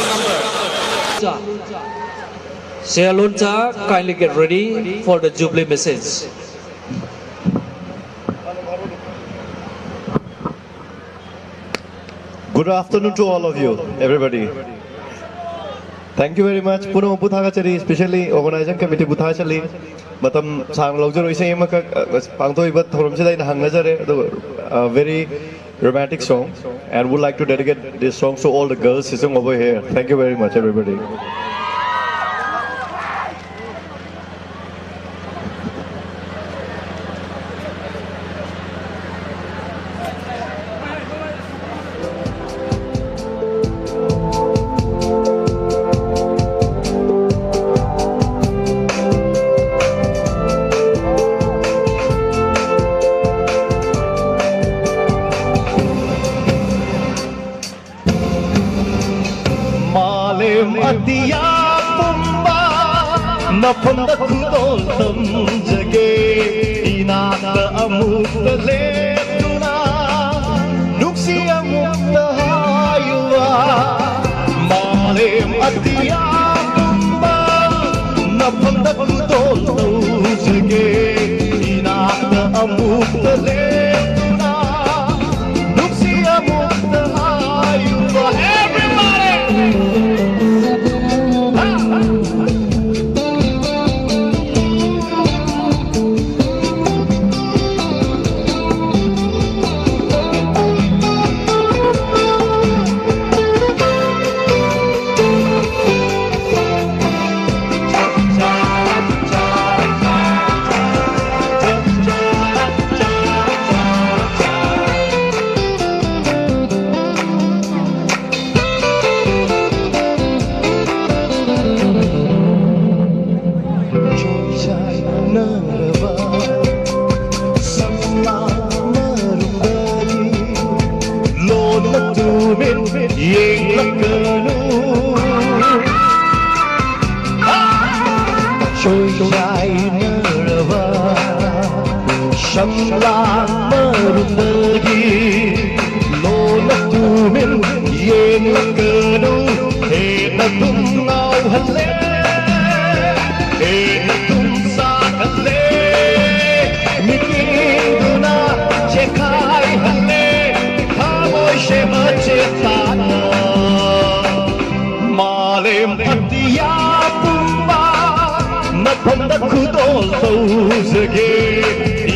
Sealuncha, kindly get ready for the Jubilee message. Good afternoon to all of you, everybody. Thank you very much. Puno buthaga chari, especially organizing committee buthaga chari. Matam sang lou jaro ise ma ka, uh, pangtho ibat thorom se dai na hang na jare. A very romantic song, and would like to dedicate this song to all the girls sitting over here. Thank you very much, everybody. Malem atia pumba, naphanda khudol tamjage, inakta amukta letuna, nuksi amukta hayuva. Malem atia pumba, naphanda khudol tamjage, inakta amukta letuna, Choichai narava, samlang marundagi, lona tumin, yeng lakanu, he na tum ngau hale, he na tum sa hale, miting duna, chekai hale, khamoi shema chetana. Malem atia pumba, naphanda khudol tamjage,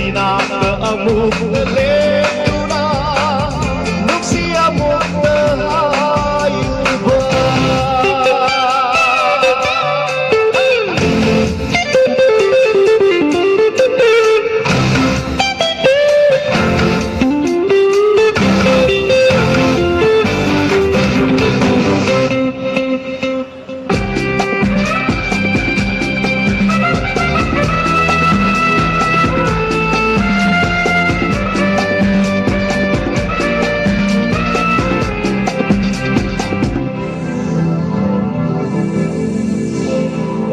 inakta amukta letuna, nuksi amukta hayuva.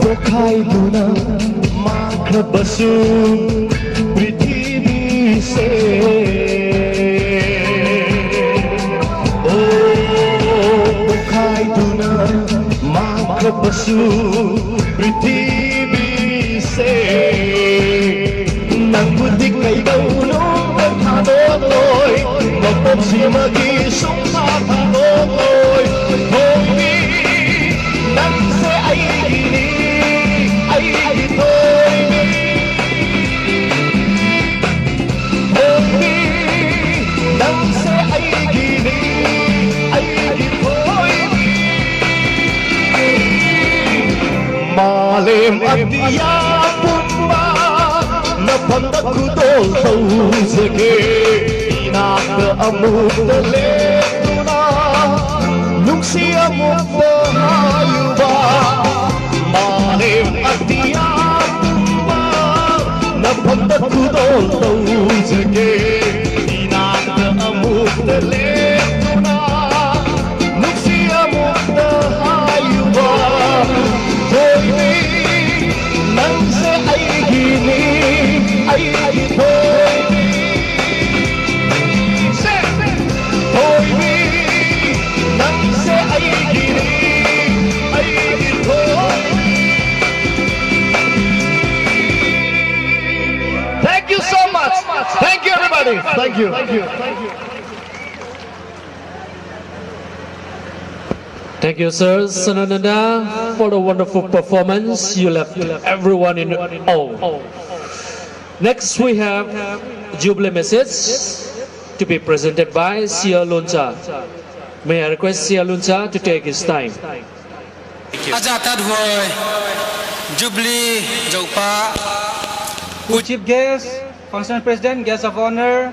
Pokhai duna makha basu prithibi se. O, pokhai duna makha basu prithibi se. Nang buti kai dau no thadok loi, mapom si magi sung sa thadok loi. Hoi mi, nang se ai ni, ai ni hoi mi. Hoi mi, nang se ai ni, ai ni hoi mi. Malem atia pumba, naphanda khudol tamjage, inakta amukta letuna, nung Sia mukta hayuba, mane atia tumba, na pamda kudon tau jage, inanda amukta le tuna, nuksia mukta hayuba, koi bhi nang se aigini, aigi koi bhi. Thank you so much. Thank you, everybody. Thank you. Thank you. Thank you, sir Sanananda, for the wonderful performance. You left everyone in awe. Next, we have Jubilee message to be presented by Sia Luncha. May I request Sia Luncha to take his time? Aja tat hoi, Jubilee jopa, Pu Chief Guest, Functional President, Guest of Honor,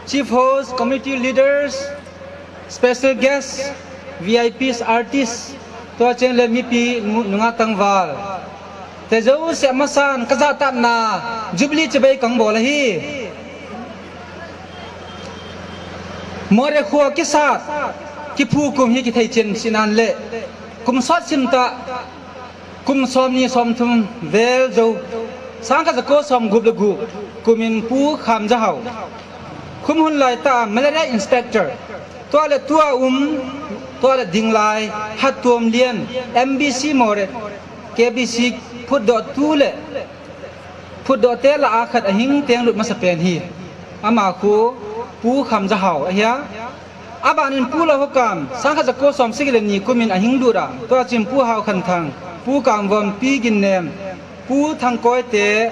Chief Host, Community Leaders, Special Guest, V I Ps, Artists, tua cheng le mipi nunga tangval. Te jouse masan kaja tatna Jubilee chibai kang bol ahi. Moreh khua kisat, kiphu kum hi kithei chen sinan le, kum sot sim ta, kum som ni som thum vel jou, sangkhat jako som gup le gup, kumin Pu Kham Jahau. Khum hun lai ta, Malaria Inspector. Tua le tua um, tua le ding lai, Hattuam Lian, M B C Moreh, K B C phutdoh tu le, phutdoh te la a khat ahing teng lut masa pen hi. Ama khu Pu Kham Jahau ahia. Aban in Pu Lohakam, sangkhat jako som sagi le ni kumin ahing lut a. Tua chun Pu Haokhanthang, Pu Kamvom, Pi Ginnem, Pu Thangkoi te,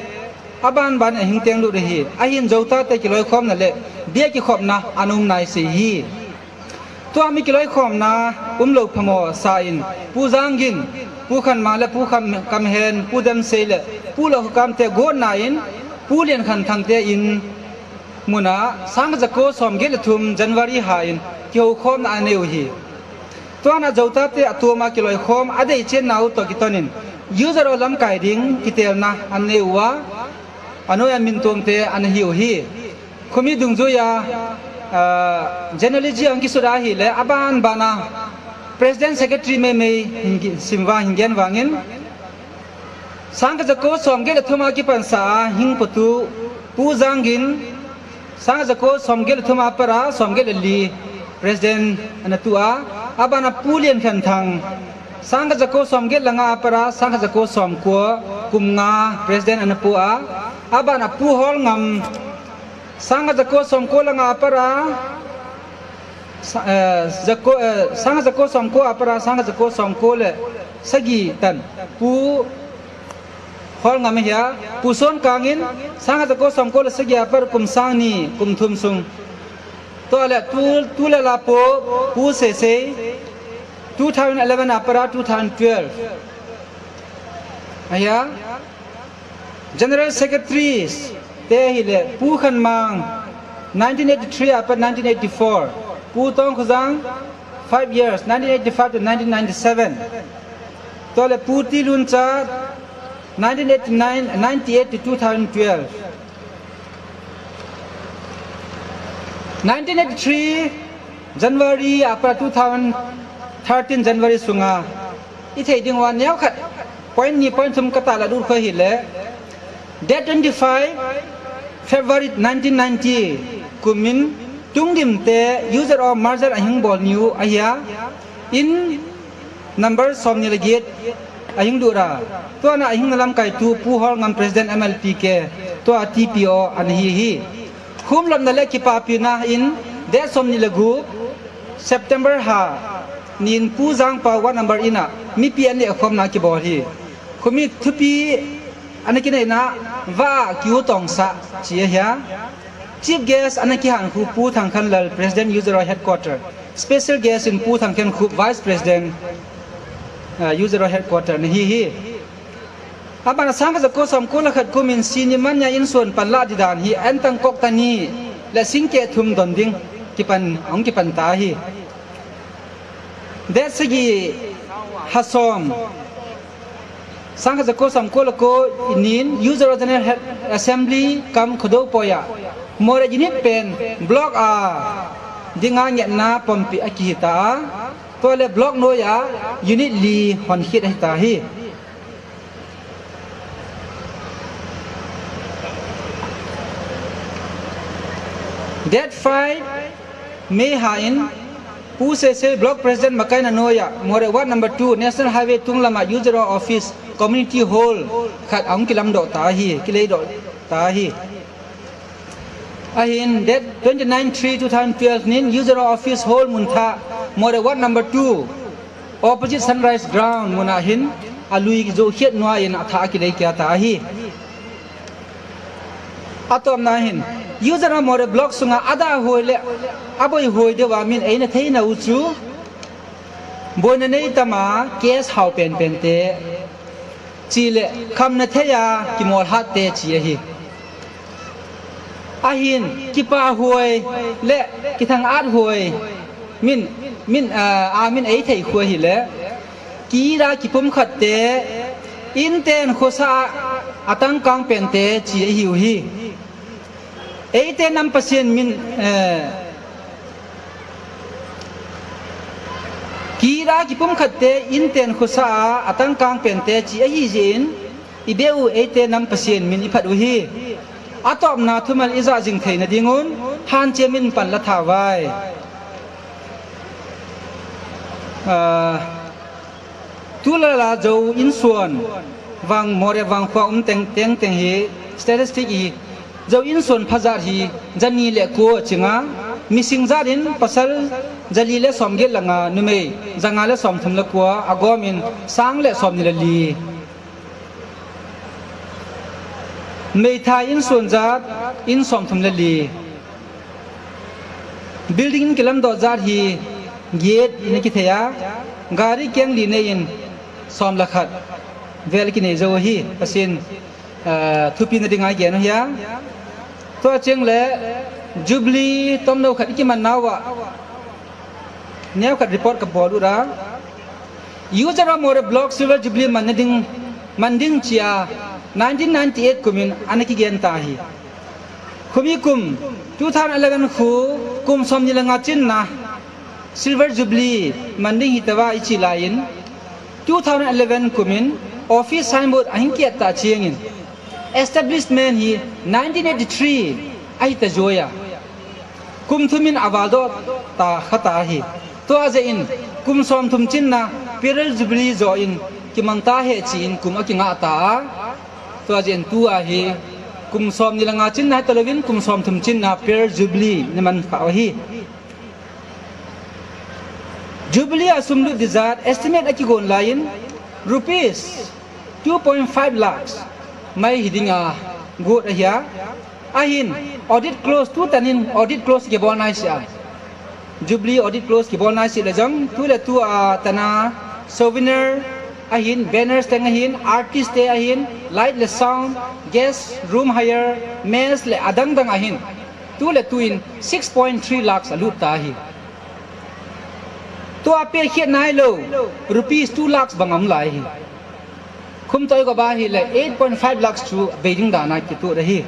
aban ban ahing teng lut ahi. Ahin jou ta te kiloikhomna le, bia kikhopna, ana um nai sei hi. Tua mi kiloikhomna umlou phamo sa in, Pu Janggin, Pu Khanmang le Pu Kham-, Kamhen, Pu Demsei le Pu Lohakam te gotna in, Pu Liankhanthang te in muna, sangkhat jako som get le thum January ha in, kihoukhomna anei u hi. Tuana jou ta te atom a kiloikhom, adei chenna u toh kiton in, U Z R O lamkai ding kitelna anei uva, anoi a min tuam te ana hi u hi. Khumi dungjuia, ah, genealogy ang kisut ahile, aban bana President Secretary meimei hin gi-, sim vang hin gen vangin, sangkhat jako som get le thum a kipansa a hing putu Pu Janggin, sangkhat jako som get le thum a pat a som get le li President ana tu a, abana Pu Liankhanthang, sangkhat jako som get le nga a pat a sangkhat jako som ko kum nga President ana pu a, abana Pu Holngam, sangkhat jako som ko le nga a pat a, sa-, eh, jako, eh, sangkhat jako som ko a pat a, sangkhat jako som ko le sagi tan Pu Holngam ahia, Pu Sonkangin, sangkhat jako som ko le sagi a pat kum sang ni, kum thum sung. Tua le tu, tu le la po, Pu Seisei, two thousand eleven a pat a two thousand twelve. Ahia, General Secretaries te hile, Pu Khanmang, nineteen eighty-three a pat nineteen eighty-four. Pu Tongkhojang, five years, nineteen eighty-five to nineteen ninety-seven. Tua le Pu Tiluncha, nineteen eighty-nine, ninety-eight to two thousand twelve. Nineteen eighty-three, January a pat two thousand thirteen January sunga, i thei ding uva neokhat, point ni point thum katahlah lut kha hile, date twenty-five February nineteen ninety, kumin Tungdim te U Z R O merger ahing bol ni u ahia, in number som ni le get ahing lut a. Tuana ahingna lamkai tu Pu Holngam President M L P K, tua T P O ana hi hi. Khum lopna le kipapina in date som ni le gup September ha nin Pu Jangpao ward number in a mipi ana nehkhomna kibol hi. Khumi thupi ana kineina va kiu tongsa chi ahia. Chief guest ana kihan khu Pu Thangkhanlal, President U Z R O Headquarter. Special guest in Pu Thangkhenkhup, Vice President, uh, U Z R O Headquarter ana hi hi. Abana sangkhat jako som ko le khat kumin Sini Manya in suan panlah di dan hi, an tang kok tani le singkeh thum don ding kipan, hung kipan ta hi. Date sagi, Hasom, sangkhat jako somko le ko nin, Ujara General Assembly cum Khodou Poya, Moreh unit pen block a dinga ngetna pompi akihita a, tua le block noiya unit li hon khit ahita hi. Date five May ha in, Pu Sese, Block President makaina noiya, Moreh Ward number two, National Highway tung lama Ujara Office Community Hall khat ahung kilamdoh ta hi, kileidoh ta hi. Ahin, date twenty-nine three two thousand twelve nin, Ujara Office Hall mun thah, Moreh Ward number two, opposite Sunrise Ground muna hin, alui kijo khiat noiya athah akilei kia ta hi. Atomna hin, Ujara Moreh block sunga ada hoi le aboi hoi deuva min eina theina u chu, boina nei tama case hao penpen te, chi le khamna theiya kimol hat te chi ahi. Ahin, kipa hoi le kithang at hoi min, min, a, a min ei thei khu ahile, kira kipum khat te, in ten khosa a, atangkang pen te chi ahiu hi. Eite nam Pasian min, eh, kira kipum khat te, in ten khosa a, atangkang pen te chi ahi jeh in, i beu eite nam Pasian min i phat u hi. Atopna thumal i ja jing theina dingun, hanche min pan la tha vai. Ah, Tulala Zo insuan, vang Moreh vang khua um teng, teng, teng hi statistic i, Zo insuan phajat hi, jani le ko chinga, mising jat in pasal jali le som get langa, numei janga le som thum le kua, agom in sang le som ni le li. Meithai insuan jat, in som thum le li. Building in kilamdoh jat hi, get in kithei a, gari keng li nei in som le khat vel kinei jo hi, Pasian, ah, thupina dinga gen u hi a. Tua cheng le, Jubilee tomno khat i kiman nauva, neo khat report ka bol u ra. Ujara Moreh Block Silver Jubilee man ding, man ding chia nineteen ninety-eight kumin ana kigen ta hi. Khumi kum two thousand eleven khu kum som ni le nga chinna Silver Jubilee man ding hi tava i chi lai in, two thousand eleven kumin office signboard ahin kiat ta chiang in, establishment hi nineteen eighty-three ahi ta joya. Kum thum in aval doh ta kha ta hi. Tua jeh in, kum som thum chinna Pearl Jubilee jo in kimang ta he chi in kum a kinga ta a. Tua jeh in tua hi, kum som ni le nga chinna hi ta louvin, kum som thum chinna Pearl Jubilee ni man kha u hi. Jubilee a sum lut ding jat estimate a kigon lai in, rupees two point five lakhs mai hi dinga got ahi a. Ahin, audit close tu tan in audit close kibol nai si a. Jubilee audit close kibol nai si le jong, tu le tu a tana souvenir ahin, banners teng ahin, artist te ahin, light le sound, guest room hire, mess le adang dang ahin. Tu le tu in six point three lakhs alut ta hi. Tua pe khiat nai lou, rupees two lakhs bang um lai hi. Khum toi ko ba hi le eight point five lakhs chu bei ding dan a kitu da hi.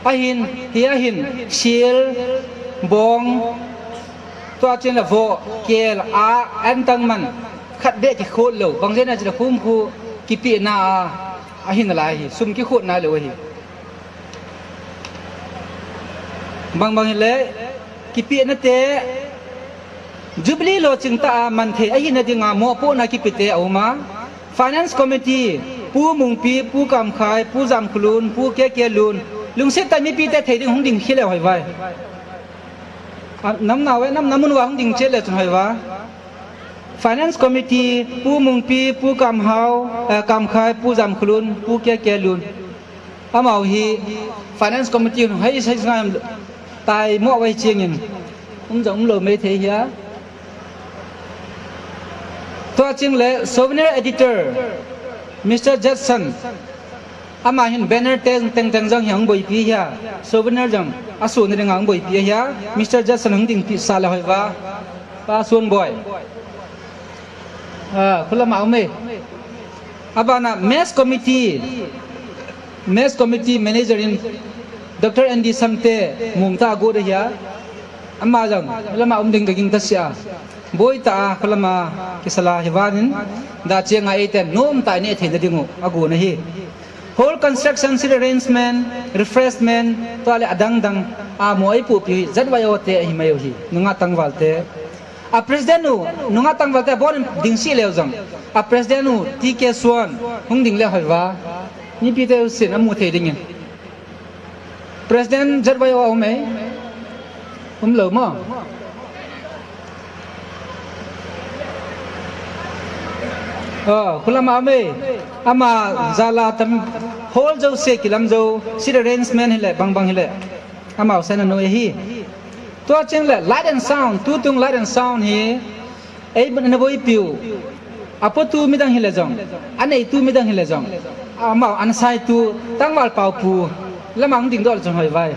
Ahin, hi ahin, sil, bong, tua chen le vo, kel, a, an tang man, khat be kikhot lou, bang jena chi le khum khu, kipi na a, ahin lai hi, sum kikhot nai lou hi. Bang bang hi le, kipi na te, Jubilee lo ching ta a man thei ahi na dinga mopohna kipe te a um a. Finance Committee, Pu Mungpi, Pu Kamkhai, Pu Jamkhulun, Pu K K Lun, lungset tah mipi te thei ding hung ding khel le hoi vai. A, nam nau e, nam, nam mun uva hung ding chet le chun hoi va. Finance Committee, Pu Mungpi, Pu Kamhau, eh, Kamkhai, Pu Jamkhulun, Pu K K Lun. Amau hi Finance Committee hun hai sai ngai tai mo wai ching in. Um jong um lo mai thei hia. Tua ching le souvenir editor, Mister Judson. Ama hin banner teng, teng, teng jong hi hung boipi hia. Souvenir jong asu ni ding hung boipi hia. Mister Judson hung ding pi sa le hoi va. Pa Suanboi. Ah, khulama um e. Abana mess committee, mess committee manager in Doctor N D Samte mungta agu de hia. Ama jong, lama um ding ka ging ta sia. Boi ta a, khulama kisala hi vanin, da chiang a eiten nom ta ne thei na ding u, agu na hi. Hall construction, seat arrangement, refreshment, tua le adang dang, a mo ai pu pi, Z Y O te hi mai u hi, nunga tangval te. A president u, nunga tangval te, bon ding si leu jong. A president u, T K Suan, hung ding le hoi va. Ni pi te u sin, a mu thei ding in. President Z Y O a um e. Um lo mo. Oh, khulama um e. Ama jala tam hall jo se kilam jo, seat arrangement hile, bang bang hile. Ama usaina no e hi. Tua cheng le, light and sound, tu tung light and sound hi. Ei, na boi piu. Apo tu midang hile jong. Anei tu midang hile jong. Amau, an sai tu, tangval pau pu. Lamang ding dol jong hoi vai.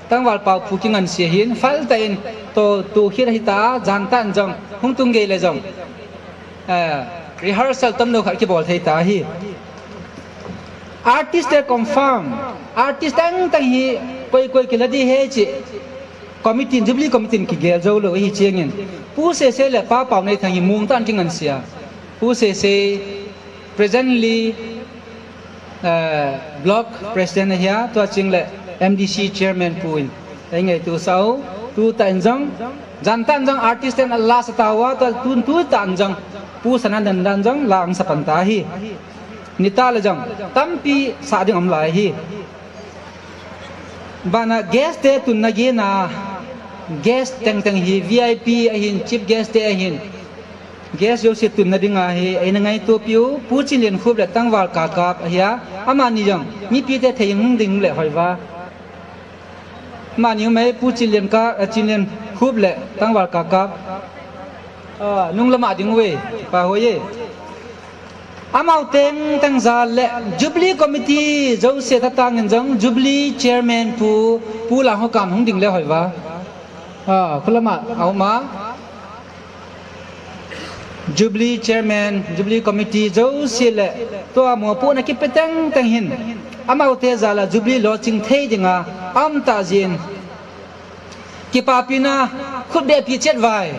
Tangval pau pu kingan sia hin, fal ta in, to, tu khit hi ta, jan tan jong, hung tung gei le jong. Eh, rehearsal tam no khat kibol thei ta hi. Artist te confirm. Artist tang tang hi, koi koi kila di he chi. Committee, Jubilee Committee in kigel jou lou hi chiangin. Pu Sese le Pa Paunei Thang hi mung tan kingan sia. Pu Sese presently, eh, block president ahia, tua ching le M D C chairman pu in. Ei ngei tu sau, tu ta in jong, jan tan jong artist ten a la sa ta wa, tua tun tu ta in jong, Pu Sanandan dan jong la ang sa pan ta hi. Ni ta le jong, tampi sa ding um lai hi. Bana guest te tunna gina, guest teng teng hi V I P ahin, chief guest te ahin. Guest jouse tunna dinga hi, eina ngaito piu, Pu Chinlen Khup le Tangval Kakap ahia, amani jong, mipi te thei hung ding le hoi va. Amani um e, Pu Chinlen Ka, eh, Chinlen Khup le Tangval Kakap. Ah, nung lama ding uve, pa hoi e. Amau teng teng jal le Jubilee Committee jouse tha tangin jong Jubilee Chairman pu, Pu Langhokam hung ding le hoi va. Ah, khulama, a um a. Jubilee Chairman, Jubilee Committee jouse le tua mo pu na kipe teng teng hin. Amau te jal a Jubilee lo ching thei dinga, am ta jin. Kipapina, khut beh pi chet vai.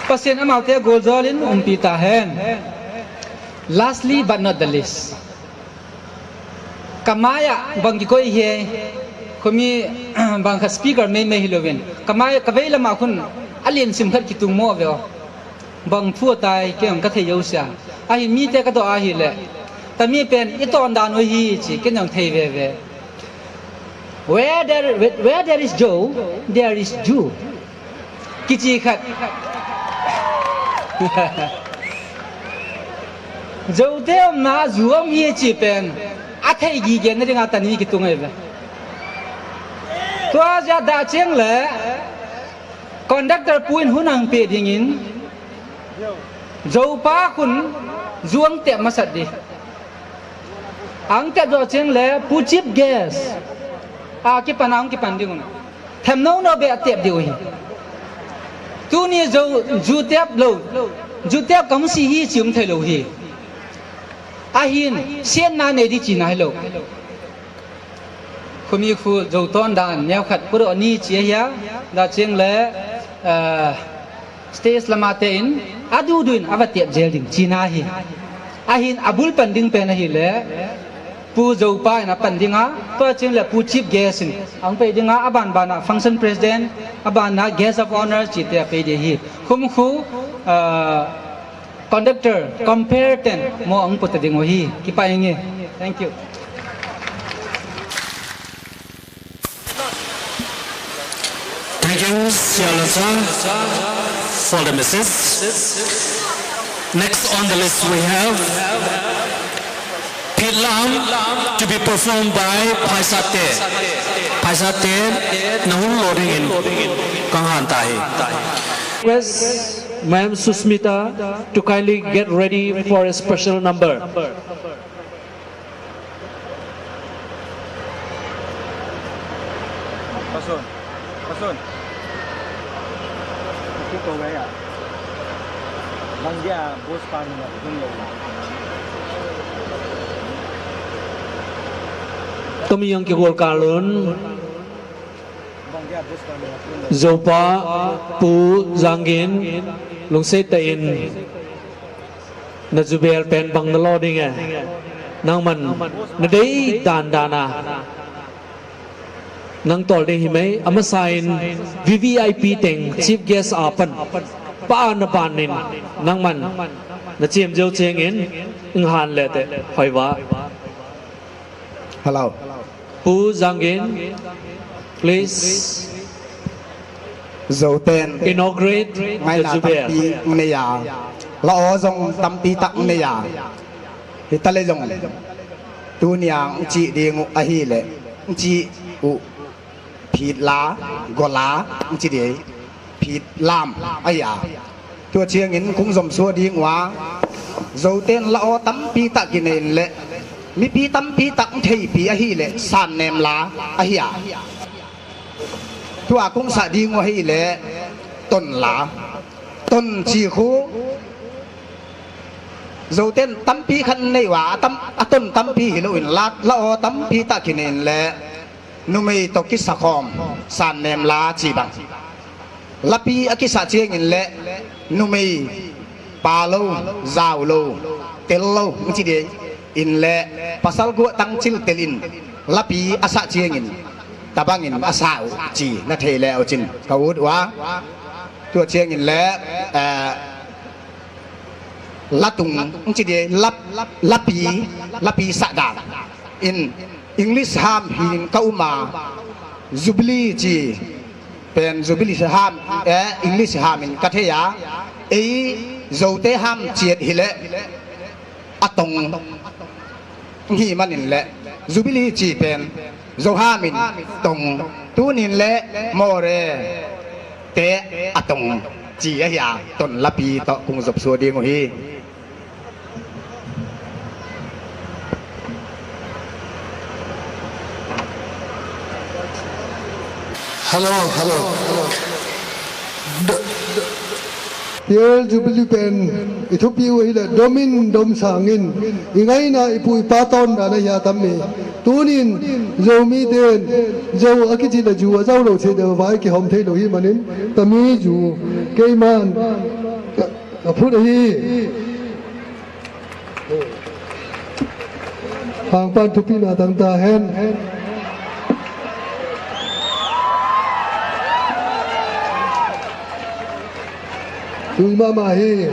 Pasian amau te gol jol in umpi ta hen. Lastly but not the least. Kamai a bang kikoi hi, khumi bang kha speaker mei mei hi louvin. Kamai a kavei lama khun alien sim khat kitung mo ve o. Bang thu tai, kei jong ka thei jou sia. Ahi mi te ka doh ahi le. Tami pen i ton dan u hi chi, kei jong thei ve ve. Where there, where there is Zou, there is Ju. Kichi khat. Zou te umna Zu um hi chi pen. A thei gi gen na dinga tani kitung ai ve. Tua ja da cheng le. Conductor pu in hun ang pe dingin, Zopa khun Zu ang tep masat di. Ang tep jo cheng le Pu Chief Guest. A kipan ang kipan ding un. Them no no be a tep di u hi. Tuni Zo, Zu tep lo. Zu tep kam si hi chi um thei lo hi. Ahin, sian na nei di chi na hi lo. Khumi khu Zo ton dan, neo khat puro ni chi ahia, da cheng le, eh, stage lama te in, adu du in, ava tiap jel ding, chi na hi. Ahin, abul pan ding pen ahi le, Pu Zopa in apan ding a, tua cheng le Pu Chief Guest in, ang pe ding a, aban ban a, Function President, aban a, Guest of Honor, chi te a pe di hi. Khum khu, eh, Conductor, compare ten mo ang puta ding u hi. Kipa inge. Thank you. Thank you, Sialasa, for the message. Next on the list we have Phitlam to be performed by Phaisate. Phaisate, nahung loading in kang han tahi. Request Ma'am Susmita to kindly get ready for a special number. Pasun. Pasun. Tumi jong kigol kalun. Zopa, Pu Janggin, lungset tah in na jubel pen bang na lo ding e. Nangman na dei dan dan a nang tol ding hi mai, amasa in V V I P teng chief guest a pan pa na ban in nangman na chiam jo cheng in ng han le te hoi va. Hello. Pu Janggin, please. Zoten. Inaugurate the ngaina Jubilee. Tampi neiya. Lao jong tampi tak neiya. Hitale jong. Tunia nchi ding u ahile. Nchi u. Phit la, gola, nchi dei. Phit lam, ahi a. Tua chiangin kung jom sua ding ua. Zoten lao tampi tak kinei le. Mipi tampi tak theipi ahile, san nem la, ahi a. Tua kung sa ding u ahile, ton la. Ton chi khu. Zoten tampi khan nei ua, a tam, a ton tampi hilou in la, lao tampi tak kinei le. Numei to kisa khom, san nem la chi bang. Lapi a kisa chiangin le, numei pa lo, zau lo, tel lo, nchi dei. In le, pasal gu tang chil tel in, lapi a sa chiangin, tabang in a sa u chi, na thei le u chin, ka ut ua. Tua chiangin le, eh, latung, nchi dei, lap, lapi, lapi sa dan. In, English ham hin ka uma, Jubilee chi, pen Jubilee ham, eh, English ham in ka thei a, ei, Zote ham chiat hile, atong, hi manin le, Jubilee chi pen, Zo ham in, tong, tunin le, more, te, atong, chi ahi a, ton lapi to, kung jop sua ding u hi. Hello, hello. Piel Jubilee pen, i thupi u hile, domin, dom sangin, i ngaina, i pu, i pa ton dan ahi a tam e. Tunin, Zomi ten, Zo a kichi le ju, a Zo lo che de vai kihom thei lo hi manin, tami ju, keiman, Ka phut ahi. Hangpan thupina tang ta hen. Tui mama hi.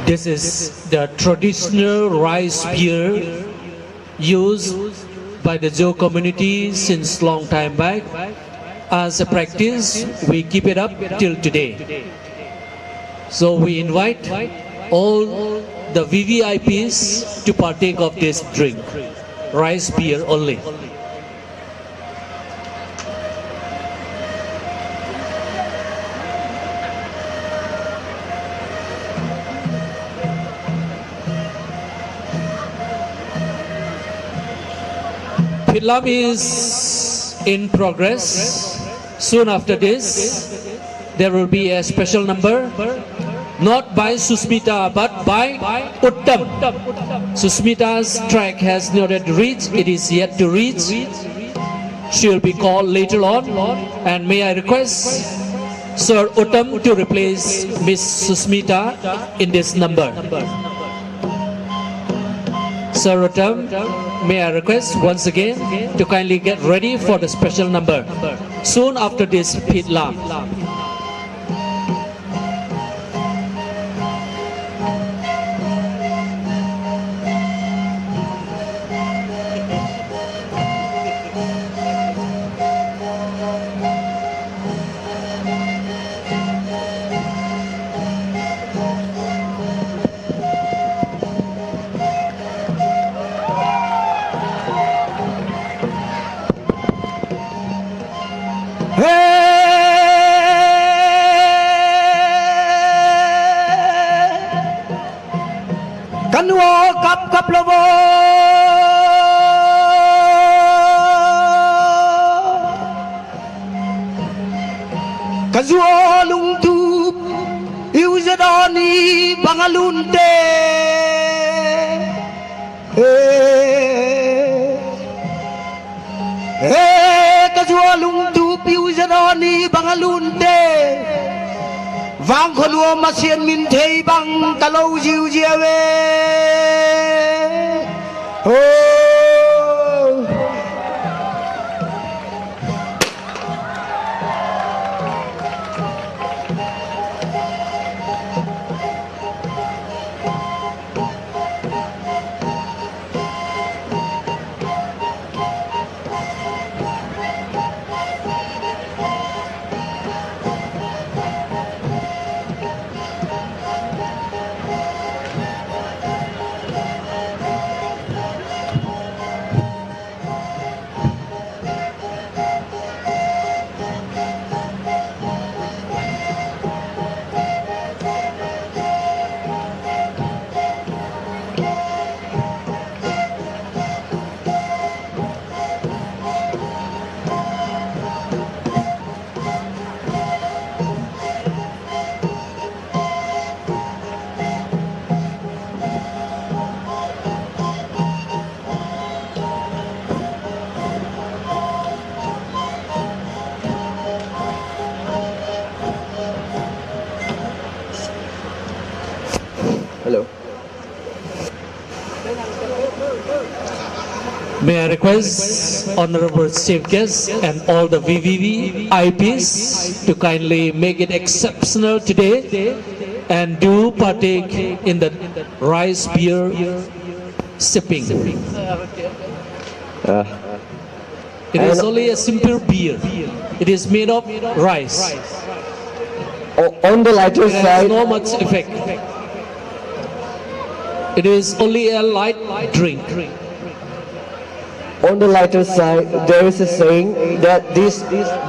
This is the traditional rice beer used by the Zo community since long time back. As a practice, we keep it up till today. So we invite all the V V I Ps to partake of this drink, rice beer only. Phitlam is in progress. Soon after this, there will be a special number, not by Susmita, but by Uttam. Susmita's track has not yet reached, it is yet to reach. She will be called later on. And may I request Sir Uttam to replace Miss Susmita in this number. Sir Uttam, may I request once again to kindly get ready for the special number soon after this Phitlam. Kajua lungtup, iu jadoni banga lunte. He, he, kajua lungtup, iu jadoni banga lunte. Vangkhonua masian min thei bang kalou jiu jiu ve. Ho. Hello. May I request Honorable Chief Guest and all the V V V I Ps to kindly make it exceptional today and do partake in the rice beer sipping. Uh, it is only a simple beer. It is made of rice. O-, on the lighter side, no much effect. It is only a light drink. On the lighter side, there is a saying that this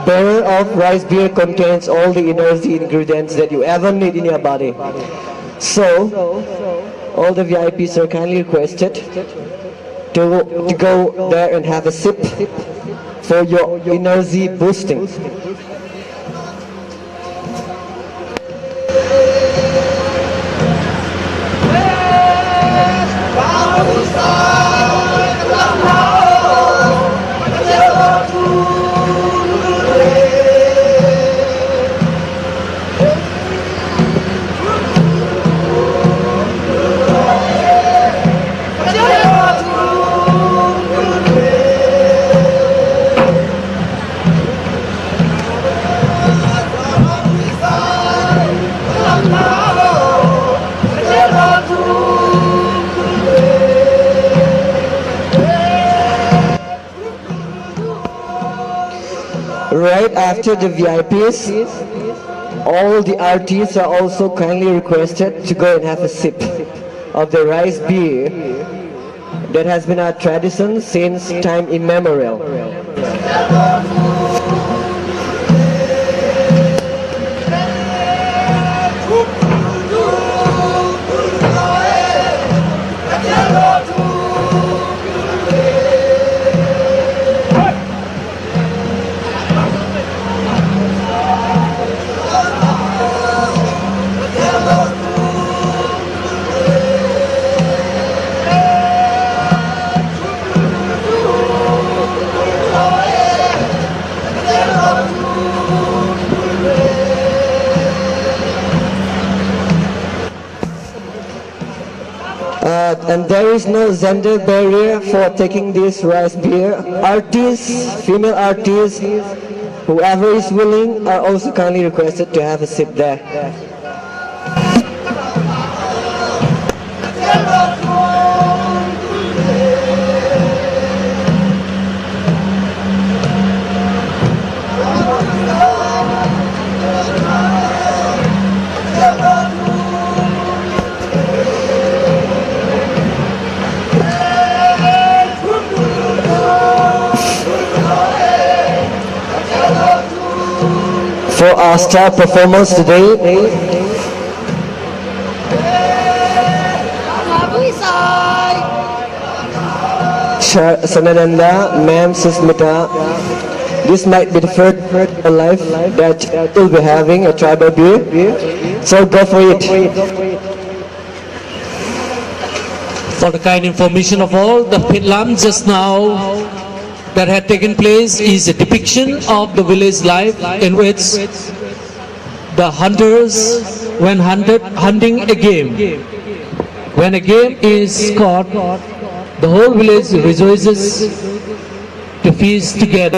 barrel of rice beer contains all the energy ingredients that you ever need in your body. So, all the V I Ps are kindly requested to, to go there and have a sip for your energy boosting. Right after the V I Ps, all the artists are also kindly requested to go and have a sip of the rice beer that has been our tradition since time immemorial. Uh, and there is no gender barrier for taking this rice beer. Artists, female artists, whoever is willing, are also kindly requested to have a sip there. For our star performance today, Sir Sanananda, Ma'am Susmita, This might be the first in life that you'll be having a tribal beer. So go for it. For the kind information of all, the Phitlam just now that had taken place is a depiction of the village life in which the hunters, when hunted, hunting a game, when a game is caught, the whole village rejoices to feast together.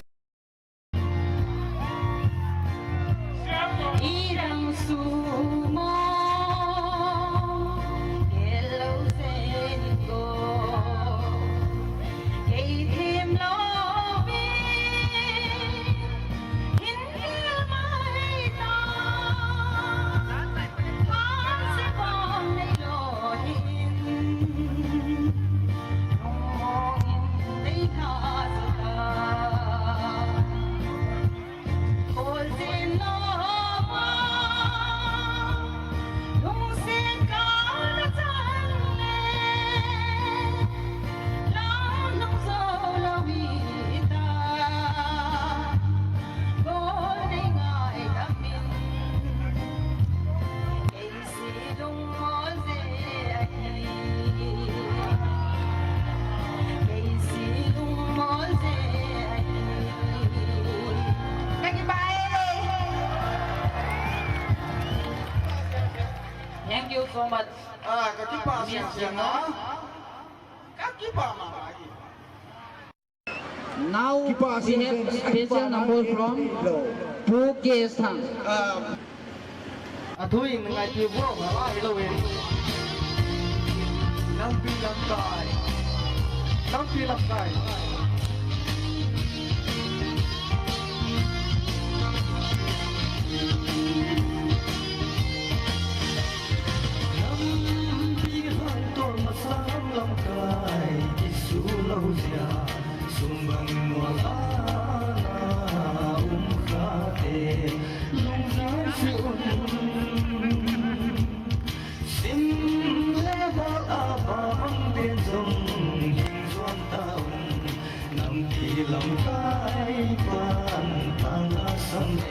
Thank you so much. Ah, ka kipah siam siam na. Ka kipah mama. Now we have special number from Pu K Sang. Athuin ngai ti bo ma la hi lo in. Nampi lamkai. Nampi lamkai. Lampi hoi to masang lamkai kisu lo sia. Sumbang mual ana um khate, lungjai se un. Sim le bal a ba mang den jong hing juan ta un. Nampi lamkai pan pan a sam e.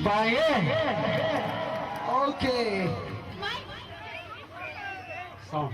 Pai e. Okay. Song.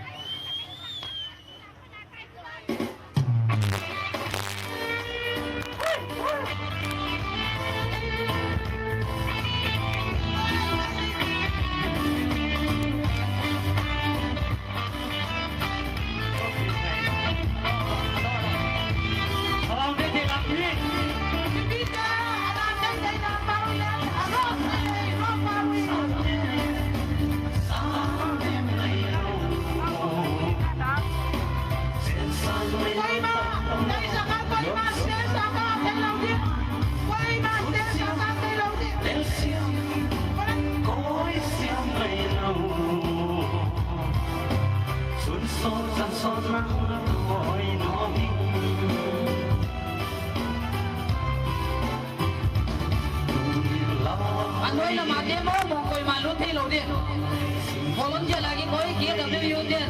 Anoi lama te mong mong koima lut thei lou ding. Volunteer lagi koi K W U te.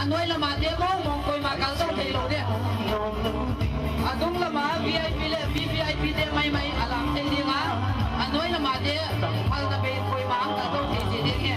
Anoi lama te mong mong koima kal thei lou ding. Adung lama V I P le V V I P te mai mai alam thei ding a. Anoi lama te mal na be koima ang kal thei thei ding e.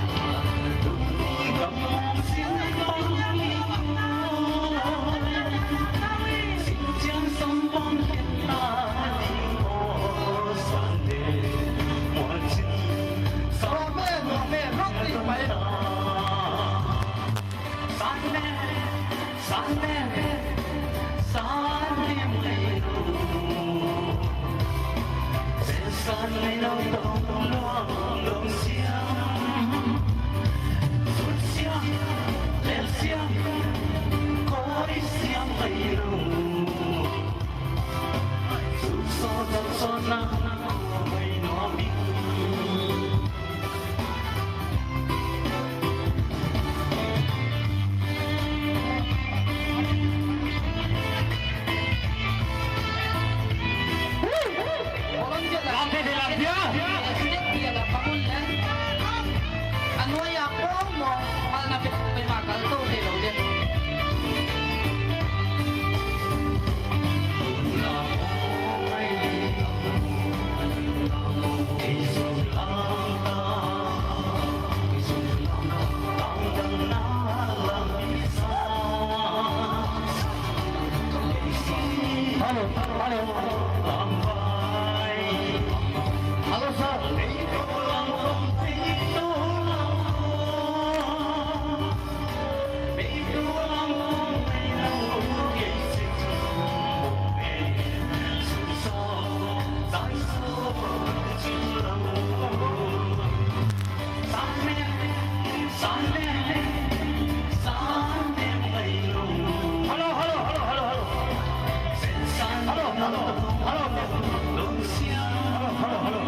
Hello, hello, hello, sir. Hello, hello, hello, hello, hello. Hello, hello, hello. Hello, hello, hello.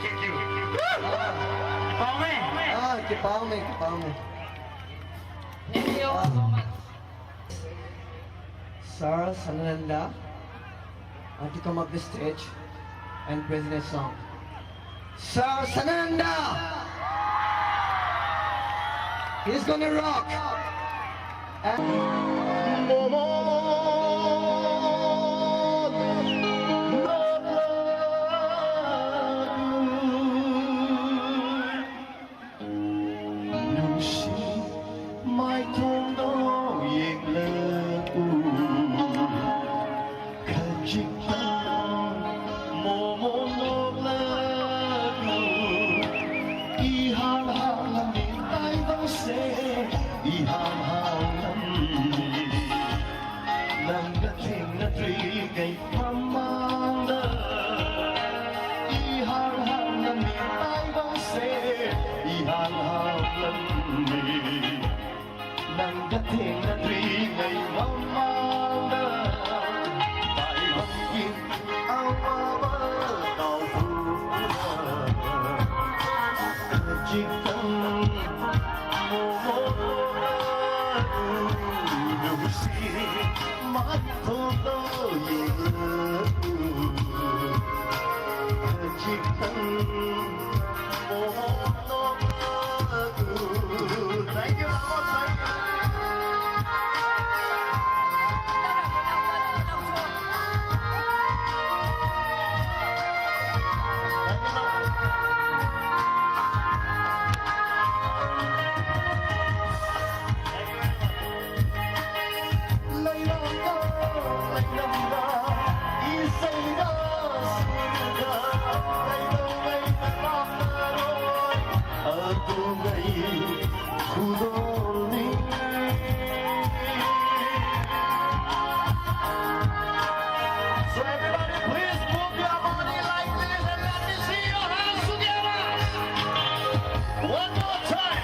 Thank you. Kipah e. Ah, kipah e, kipah e. Thank you so much. Sir Sanananda, uh, to come up the stage and present a song. Sir Sanananda! He's gonna rock! And Lungset mai thong dong yeng le u. Kajik ta mo mo nok le Thengna tui ngai mamang da, i hang hang na mi tai bang se, i hang hang na mi. Nang ka thengna tui ngai mamang da, tai bang in au ma ba tau pu na. Chik tang mo mo na tu lu si. Thank you, Ramos. Thank you. So everybody, please move your body like this and let me see your hands together. One more time.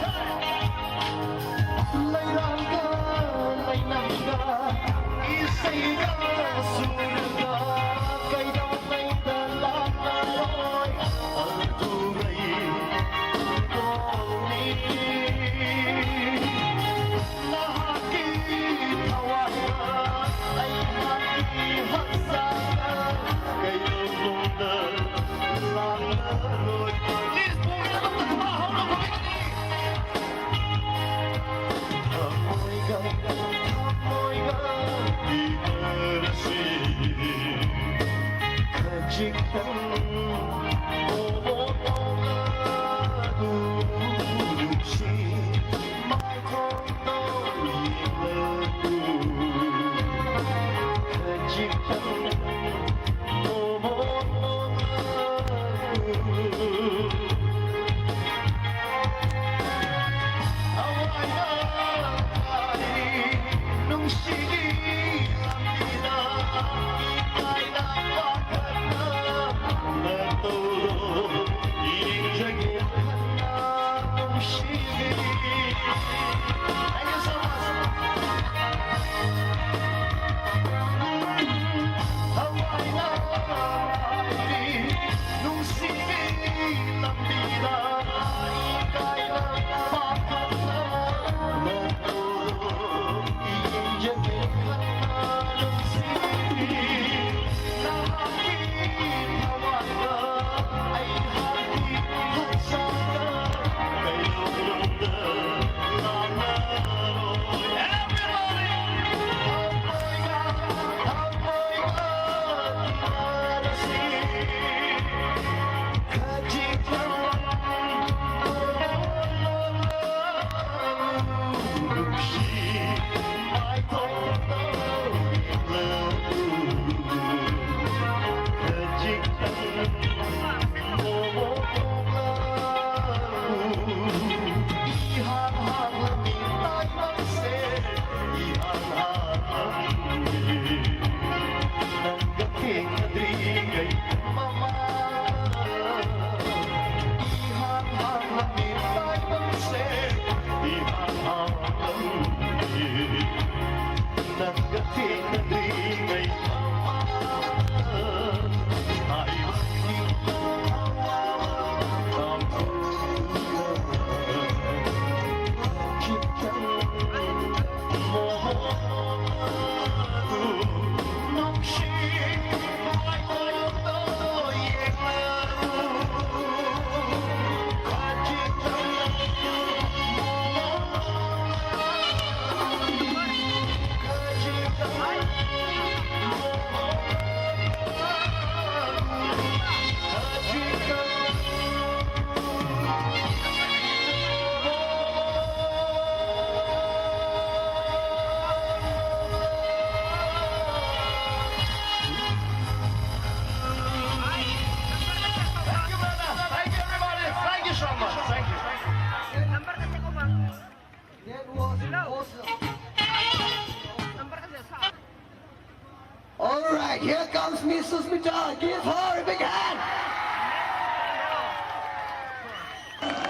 Here comes Miss Susmita. Give her a big hand.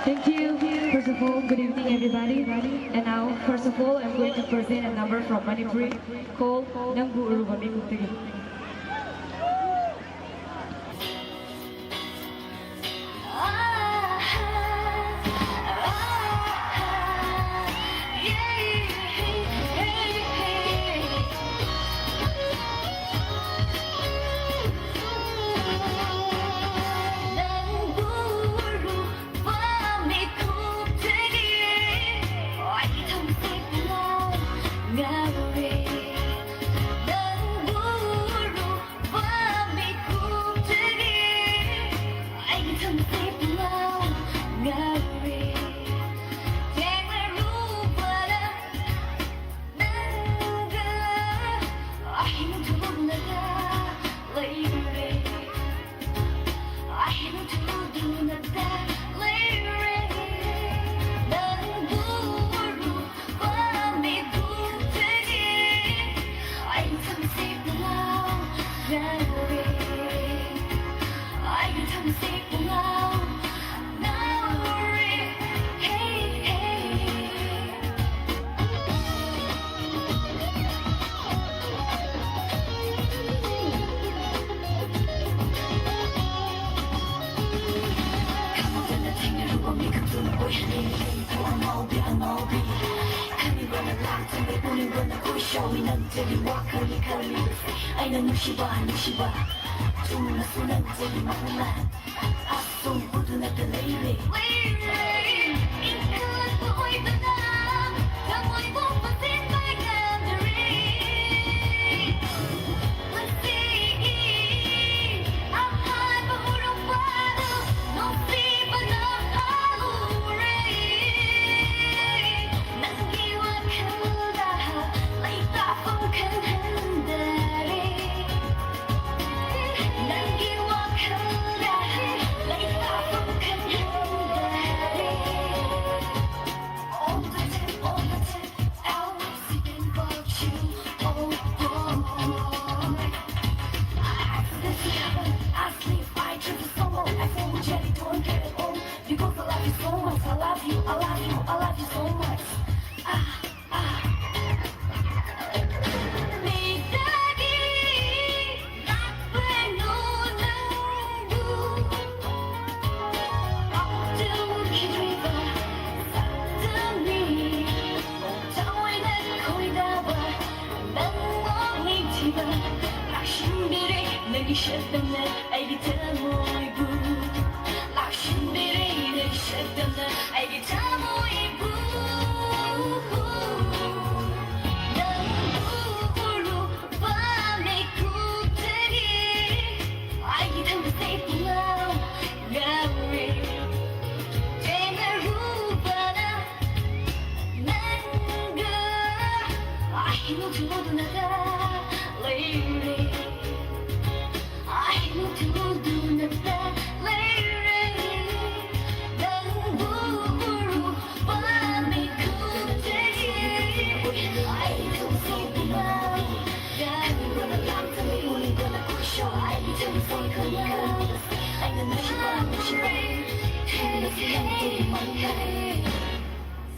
Thank you. First of all, good evening, everybody. And now, first of all, I'm going to present a number from Manipuri called Nangbu Uruba Mikuptagi.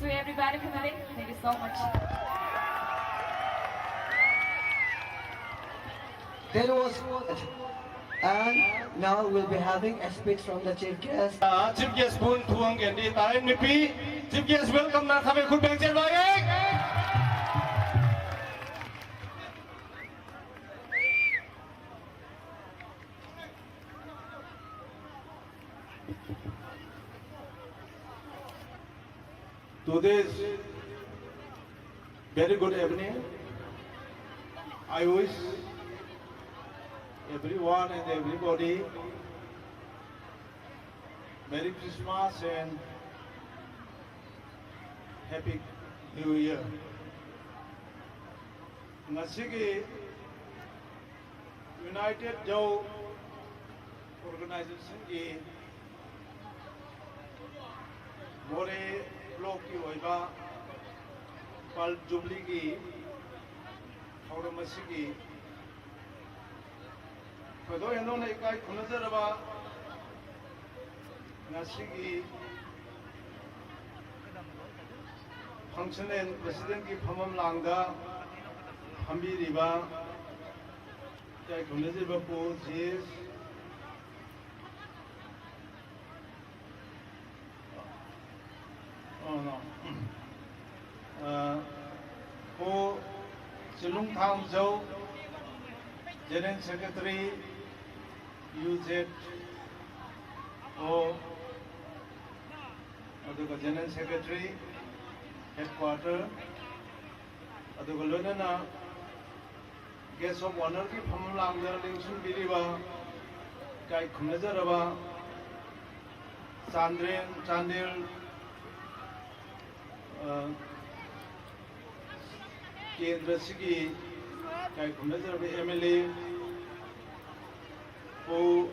So everybody, thank you so much. That was, and now we'll be having a speech from the chief guest. Ah, chief guest pun thuang gen di tain mipi. Chief guest welcome na kami khut beng chen vai. Today's very good evening. I wish everyone and everybody Merry Christmas and Happy New Year. Ngasigi United Zou Organization ki Moreh Block ki oiba Pearl Jubilee ki thauram asigi Koi do heno na ikai khumna jaraba. Ngasigi function and president ki phamam langda. Hambi riba. Ikai khumna jaraba po jis. Oh, no. Uh, Pu Chilungthang Zou, General Secretary, U Z O, ꯑꯗꯨꯒ General Secretary, Headquarter, ꯑꯗꯨꯒ ꯂꯣꯏꯅꯅ Guest of Honour ꯀꯤ ꯐꯝꯐꯝ ꯂꯥꯡꯗ ꯂꯦꯡꯁꯤꯟꯕꯤꯔꯤꯕ, ꯏꯀꯥꯏ ꯈꯨꯝꯅꯖꯔꯕ ꯆꯥꯟꯗꯦꯜ, ꯆꯥꯟꯗꯦꯜ, ꯑ, ꯀꯦꯟꯗ꯭ꯔꯁꯤꯒꯤ ꯏꯀꯥꯏ ꯈꯨꯝꯅꯖꯔꯕ M L A ꯄꯨ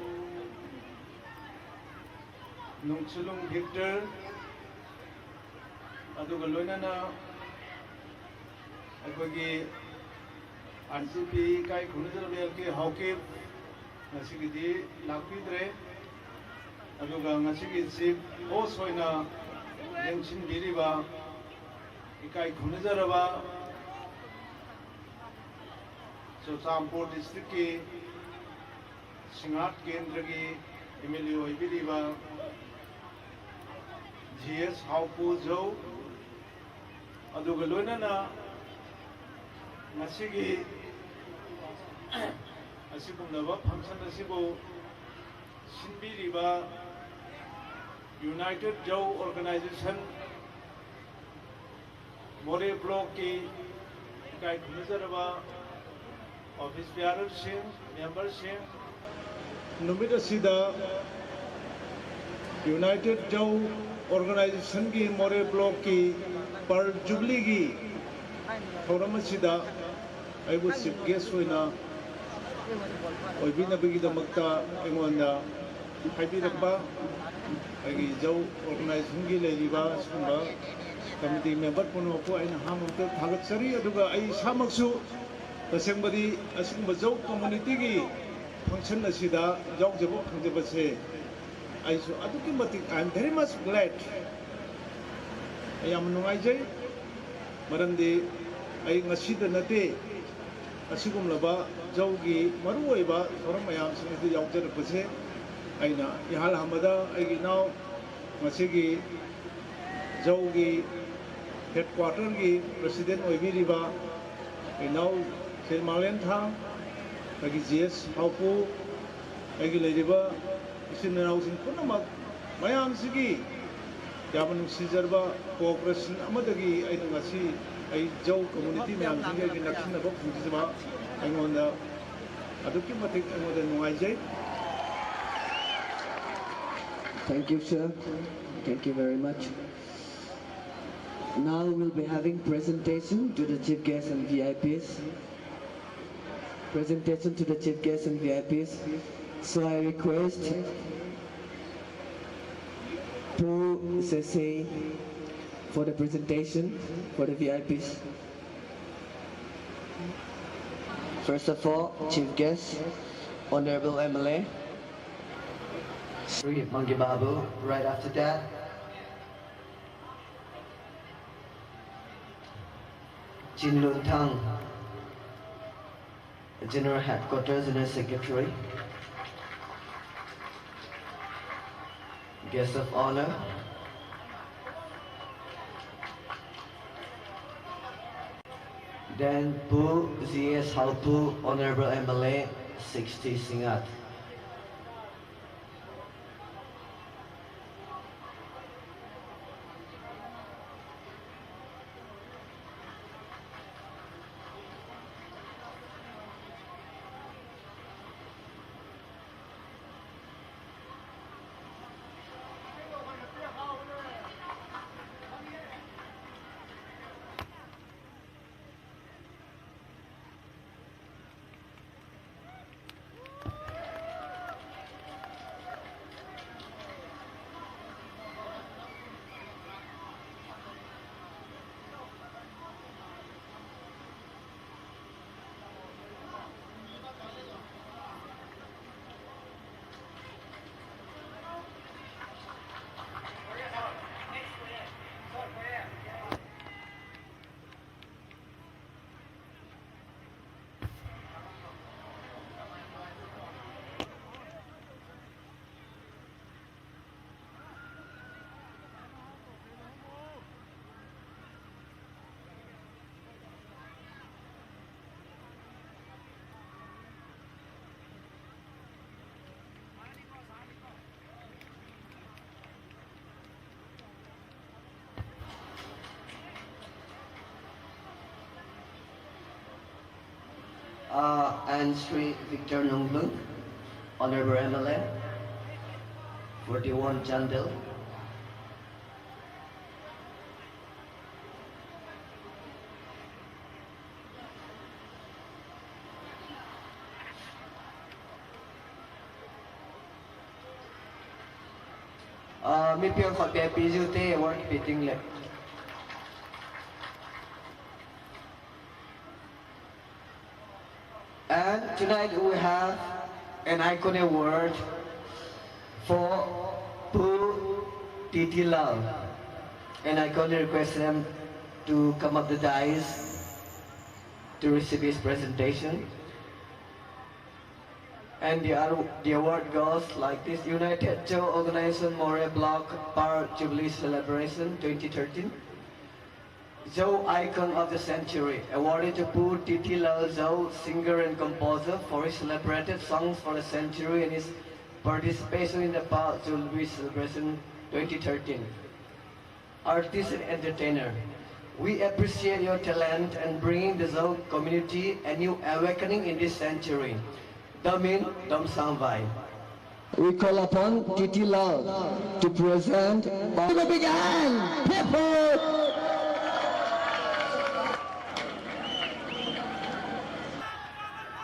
ꯅꯨꯡꯁꯤꯂꯨꯡ Victor, ꯑꯗꯨꯒ ꯂꯣꯏꯅꯅ ꯑꯩꯈꯣꯏꯒꯤ R C P ꯏꯀꯥꯏ ꯈꯨꯝꯅꯖꯔꯕ L K ꯍꯥꯎꯀꯤꯞ ꯉꯁꯤꯒꯤꯗꯤ ꯂꯥꯛꯄꯤꯗ꯭ꯔꯦ꯫ ꯑꯗꯨꯒ ꯉꯁꯤꯒꯤ chief host ꯑꯣꯏꯅ ꯂꯦꯡꯁꯤꯟꯕꯤꯔꯤꯕ ꯏꯀꯥꯏ ꯈꯨꯝꯅꯖꯔꯕ ꯆꯨꯔꯆꯥꯟꯄꯨꯔ district ꯀꯤ ꯁꯤꯡꯍꯥꯠ ꯀꯦꯟꯗ꯭ꯔꯒꯤ M L A ꯑꯣꯏꯕꯤꯔꯤꯕ G S ꯍꯥꯎꯄꯨ ꯖꯧ, ꯑꯗꯨꯒ ꯂꯣꯏꯅꯅ ꯉꯁꯤꯒꯤ ꯑꯁꯤꯒꯨꯝꯂꯕ function ꯑꯁꯤꯕꯨ ꯁꯤꯟꯕꯤꯔꯤꯕ United Zou Organization ꯃꯣꯔꯦ block ꯀꯤ ꯏꯀꯥꯏ ꯈꯨꯝꯅꯖꯔꯕ office bearer ꯁꯤꯡ, member ꯁꯤꯡ, ꯅꯨꯃꯤꯠ ꯑꯁꯤꯗ United Zou Organization ꯒꯤ ꯃꯣꯔꯦ block ꯀꯤ Pearl Jubilee ꯒꯤ ꯊꯧꯔꯝ ꯑꯁꯤꯗ ꯑꯩꯕꯨ chief guest ꯑꯣꯏꯅ ꯑꯣꯏꯕꯤꯅꯕꯒꯤꯗꯃꯛꯇ ꯑꯩꯉꯣꯟꯗ ꯍꯥꯏꯕꯤꯔꯛꯄ ꯑꯩꯒꯤ Zou organization ꯒꯤ ꯂꯩꯔꯤꯕ ꯑꯁꯤꯒꯨꯝꯕ committee member ꯄꯨꯝꯅꯃꯛꯄꯨ ꯑꯩꯅ ꯑꯍꯥꯟꯕꯃꯛꯇ ꯊꯥꯒꯠꯆꯔꯤ꯫ ꯑꯗꯨꯒ ꯑꯩ ꯏꯁꯥꯃꯛꯁꯨ ꯇꯁꯦꯡꯕꯗꯤ ꯑꯁꯤꯒꯨꯝꯕ Zou community ꯒꯤ function ꯑꯁꯤꯗ ꯌꯥꯎꯖꯕ ꯐꯪꯖꯕꯁꯦ ꯑꯩꯁꯨ ꯑꯗꯨꯛꯀꯤ ꯃꯇꯤꯛ, I am very much glad꯫ ꯑꯩ ꯌꯥꯝ ꯅꯨꯡꯉꯥꯏꯖꯩ꯫ ꯃꯔꯝꯗꯤ ꯑꯩ ꯉꯁꯤꯗ ꯅꯠꯇꯦ, ꯑꯁꯤꯒꯨꯝꯂꯕ Zou ꯒꯤ ꯃꯔꯨꯑꯣꯏꯕ ꯊꯧꯔꯝ ꯃꯌꯥꯝꯁꯤꯡ ꯑꯁꯤꯗ ꯌꯥꯎꯖꯔꯛꯄꯁꯦ꯫ ꯑꯩꯅ ꯏꯍꯥꯟ ꯍꯥꯟꯕꯗ ꯑꯩꯒꯤ ꯏꯅꯥꯎ, ꯉꯁꯤꯒꯤ Zou ꯒꯤ headquarter ꯒꯤ president ꯑꯣꯏꯕꯤꯔꯤꯕ ꯏꯅꯥꯎ ꯁ꯭ꯔꯤ ꯃꯥꯂꯦꯝꯊꯥꯡ, ꯑꯩꯒꯤ G S ꯍꯥꯎꯄꯨ, ꯑꯩꯒꯤ ꯂꯩꯔꯤꯕ ꯏꯆꯤꯟ ꯏꯅꯥꯎꯁꯤꯡ ꯄꯨꯝꯅꯃꯛ, ꯃꯌꯥꯝꯁꯤꯒꯤ ꯌꯥꯝꯅ ꯅꯨꯡꯁꯤꯖꯔꯕ cooperation ꯑꯃꯗꯒꯤ ꯑꯩꯅ ꯉꯁꯤ ꯑꯩ Zou community ꯃꯌꯥꯝꯁꯤꯒ ꯑꯩꯒꯤ ꯅꯛꯁꯤꯟꯅꯕ ꯐꯪꯖꯕ ꯑꯩꯉꯣꯟꯗ ꯑꯗꯨꯛꯀꯤ ꯃꯇꯤꯛ ꯑꯩꯉꯣꯟꯗ ꯅꯨꯡꯉꯥꯏꯖꯩ꯫ Thank you, sir. Thank you very much. Now we'll be having presentation to the chief guests and V I Ps. Presentation to the chief guests and V I Ps. So I request Pu Sesay for the presentation for the V I Ps. First of all, chief guest, Honorable M L A, Sri Mangi Babu. Right after that, Chinlunthang, General Headquarters, General Secretary, Guest of Honor, then Pu G S Haupu, Honorable M L A, sixty Singngat. Uh, and Shri Victor Nonglun, Honorable M L A, forty-one Chandel. Uh, mipi hon khat beh pe jiu te, award pe ding le. And tonight we have an iconic award for Pu T T Lal. And I kindly request them to come up the dais to receive his presentation. And the, ar- the award goes like this: United Zo Organization Moreh Block Pearl Jubilee Celebration twenty thirteen. Zo Icon of the Century, awarded to Pu T T Lal Zo, singer and composer, for his celebrated songs for the century and his participation in the Pearl Jubilee Celebration twenty thirteen. Artist and entertainer, we appreciate your talent and bringing the Zo community a new awakening in this century. Dom in, dom sangvai. We call upon T T Lal to present. Give a big hand, people!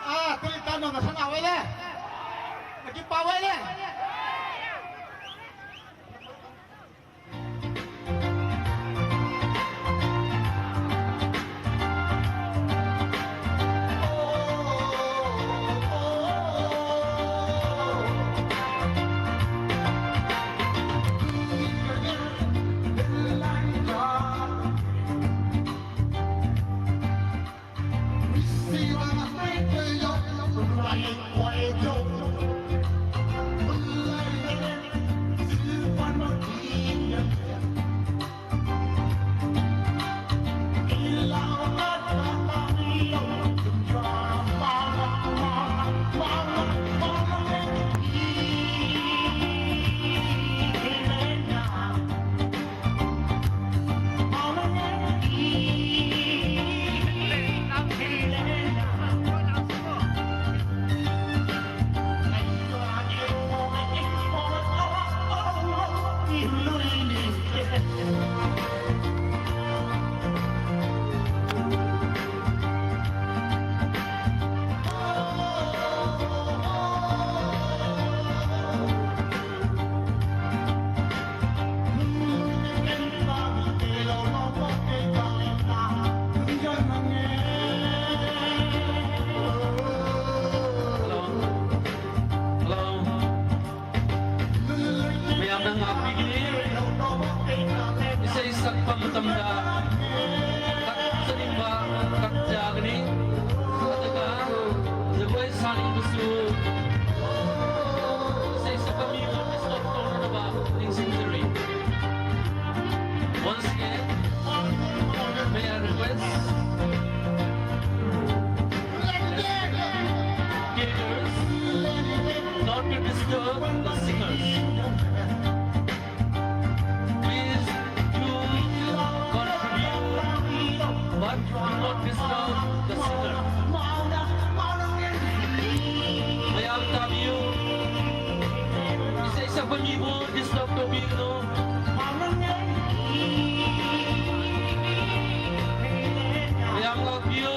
Ah, tuli tano na sana wele. Naging pawele. Hello. Hello. Mayam nang api gini. Isei sak pam tam da. Kak saning ba, kak ja gini. Kataga, jagoi saning busu. Isei sak pam ibu, stop tong na ba, ning sing teri. Once again, may I request caterers not to disturb the singers. Please do contribute, but do not disturb the singers. Mayam tabiu, isei sak pam ibu, disturb to bing no. Mayam lak biu,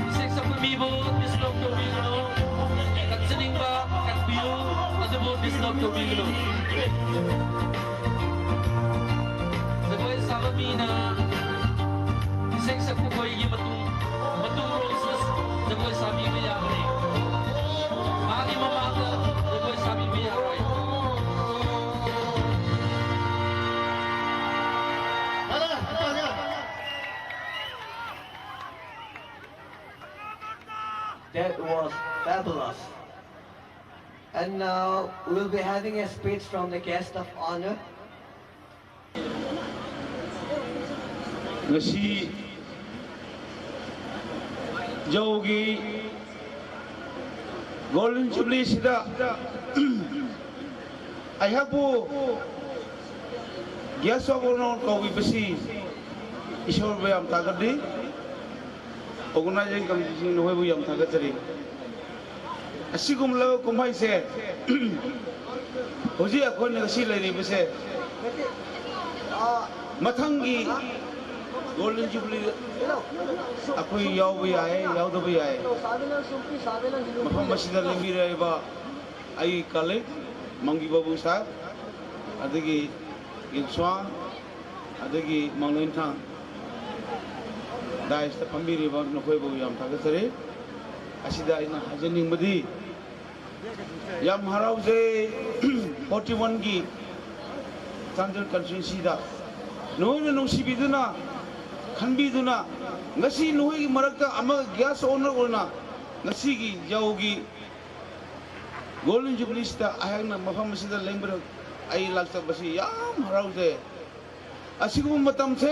isei sak pam ibu, disturb to bing no. Kak saning ba, kak biu, adu bu, disturb to bing no. Jagoi sa ba mi na, isei sak pam koi gi matung. Matung Roses, jagoi sa mi maya ni. Magi mama ka, jagoi sa mi maya roi. That was fabulous. And now we'll be having a speech from the guest of honor. Ngasi Zogi Golden Jubilee sida aihakpu guest of honor kawi pasi Isor beyam tagadi. Organizing Committee ꯁꯤꯡ ꯅꯈꯣꯏꯕꯨ ꯌꯥꯝ ꯊꯥꯒꯠꯆꯔꯤ꯫ ꯑꯁꯤꯒꯨꯝꯂꯕ ꯀꯨꯝꯍꯩꯁꯦ ꯍꯧꯖꯤꯛ ꯑꯩꯈꯣꯏꯅ ꯉꯁꯤ ꯂꯩꯔꯤꯕꯁꯦ ꯃꯊꯪꯒꯤ Golden Jubilee ꯑꯩꯈꯣꯏ ꯌꯥꯎꯕ ꯌꯥꯏ, ꯌꯥꯎꯗꯕ ꯌꯥꯏ꯫ ꯃꯐꯝ ꯑꯁꯤꯗ ꯂꯦꯡꯕꯤꯔꯛꯏꯕ ꯑꯩꯒꯤ colleague ꯃꯪꯒꯤ ꯕꯥꯕꯨ ꯁꯥꯍꯦꯕ, ꯑꯗꯒꯤ ꯒꯤꯟꯁ꯭ꯋꯥꯡ, ꯑꯗꯒꯤ ꯃꯥꯡꯂꯦꯟꯊꯥꯡ, dais ꯇ ꯐꯝꯕꯤꯔꯤꯕ ꯅꯈꯣꯏꯕꯨ ꯌꯥꯝ ꯊꯥꯒꯠꯆꯔꯤ꯫ ꯑꯁꯤꯗ ꯑꯩꯅ ꯍꯥꯏꯖꯅꯤꯡꯕꯗꯤ, ꯌꯥꯝ ꯍꯔꯥꯎꯖꯩ, forty one ꯒꯤ ꯆꯥꯟꯗꯦꯜ constituency ꯗ ꯅꯈꯣꯏꯅ ꯅꯨꯡꯁꯤꯕꯤꯗꯨꯅ, ꯈꯟꯕꯤꯗꯨꯅ, ꯉꯁꯤ ꯅꯈꯣꯏꯒꯤ ꯃꯔꯛꯇ ꯑꯃ guest of honour ꯑꯣꯏꯅ ꯉꯁꯤꯒꯤ ꯌꯥꯎꯒꯤ Golden Jubilee ꯁꯤꯗ ꯑꯩꯍꯥꯛꯅ ꯃꯐꯝ ꯑꯁꯤꯗ ꯂꯦꯡꯕꯗ ꯑꯩ ꯂꯥꯛꯆꯕꯁꯤ ꯌꯥꯝ ꯍꯔꯥꯎꯖꯩ꯫ ꯑꯁꯤꯒꯨꯝꯕ ꯃꯇꯝꯁꯦ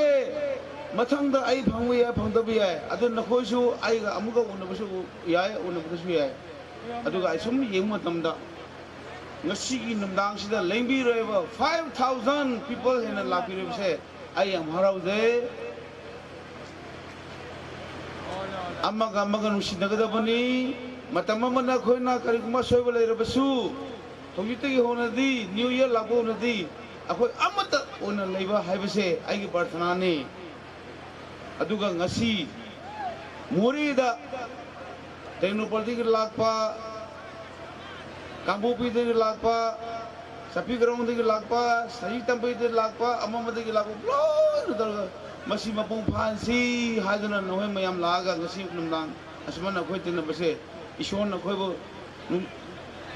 ꯃꯊꯪꯗ ꯑꯩ ꯐꯪꯕ ꯌꯥꯏ, ꯐꯪꯗꯕ ꯌꯥꯏ꯫ ꯑꯗꯨ ꯅꯈꯣꯏꯁꯨ ꯑꯩꯒ ꯑꯃꯨꯛꯀ ꯎꯅꯕꯁꯨ ꯌꯥꯏ, ꯎꯅꯕꯗꯁꯨ ꯌꯥꯏ꯫ ꯑꯗꯨꯒ ꯑꯩ ꯁꯨꯝ ꯌꯦꯡꯕ ꯃꯇꯝꯗ ꯉꯁꯤꯒꯤ ꯅꯨꯡꯗꯥꯡꯁꯤꯗ ꯂꯦꯡꯕꯤꯔꯣꯏꯕ five thousand people ꯍꯦꯟꯅ ꯂꯥꯛꯄꯤꯔꯤꯕꯁꯦ ꯑꯩ ꯌꯥꯝ ꯍꯔꯥꯎꯖꯩ꯫ ꯑꯃꯒ ꯑꯃꯒ ꯅꯨꯡꯁꯤꯅꯒꯗꯕꯅꯤ꯫ ꯃꯇꯝ ꯑꯃꯗ ꯑꯩꯈꯣꯏꯅ ꯀꯔꯤꯒꯨꯝꯕ ꯑꯁꯣꯏꯕ ꯂꯩꯔꯕꯁꯨ, ꯍꯧꯖꯤꯛꯇꯒꯤ ꯍꯧꯅꯗꯤ, New Year ꯂꯥꯛꯄ ꯍꯧꯅꯗꯤ, ꯑꯩꯈꯣꯏ ꯑꯃꯠꯇ ꯑꯣꯏꯅ ꯂꯩꯕ ꯍꯥꯏꯕꯁꯦ ꯑꯩꯒꯤ ꯄ꯭ꯔꯥꯔꯊꯅꯥꯅꯤ꯫ ꯑꯗꯨꯒ ꯉꯁꯤ ꯃꯣꯔꯦꯗ ꯇꯦꯡꯅꯧꯄꯜꯗꯒꯤ ꯂꯥꯛꯄ, ꯀꯥꯡꯄꯣꯛꯄꯤꯗꯒꯤ ꯂꯥꯛꯄ, ꯆꯥꯛꯄꯤ ꯒ꯭ꯔꯥꯎꯟꯗꯒꯤ ꯂꯥꯛꯄ, ꯁꯖꯤ ꯇꯝꯄꯩꯗꯒꯤ ꯂꯥꯛꯄ, ꯑꯃ ꯑꯃꯗꯒꯤ ꯂꯥꯛꯄ ꯂꯣꯏꯅ ꯇꯧꯔꯒ ꯃꯁꯤ ꯃꯄꯨꯡ ꯐꯥꯍꯟꯁꯤ ꯍꯥꯏꯗꯨꯅ ꯅꯈꯣꯏ ꯃꯌꯥꯝ ꯂꯥꯛꯑꯒ ꯉꯁꯤ ꯅꯨꯡꯗꯥꯡ ꯑꯁꯨꯃꯥꯏꯅ ꯑꯩꯈꯣꯏ ꯇꯤꯟꯅꯕꯁꯦ ꯏꯁꯣꯔꯅ ꯑꯩꯈꯣꯏꯕꯨ ꯅꯨꯡ-,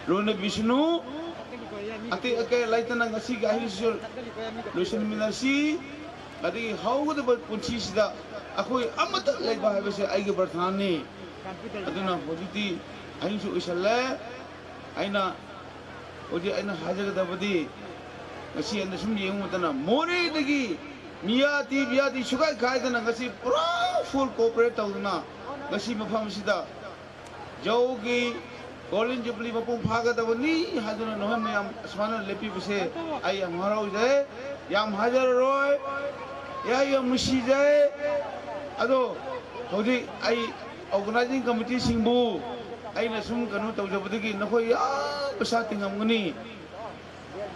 ꯂꯣꯏꯅꯕꯤꯁꯅꯨ꯫ ꯑꯇꯦꯛ ꯑꯀꯥꯏ ꯂꯩꯇꯅ ꯉꯁꯤꯒꯤ ꯑꯍꯤꯡꯁꯤꯁꯨ ꯂꯣꯏꯁꯤꯟꯃꯤꯟꯅꯁꯤ꯫ ꯑꯗꯒꯤ ꯍꯧꯒꯗꯕ ꯄꯨꯟꯁꯤꯁꯤꯗ ꯑꯩꯈꯣꯏ ꯑꯃꯠꯇ ꯂꯩꯕ ꯍꯥꯏꯕꯁꯦ ꯑꯩꯒꯤ ꯄ꯭ꯔꯥꯔꯊꯅꯥꯅꯤ꯫ ꯑꯗꯨꯅ ꯍꯧꯖꯤꯛꯇꯤ ꯑꯍꯤꯡꯁꯨ ꯑꯣꯏꯁꯜꯂꯦ꯫ ꯑꯩꯅ ꯍꯧꯖꯤꯛ ꯑꯩꯅ ꯍꯥꯏꯖꯒꯗꯕꯗꯤ, ꯉꯁꯤ ꯑꯩꯅ ꯁꯨꯝ ꯌꯦꯡꯕ ꯃꯇꯝꯗ ꯃꯣꯔꯦꯗꯒꯤ ꯃꯤꯌꯥꯇꯤ, ꯃꯤꯌꯥꯇꯤ ꯁꯨꯀꯥꯏ ꯀꯥꯏꯗꯅ ꯉꯁꯤ ꯄꯨꯔꯥ full cooperate ꯇꯧꯗꯨꯅ ꯉꯁꯤ ꯃꯐꯝ ꯑꯁꯤꯗ ꯌꯥꯎꯒꯤ Golden Jubilee ꯃꯄꯨꯡ ꯐꯥꯒꯗꯕꯅꯤ ꯍꯥꯏꯗꯨꯅ ꯅꯈꯣꯏ ꯃꯌꯥꯝ ꯑꯁꯨꯃꯥꯏꯅ ꯂꯦꯞꯄꯤꯕꯁꯦ ꯑꯩ ꯌꯥꯝ ꯍꯔꯥꯎꯖꯩ, ꯌꯥꯝ ꯍꯥꯏꯖꯔꯔꯣꯏ꯫ ꯑꯩ ꯌꯥꯝ ꯅꯨꯡꯁꯤꯖꯩ꯫ ꯑꯗꯣ ꯍꯧꯖꯤꯛ ꯑꯩ organizing committee ꯁꯤꯡꯕꯨ ꯑꯩꯅ ꯁꯨꯝ ꯀꯩꯅꯣ ꯇꯧꯖꯕꯗꯒꯤ ꯅꯈꯣꯏ ꯌꯥꯝ ꯄꯩꯁꯥ ꯇꯤꯡꯉꯝꯒꯅꯤ꯫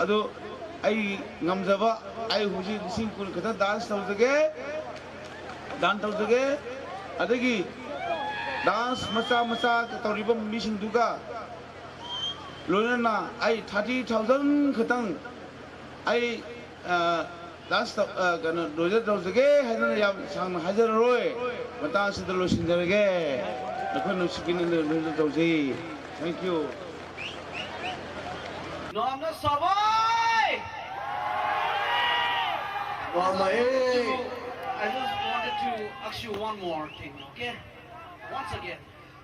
ꯑꯗꯣ ꯑꯩ ꯉꯝꯖꯕ, ꯑꯩ ꯍꯧꯖꯤꯛ ꯂꯤꯁꯤꯡ ꯀꯨꯟ ꯈꯛꯇ dance ꯇꯧꯖꯒꯦ, dance ꯇꯧꯖꯒꯦ꯫ ꯑꯗꯒꯤ dance ꯃꯆꯥ ꯃꯆꯥ ꯇꯧꯔꯤꯕ ꯃꯤꯁꯤꯡꯗꯨꯒ ꯂꯣꯏꯅꯅ ꯑꯩ thirty thousand ꯈꯛꯇꯪ ꯑꯩ, ꯑ, dance ꯇꯧ-, ꯑ, ꯀꯩꯅꯣ, ꯂꯣꯏꯖ-, ꯇꯧꯖꯒꯦ ꯍꯥꯏꯗꯅ ꯌꯥꯝ ꯁꯥꯡꯅ ꯍꯥꯏꯖꯔꯔꯣꯏ꯫ ꯃꯇꯥꯡ ꯑꯁꯤꯗ ꯂꯣꯏꯁꯤꯟꯖꯔꯒꯦ꯫ ꯅꯈꯣꯏ ꯅꯨꯡꯁꯤꯕꯤꯅ ꯂꯣꯏꯅ ꯇꯧꯖꯩ꯫ Thank you. ꯅꯣꯝꯅ ꯁꯕꯥꯏ! ꯅꯣꯝꯅ ꯑꯦ! I just wanted to ask you one more thing, okay? Once again,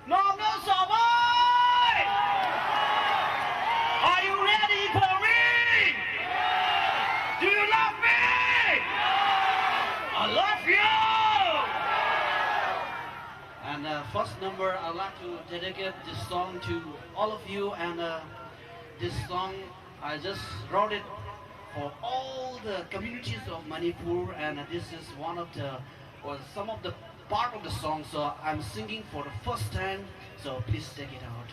ꯅꯣꯝꯅ ꯁꯕꯥꯏ! Are you ready for me? Do you love me? I love you! And uh, first number, I'd like to dedicate this song to all of you. And uh, this song, I just wrote it for all the communities of Manipur. And uh, this is one of the, or some of the part of the song. So I'm singing for the first time. So please check it out.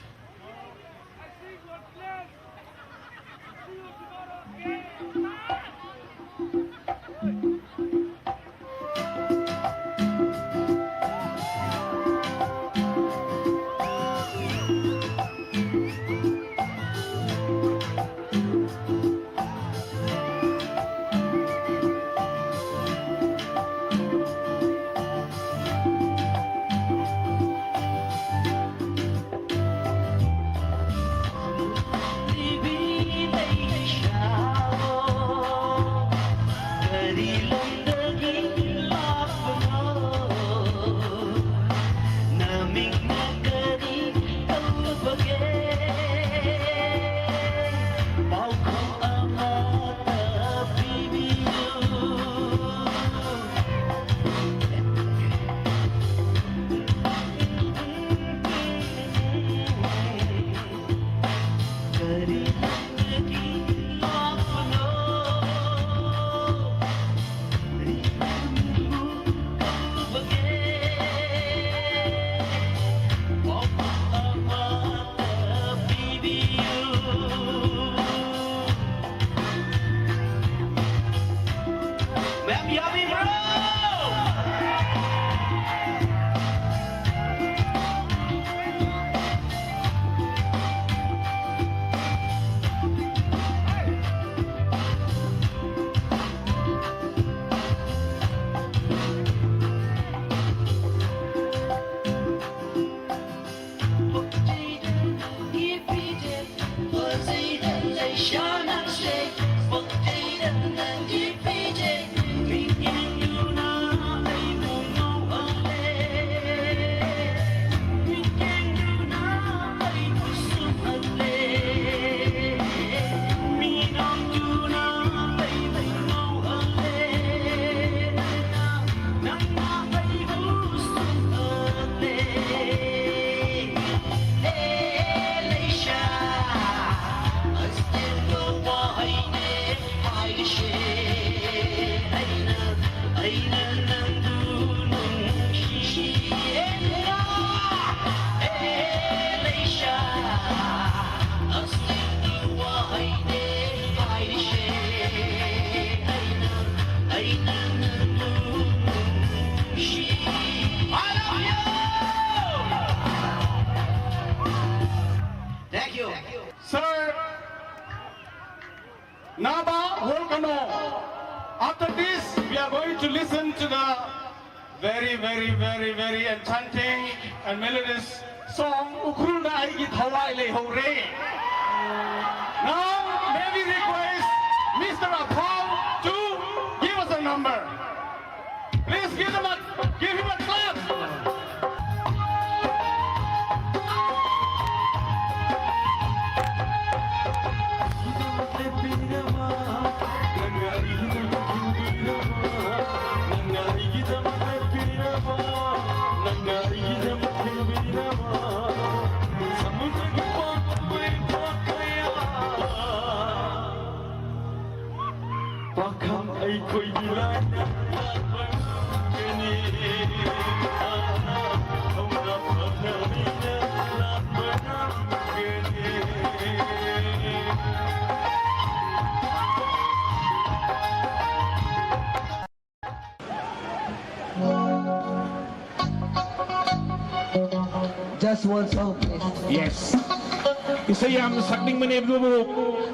Thank you. Sir Naba Volcano. After this, we are going to listen to the very, very, very, very enchanting and melodious song, Ukhrul na aigi thaovai lei hore. Now, may we request Mister Aphong to give us a number. Please give them a, give him a clap. Just one song, please. Yes. Isei yam sakning mane bu bu.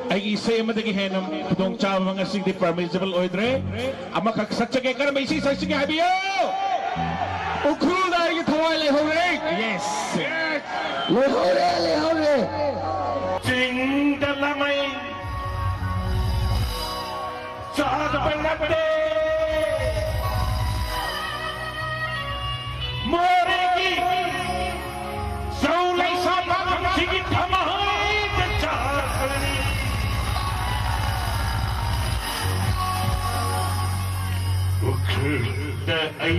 Aigi isei amada kihen am khudong chaba ngasik di permissible oidre. Amakhat sakchake, karam isei sakchake haibiu. Ukhrul na aigi thaovai lei hore. Yes. Yes. Lei hore, lei hore. Ching da lamai. Chada pai nate. More ki. Saulai sa pa kam sigi thama hai te chakani. Ukhrul da ai.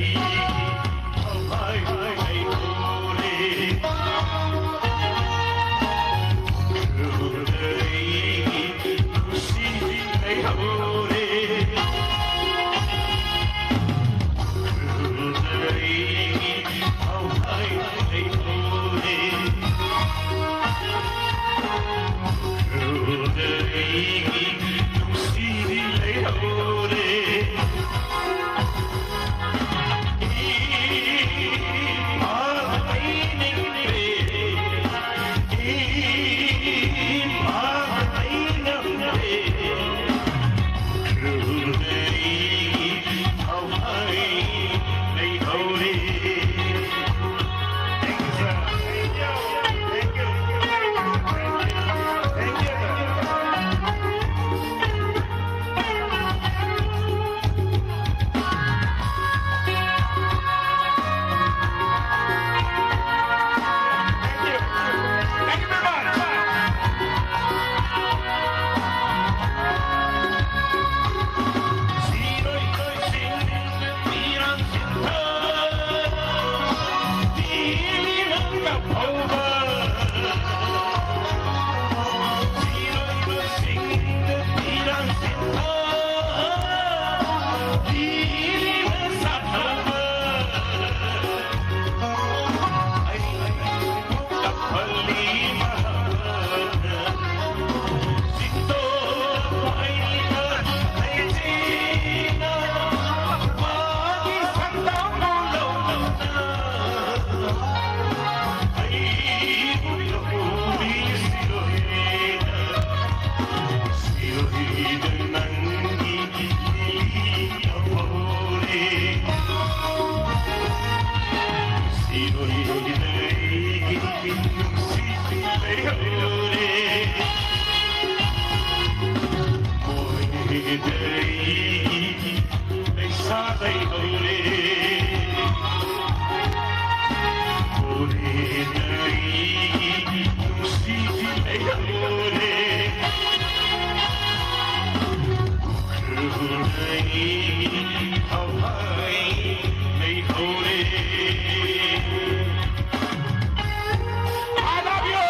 I love you.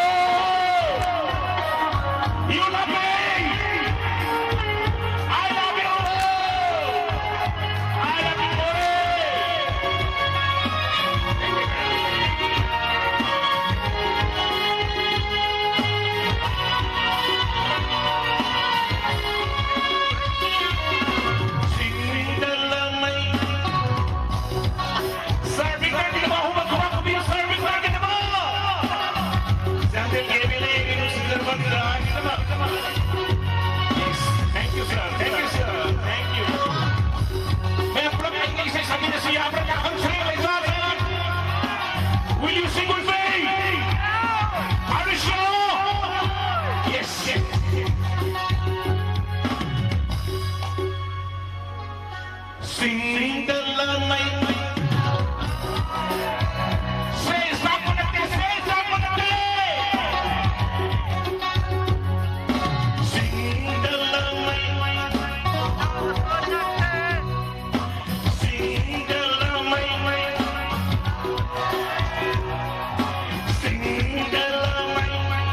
You love me. I love you. I love you more. Sing the love, my Serving na kita ba? Hubag, hubag, hubag, serving na kita ba? Yes. Thank you, sir. Thank you, sir. Thank you. Will you sing with me? Are you sure? Yes. Yes. Sing the love, my, my. Say something, say something. Sing the love, my, my. Sing the love, my, my. Sing the love, my, my.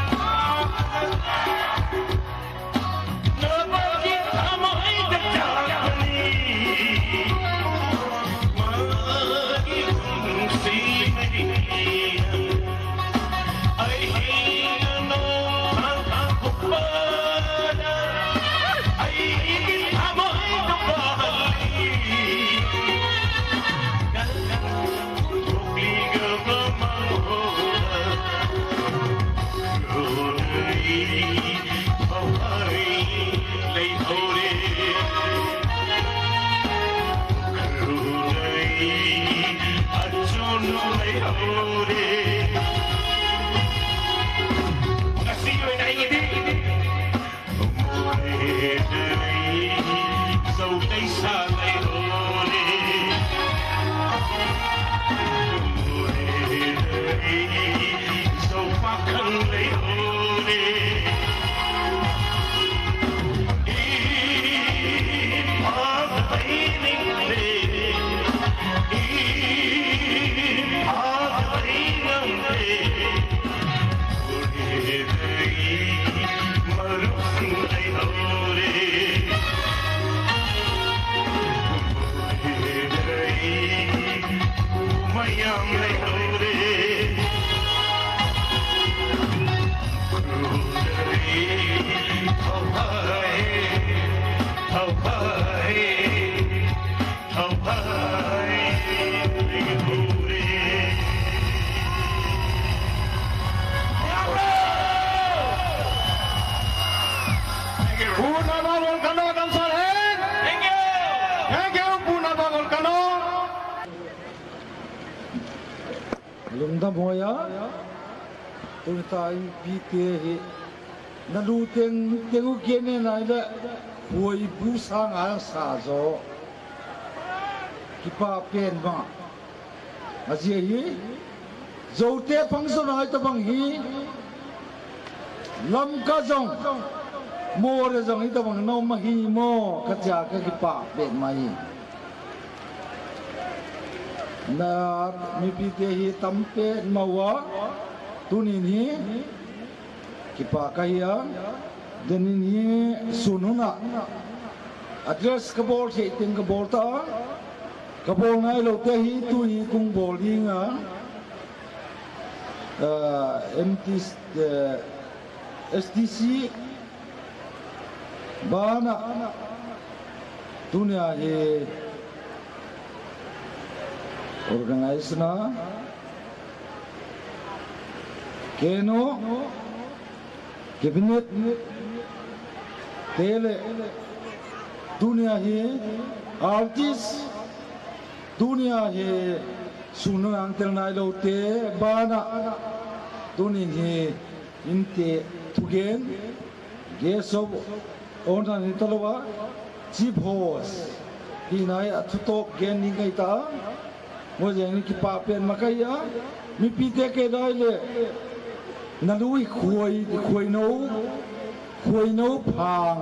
Lungdam hoi a, tuni ta inpi te hi, na lu teng teng u kene nai le, huai bu sang a sa jo. Kipa pen bang. Ajeh hi, Zote function a hitabang hi, Lamka jong, Moreh jong hitabang na um ahi mo, katia kakipa pen mai. Na mipite hi tam pen mauva, tunin hi, Kipa kahi a, tunin hi sun hun a address kabol thei teng kabol ta, kabol nai lou te hi tuni kong bol ding a, ah, M T C, eh, S T C, bana, tunia hi organize na, Keno, Cabinet, tele, tunia hi, artist, tunia hi, sun hun a tel nai lou te, bana, tunin hi, inte, thugen, guest of honor ni talou a, Chief Host, hi nai a thutok gen ni ngai ta. Mo jeng ni kipah pen ma kahi a. Mipite kei dai le. Na lui khuai, khuai no. Khuai no phang.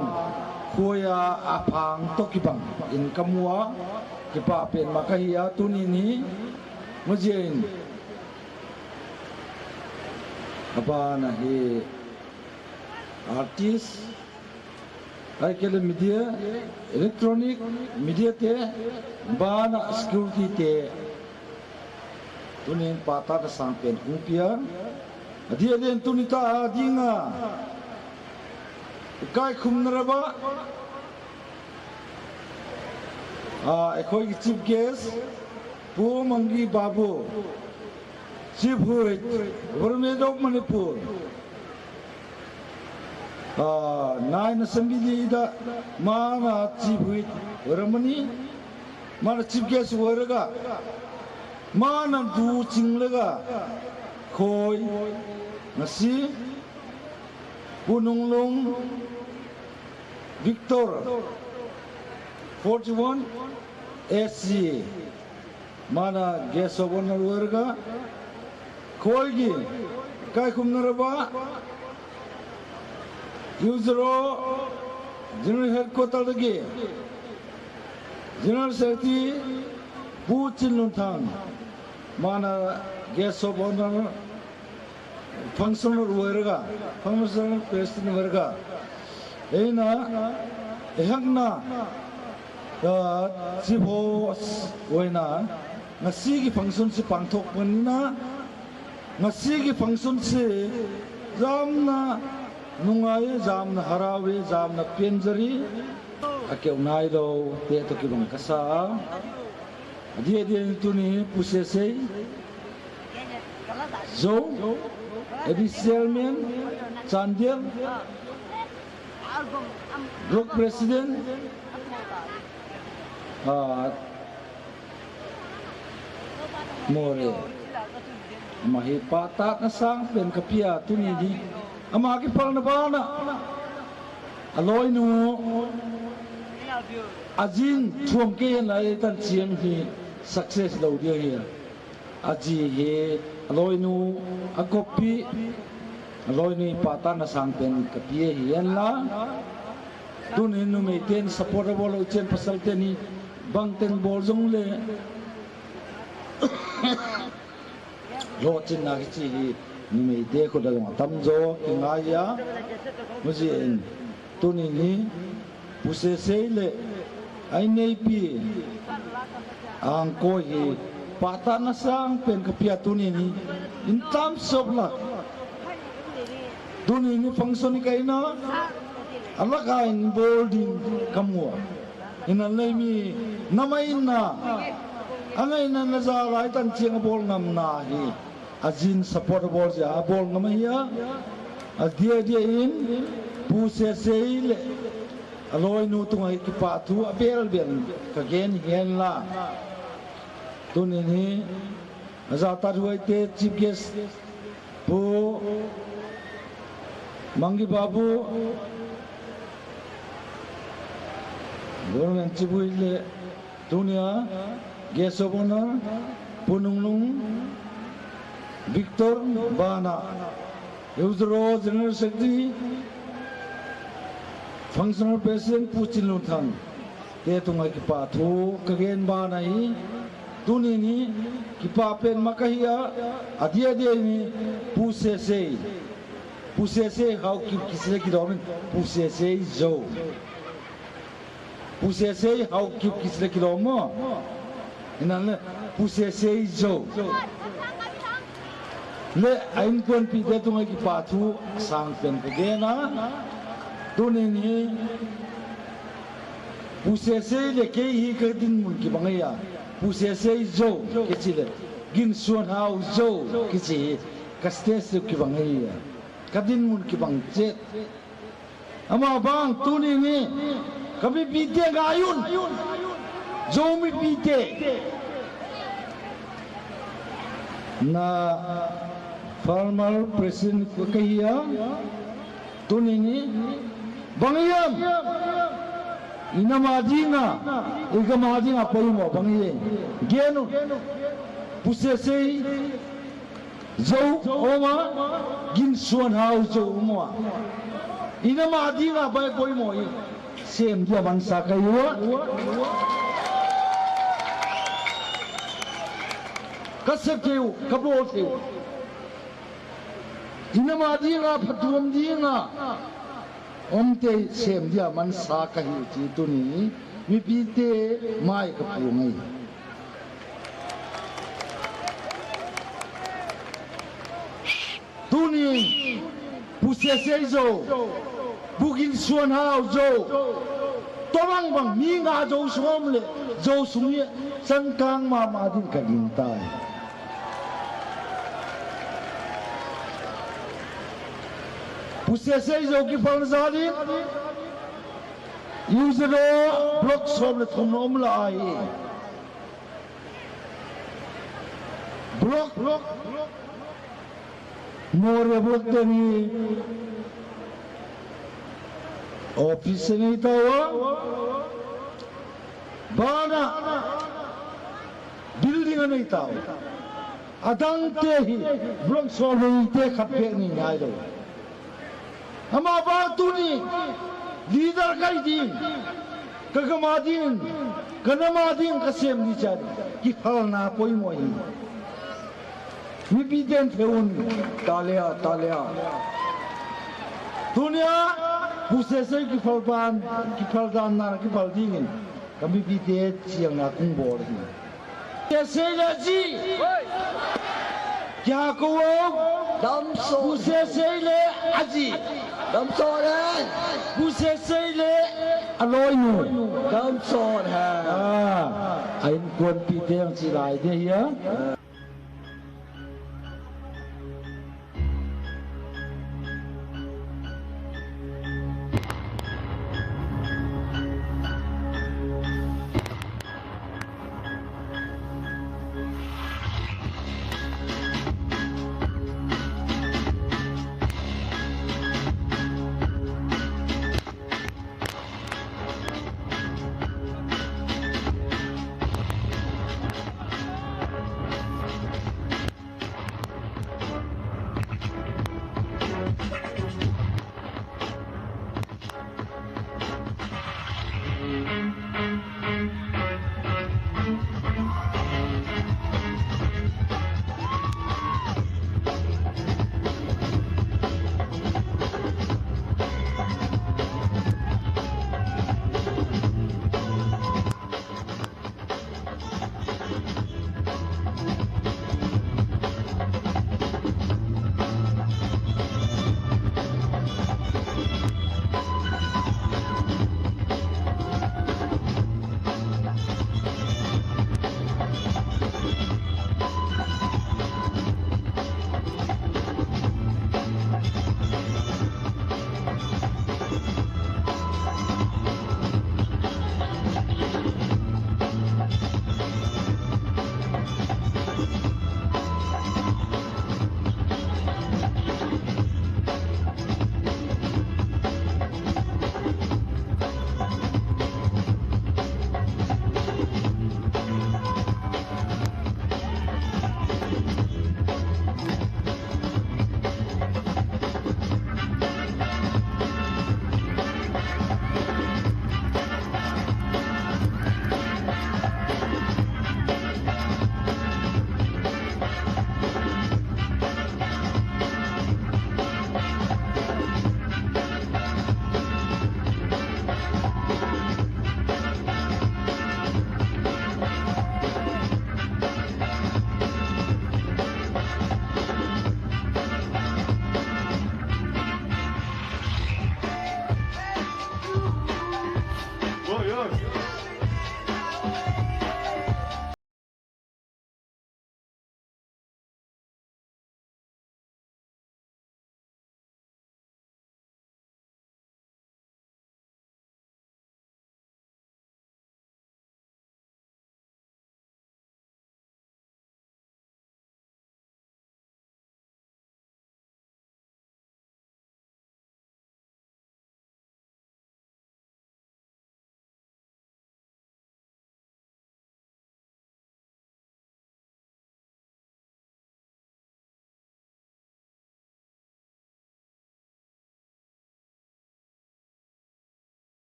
Khuai a, a phang to kibang. In ka mu a. Kipah pen ma kahi a tuni ni. Mo jeng. Abana hi artist. Ahileh media, electronic media te, bana security te. Tunin pahtatna sangpen hung pia. Adeh adeh in tuni ta a dinga. Kaikhumna raba. Ah, ekhoi ki chief guest, Pu Mangi Babu. Chief Whip, Government of Manipur. Ah, nine Assembly Leader, mana Chief Whip, Ramani, mana Chief Guest waraga, mana du chinglaga, khoi, ngasi, Pu Nunglung, Victor, forty-one, S C. Mana guest of honor waraga. Khoi ki, kaikhumna raba. Yuzaro, General Headquarter dagi. General Secretary, Pu Chinlunthang. Mana guest of honor. Functional waraga, functional president waraga. Eina, ehakna, ah, chief host wena, ngasi ki function si pangthok panina, ngasi ki function si jamna nungai, jamna harawi, jamna penjari, akeu nailou, te to kibang kasa. Adeh adeh in tuni Pu Sesei Zou, A D C Chairman, Chandel, Block President, ah, More. Ama hi pahtatna sangpen kapia tuni hi. Ama kipalna bana. Aloinu. Ajin thuam kei hen lai tan chiang hi success lou dia hi. Aji hi aloinu a copy. Aloinu pahtatna sangpen kapia hi hen la. Tunin numei ten support abol lou chen pasal ten hi bangteng bol jongle. Lochinna kichi hi numeite khut a jong atamjo kingaiya. Mujin tunin hi Pu Sesei le a inneipi angkoi hi pahtatna sangpen kapia tunin hi in terms of luck. Tunin hi function hi kaina alaka in bol ding kamu a. Hinanle mi, nama inna, angaina naja lai tan chiang abol ngamna hi. Ajin support abol jia, abol ngam ahi a. Adia dia in, Pu Sesei le, aloinu tunga hi kipathu abel bel kagen hi hen la. Tunin hi, aja tat huaite chief guest, Pu Mangi Babu, Government Chief Whip le tunia Guest of Honor, Pu Nunglung Victor bana, Yuzaro General Secretary, Functional President Pu Chinlunthang. Te tunga kipathu kagen bana hi, tunin hi, kipah pen ma kahi a, adia dia hi, Pu Sesei. Pu Sesei Haokip kisile kilom in, Pu Sesei Zou. Pu Sesei Haokip kisile kilom mo. Hinanle, Pu Sesei Zou. Le a inkuanpi te tunga kipathu sangpen kagen a. Tunin hi Pu Sesei le kei hi kadinmun kibang ahi a. Pu Sesei Zou kichi le Ginsuanhao Zou kichi hi ka status kibang ahi a. Kadinmun kibang chet. Ama bang tunin hi, ka mipite ngaiyun. Zou mipite. Na former president kahi a, tunin hi, bang hiam. Inam a dinga, igam a dinga poimo bang hi. Genu, Pu Sesei jou um a, Ginsuanhao jou um a. Inam a dinga bai poimo hi. Sem dia mansa kahiu a. Kasep theiu, kabol theiu. Inam a dinga, phatuam dinga. Umtei sem dia mansa kahiu ti tuni. Mipite mai kapu ngai. Tuni, Pu Sesei jou, Pu Ginsuanhao jou, tobang bang mi nga jou sung um le, jou sung hi changkang mama din kaging tai. Pu Sesei jou kiphal jal in, U Z R O block som le thum na um lai. Block, block, Moreh block teni office anei tauva. Bana building anei tauva. Adangte hi block som le ni te khat beh anei nailou. Amavang tuni leader kahi ding, kagam a ding, kanam a ding kasem ding chan, kiphalna poimo ahi. Mipiten theun, talia, talia. Tunia, Pu Sesei kiphal ban, kiphal dan na, kiphal dingin, kamipite chiang na kung bol ahi. Sesei le aji. Kya ko? Damsot. Pu Sesei le aji. Damsot hen. Pu Sesei le aloinu. Damsot hen. Ah, a inkuanpi teng chi lai de hia.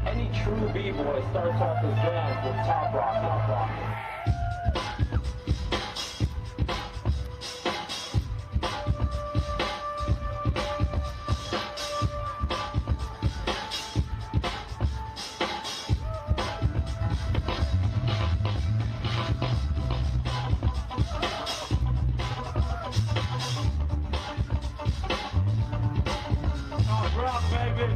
Any true b-boy starts off his dance with top rock. Top rock. Top rock, baby.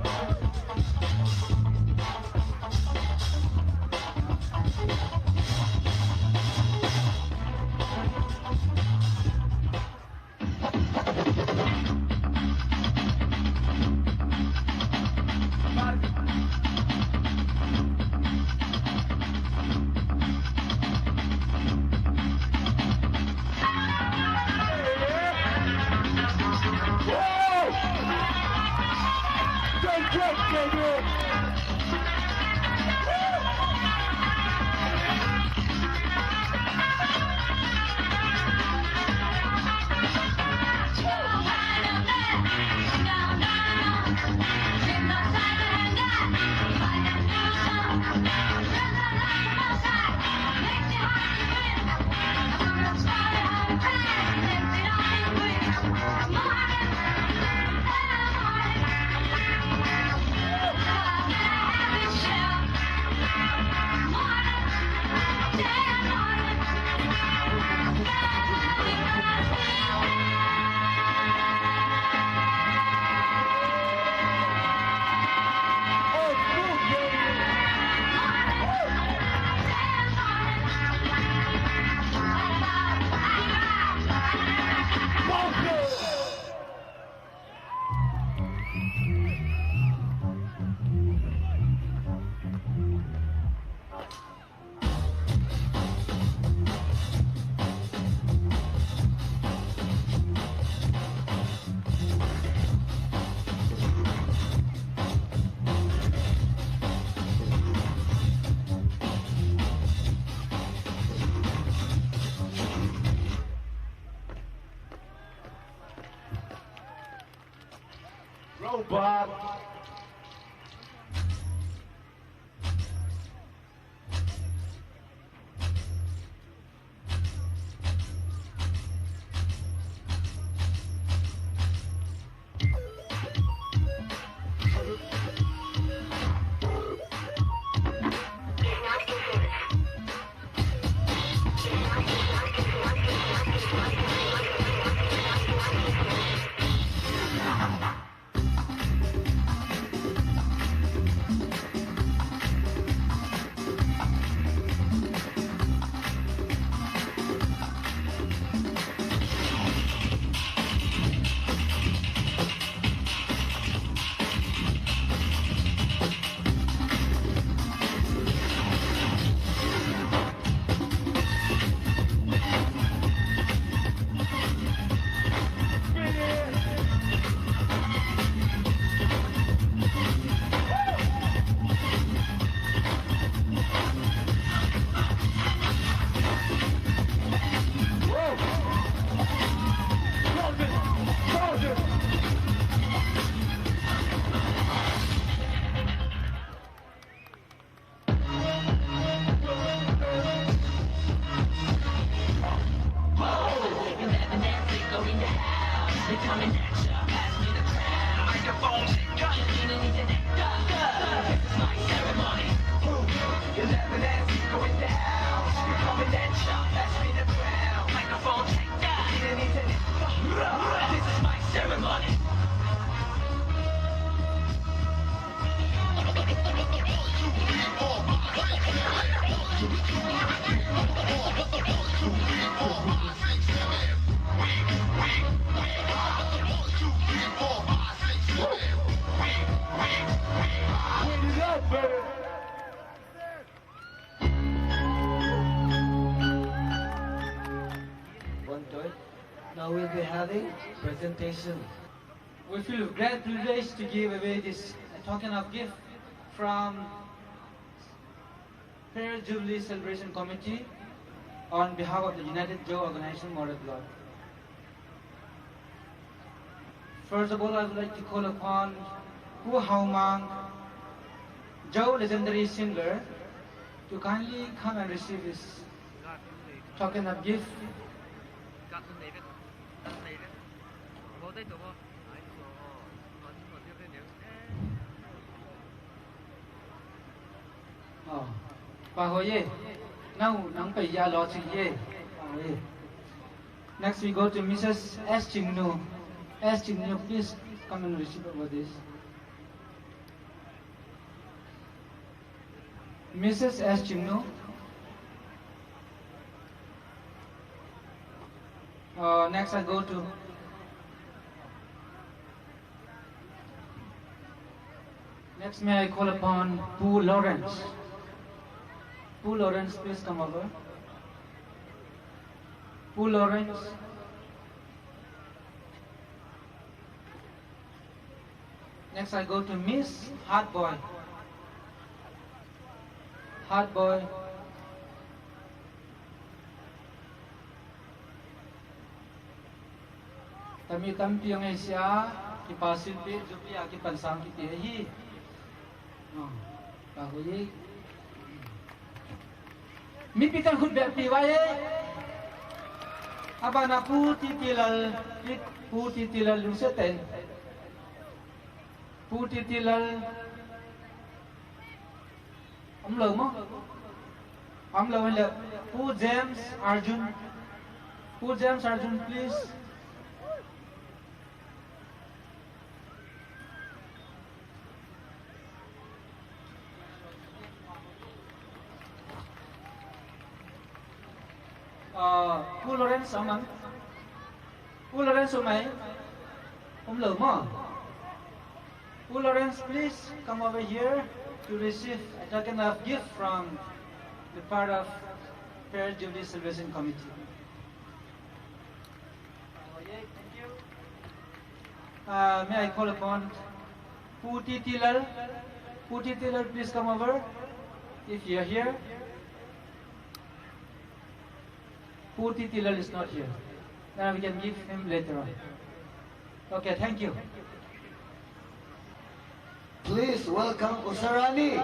Robot. Now we'll be having presentation. We feel great privilege to give away this token of gift from Prayer Jubilee Celebration Committee on behalf of the United Joe Organization, Moreh Block. First of all, I would like to call upon Pu Haomang Joe, legendary singer, to kindly come and receive his token of gift. Oh, pa ho ye. Nau, nang pe ya lo chi ye. Pa ho ye. Next we go to Missus S Chingnu. S Chingnu, please come and receive over this. Missus S Chingnu. Uh, next I go to. Next may I call upon Pu Lawrence. Pu Lawrence, please come over. Pu Lawrence. Next I go to Miss Hardboy. Hardboy. Tami tampi ang sia, kipasil pi, jupi a kipansang kiti hi. Oh, ka hui. Mipi kan khut beh pi vai e. Abana Pu Titilal, Pu Titilal lungset tah in. Pu Titilal. Umlou mo? Umlou le. Pu James Arjun. Pu James Arjun, please. Uh, Pu Lawrence aman. Pu Lawrence umai. Umlou mo. Pu Lawrence, please come over here to receive a token of gift from the part of Prayer Jubilee Celebration Committee. Uh, may I call upon Pu Titilal? Pu Titilal, please come over if you are here. Pu Titilal is not here. Then we can give him later on. Okay, thank you. Please welcome Usarani.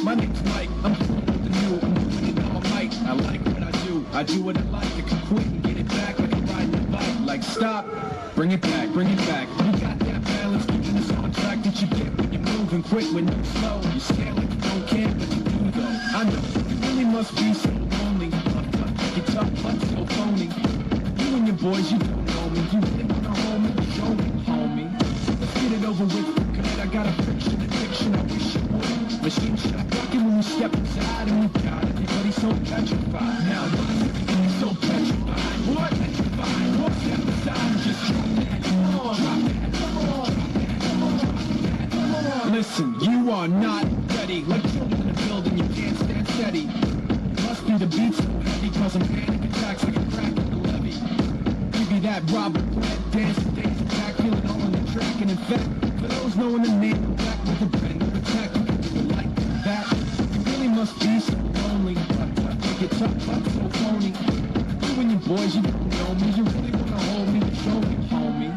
My name's Mike, I'm cool with the new, I'm doing it on my mic. I like what I do, I do what I like. I can quit and get it back like I'm riding a bike. Like, stop, bring it back, bring it back. You got that balance, keeping us on track that you get when you're moving quick with no slow. You stare like you don't care, but you do though. I know, you really must be so lonely. Puffed up, like you tough, but so phony. You and your boys, you don't know me. You really wanna hold me? Show me, homie. Let's get it over with for good. I got a fiction addiction, I wish you would. Machine shop rocking when we step inside, and we got everybody so petrified. Now, why is everybody so petrified? What? Petrified. What? Step aside and just drop that. Drop that. Listen, you are not ready. Like children in a building, you can't stand steady. Must be the beat so heavy, causing panic attacks like a crack in the levee. Give me that Robert Plant dance, the days are back, feel it all on the track. And in fact, for those knowing the name, I'm back with a brand new attack. You can do it like that. You really must be so lonely. But, but, you get tough, but so phony. You and your boys, you don't know me. You really wanna hold me, show me, homie.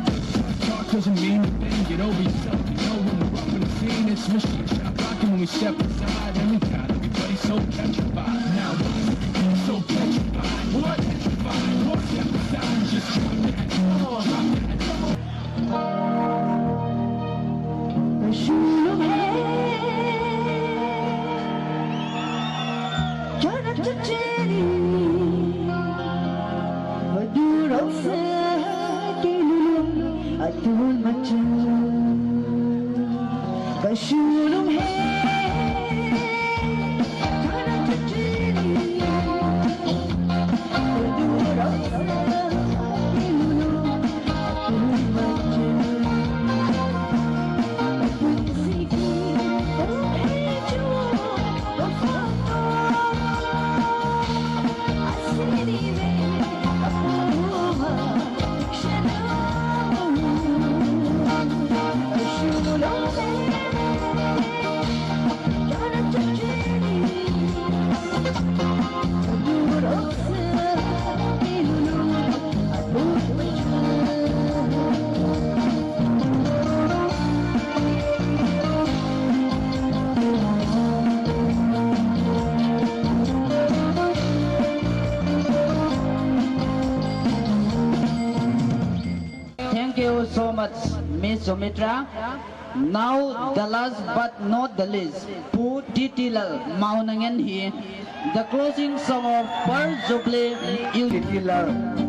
Talk doesn't mean a thing. Get over yourself. You know when we're up in the scene, it's machine shop rocking when we step inside, and we got everybody so petrified. Now, why is everybody so petrified? What? Petrified. What? Step aside and just drop that. Come on, drop that. Come on. Shulum hai, jana chacheni, madurok sa kilulum atul machan. Kashulum hai, jana chacheni, madurok sa kilulum. Thank you so much, Miss Sumitra. Now, the last but not the least, Pu T T Lal Maunangen hi, the closing song of Pearl Jubilee Youth. T T Lal.